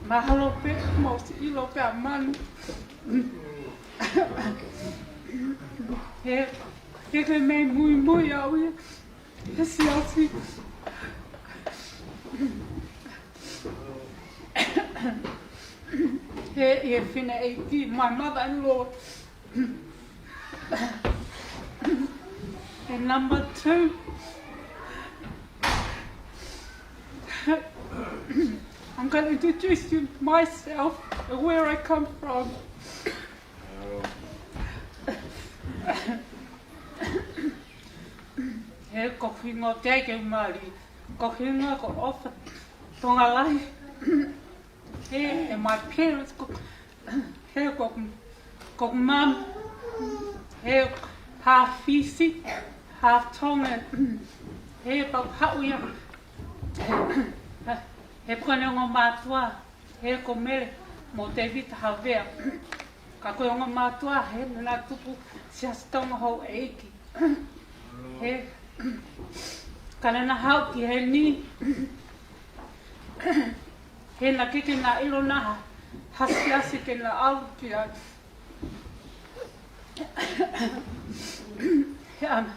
mahalo pē, mou ʻosi ʻilo pē ʻa Manu. He, ke ke mei muimui au ia he siasi. He, he fineʻeiki, my mother-in-law. And number two, I'm gonna introduce you myself and where I come from. He ko Huingoa te ke mali, ko Huingoa ko e ʻofa Tonga Lahi. He, he my parents ko, he ko, ko mum, he half Fisi, half Tongan. He pau haʻu ia. He ko ʻene ongo mātuʻa, he ko Mele mo Tevita Havea. Ka ko e ongo mātuʻa, he naʻa na tupu siasi Tonga houʻeiki. He, ka naʻa na haʻu ki heni, he naʻe ʻikai ke na ʻilo ha, ha siasi ke na ʻalu ki ai. He ana,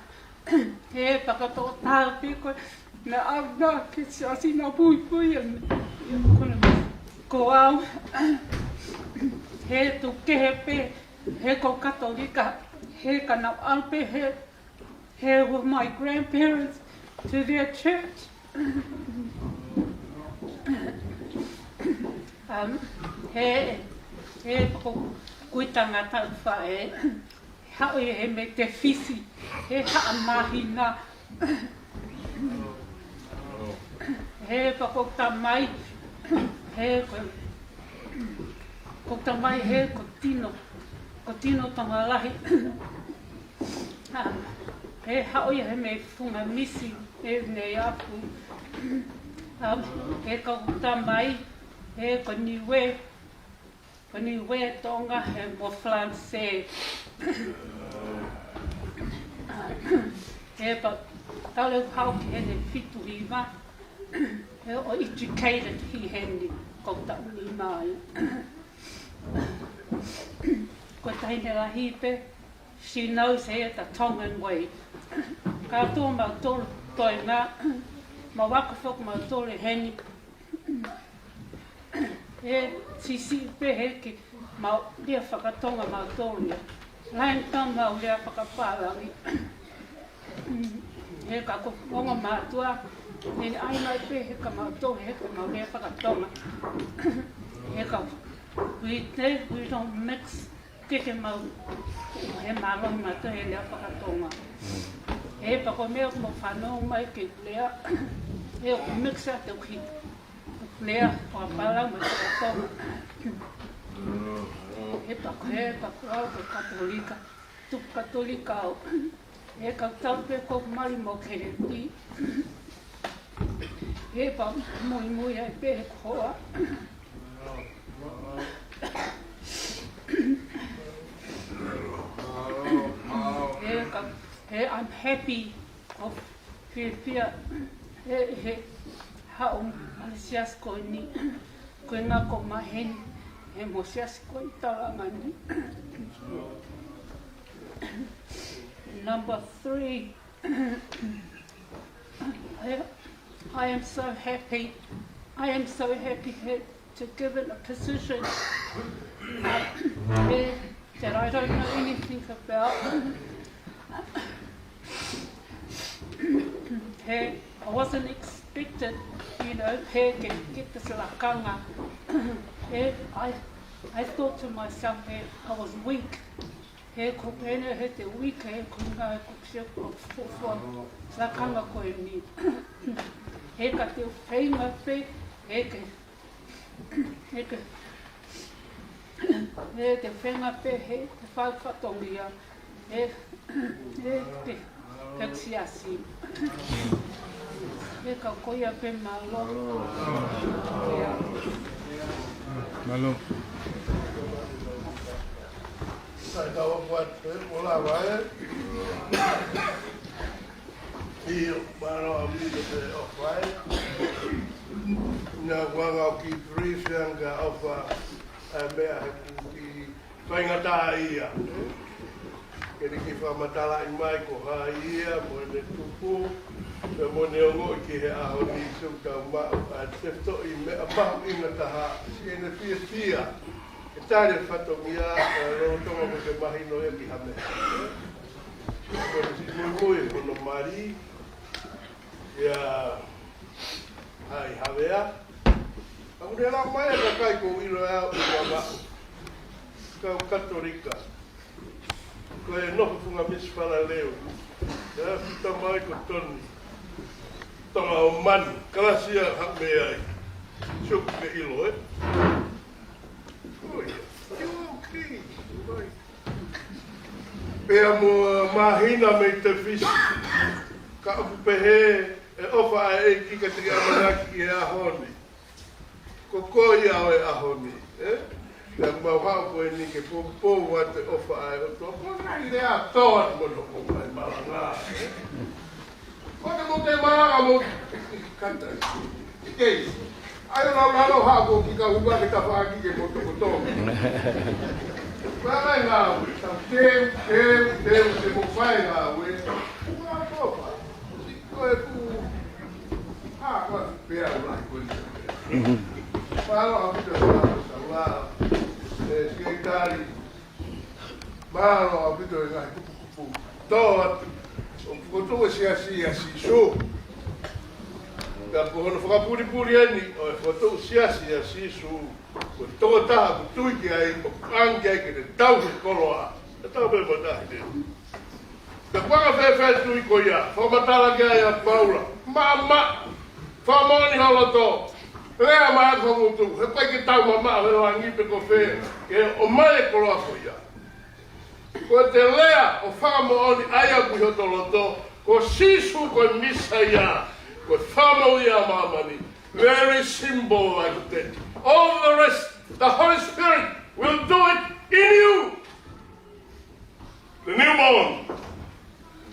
he fakatoʻotaha pē ko e, naʻa na ʻalu na ki he siasi naʻe puipui ʻe, ʻe ko na, ko au. He tuʻu kehe pē, he ko Katolika, he ka na ʻalu pē, he, he with my grandparents to their church. Um, he, he ko, ko e tangata faʻē, haʻu ia he Metefisi, he haʻa māhina. He pea ko e tamai, he ko, ko e tamai he ko Tino, ko Tino Tonga Lahi. Ah, he haʻu ia he mei he funga misi, he nei apu. Ah, he ko e tamai, he ko Niue, ko Niue Tonga, he mo Falanisē. He pea, tau leva haʻu ki heni fitu hiva, he ʻo educated ʻi heni, ko e taʻu nima ia. Ko e taʻahine lahi pē, she knows here the Tongan way. Ka tō mautolu toenga, mau ako foki mautolu ʻi heni. He siʻisiʻi pē he ke mau lea fakatonga mautolu ia. Lahi ange pē ʻemau lea fakapālangi. He ka ko e ongo mātuʻa, he ʻai mai pē he ka mautolu, he ka mau lea fakatonga. He ka we, they, we don't mix. Ke ke mau, he mālohi mautolu he lea fakatonga. He pea ko e meʻa ʻoku mau fanongo mai ke lea, He ʻoku mix ʻa e tauhi. Lea, ʻo a pala, ma sa to. He pa, he pa, ko Katolika. Tupu Katolika au. He ka tau pē ko mali mo kereti. He pa, muimui ai pē he koa. He ka, he I'm happy of fiefia he, he haʻu ʻa e siasi ko eni, ko e ngako maheni, he mo siasi ko e talangani. Number three, I, I am so happy. I am so happy here to give it a position, uh, here that I don't know anything about. Here, I wasn't expected, you know, here to get this lakanga. Here, I, I thought to myself, here, I was weak. He ko pene he te uike he ko ngā he ko pio ko fofo. Sa kanga ko e ni. He ka te feinga pē, he ke, he ke, he te feinga pē, he te fau fatongia. He, he te, he siasi. He ka ko ia pē mālō. Mālō. Sai, ka ʻoku atu pē, ʻo lava ē. ʻIo, mālō ʻaupito pē ʻofa ē. Naʻa ku hanga ʻo kiʻi brief ange ʻofa ʻa e meʻa he kuki faingataʻaʻia. Ke ne kiʻi fakamatalaʻi mai ko hai ia, mo ʻene tupu, pea mo ʻene ongoʻi ki he ʻaho ni, so tau maʻu ʻa e tefitoʻi meʻa mahuʻinga taha, siʻene fiefia. Ke tali e fatongia, ʻa e lolotonga mo ke mahino ia ki ha meʻa. Ko e siʻi muimui hono mali, ia, ʻa e Havea. ʻA ʻoku ne lau mai ʻa e kakai ko ilo au ʻi Vavaʻu. Kau Katolika. Ko e nofo funga misi falaleu. Ia, fita mai ko Toni. Tonga ʻo manu. Kalasia ha meʻa ai. Sio ke ilo, ē? Oh, yeah. You okay? Right. Pea mo māhina mei te fisi. Ka ʻoku pehē, ʻe ʻofa ʻa e ʻEiki ka te ke ʻamanaki ki he ʻaho ni. Ko koe ia ʻo e ʻaho ni, ē? Pea mau haʻu ko eni ke poupou atu e ʻofa ʻa e ʻOtua. Ko nai lea toa mo no ko mai malanga, ē? Ko te mo te malanga mo kata. Kei. Ai, lau, lau, lau, ha, ko ki ka uba ke ta fa ki ke mo to, mo to. Pea mai ngāue, ta teu, teu, teu, te mo fai ngāue. Ua ko fa. Si ko e ku. Ha, ko pea ula, ko ni. Palo, ha, ko te ula, sa ula. E, sekitali. Mālō ʻaupito e ngaahi kupukupu. Tō atu. ʻOku fokotuʻu e siasi ʻia Sīsū. Pea ko hono fakapulipuli eni, ʻo e fokotuʻu siasi ʻia Sīsū. Ko e tokotaha ʻoku tui ki ai, ʻoku ʻange ki ai ke ne tauhi e koloa. Te tau pē mo tahi te. Te kuanga fēfē tui ko ia, fakamatala ki ai ʻa Paula. Maʻamaʻa, fakamoʻoni ho loto. Lea mai ʻa e Fakamotu, he ʻikai ke tau mamaʻo he langi pe ko fē, ke ʻomai e koloa ko ia. Ko e te lea ʻo fakamoʻoni ʻa ia ʻoku ʻi hoto loto, ko Sīsū ko e Mīsaia, ko e Fakamoʻui ʻa māmani. Very simple like that. All the rest, the Holy Spirit will do it in you. The newborn.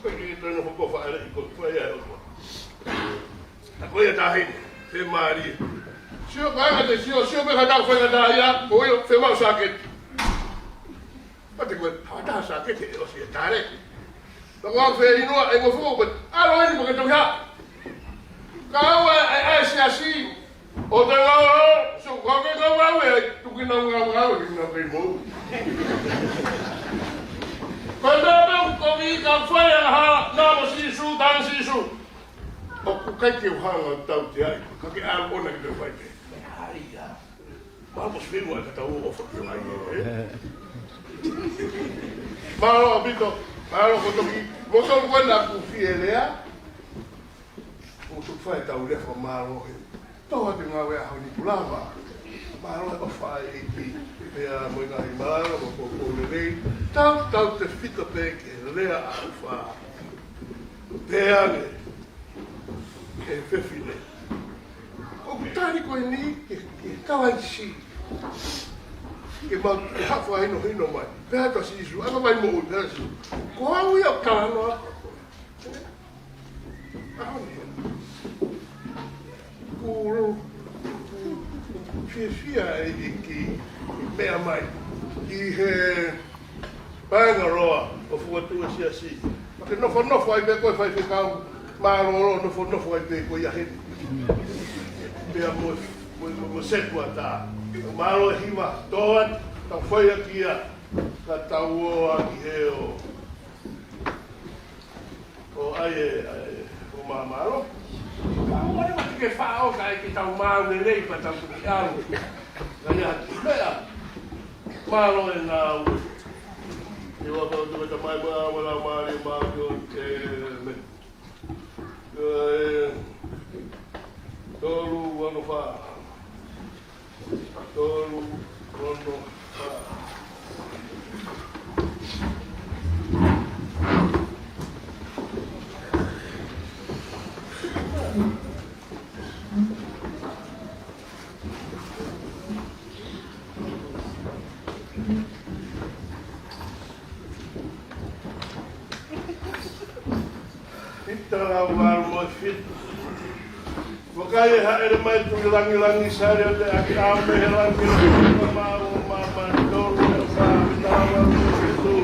Ko e kiʻi tonu hoko faʻa ʻi ko fai ai hoko. Ta ko ia tahi, fē mālie. Sio ka ka te sio, sio pē ka tau fai ka tā ia, ko ia fē mau sāketi. Pate ko e, ha tā sāketi ʻe ʻosi e tare. Ta ko fē inoa, e ngofo ko, ʻalo eni mo ke tau ia. Ka ua e, e, e siasi, ʻo te ngāue, so, ko ke ngāue, tuki nau ngāue, ki nau kei mou. Ko e meʻa pē ʻoku kovi ka fai ʻa ha, nā mo Sīsū, tang Sīsū. ʻOku ʻikai ke u hanga ʻo tautea ai, ka ke ʻalu ʻona ki te fai pē. Ai, ia. Mālō mo se meʻa ka tau ʻofa ki ai, ē? Mālō ʻaupito, mālō ko toki, mo tau ko ena ku fie lea. Ko toki Fai ʻetau lea fakamālō he tō atu e ngāue ʻaho ni, pulava. Mālō e ʻofa ʻa e ʻEiki, pea mo e ngaahi malanga mo e poupou lelei. Tau, tautefito pē ki he lea ʻofa. Pea ange, ʻe fefine. ʻOku tali ko eni ki he, ki he Kalaisi. Ke mau, ke haʻu fakahinohino mai. Pea ʻatā Sīsū, ʻa e vai moʻui, pea Sīsū. Ko au ia ʻoku talanoa. ʻAho ni. Kuo, kuo fiefia e ʻEiki meʻa mai ʻi he Paenga loa ʻo fuatu e siasi. Pea ke nofonofo ai pē koe faifekau, mālōlō nofonofo ai pē koe ia heni. Pea mo, mo, mo, mo setuata. Mālō e hiva, tō atu, tau fai ʻaki ia, ka tau ō ʻaki he ʻo. ʻO ʻai e, ʻai e, ʻo māmālō. Ka ʻoua naʻa ke faʻo ka ʻai ke tau maau lelei pea tau tuki ʻalu. Ka ia ki meʻa. Mālō e ngāue. ʻI he huafa ʻo e ʻOtua mo e Tamai mo e ʻAlo mo e Laumālie Māʻoniʻoni. ʻĒmeni. ʻE, tolu, ono, fā. Tolu, ono, fā. Pita valu mo e fitu. Vakai ʻe hāʻele mai e Tuʻi langilangi ʻi saliote ʻaki ʻa e meʻa he langi ke fai e fakamaau ʻo māmani. Tolu, ono, fā, pita valu mo e fitu.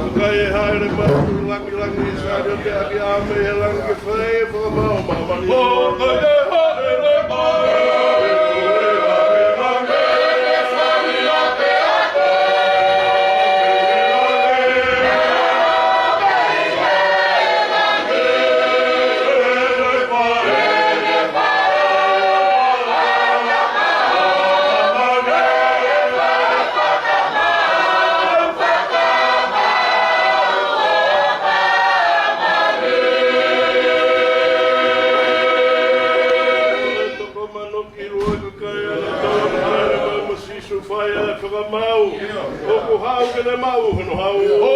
Vakai ʻe hāʻele mai e Tuʻi langilangi ʻi saliote ʻaki ʻa e meʻa he langi ke fai e fakamaau ʻo māmani. Vakai ʻe hāʻele mai. Ko mano ki lua ka kai ana tau hāʻele mai mo Sīsū fai ʻa e fakamaau. ʻOku haʻu ke ne maʻu hono haʻu. ʻO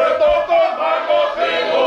e toko mano ki lua.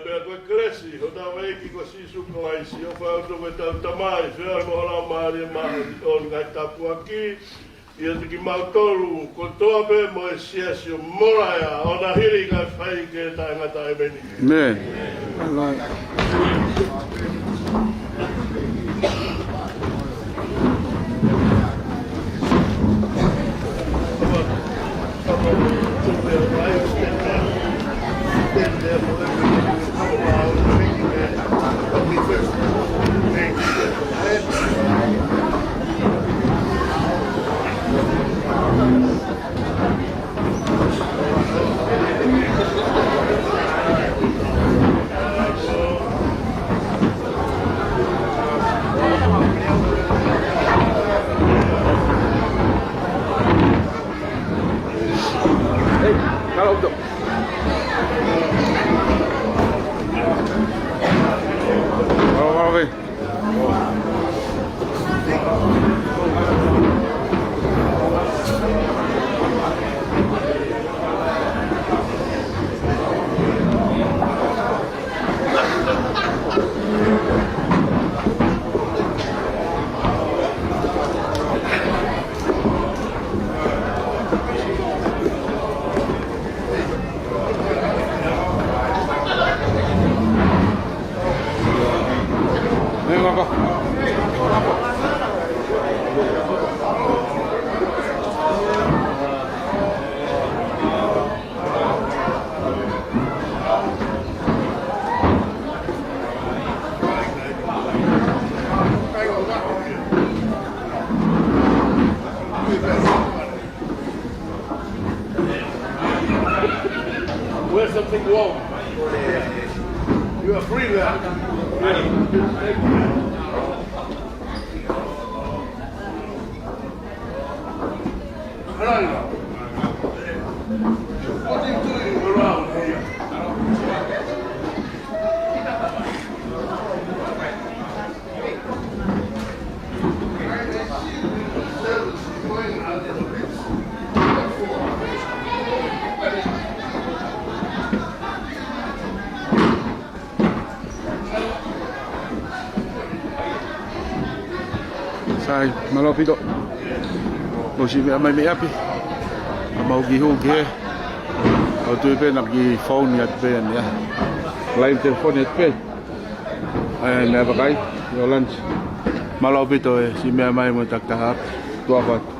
Pea ko e kelesi ʻa hotau ʻEiki ko Sīsū Kalaisi, ʻofa ʻa e ʻOtua mo ʻetau Tamai, feohi mo e Laumālie Māʻoniʻoni, ngaahi tāpuaki ʻiate kimautolu kotoa pē mo e siasi ʻo Molaea, ʻo na hili kae fai ki he taʻengata. ʻĒmeni. ʻĒmeni. Kalo uto. Kalo, kalo, kalo. Where's the big wall? You are free there. What are you doing around here? Sai, mālō ʻaupito. Mou siʻi meʻa mai mei ʻapi. Ka mau kiʻi hū ki hē. ʻOku ou tui pē naʻa kiʻi phone atu pē ʻanenai. Line telefoni atu pē. ʻAi, meʻa vakai. ʻIo, lunch. Mālō ʻaupito e siʻi meʻa mai mo e takitaha ʻapi. Tuʻa ʻofa atu.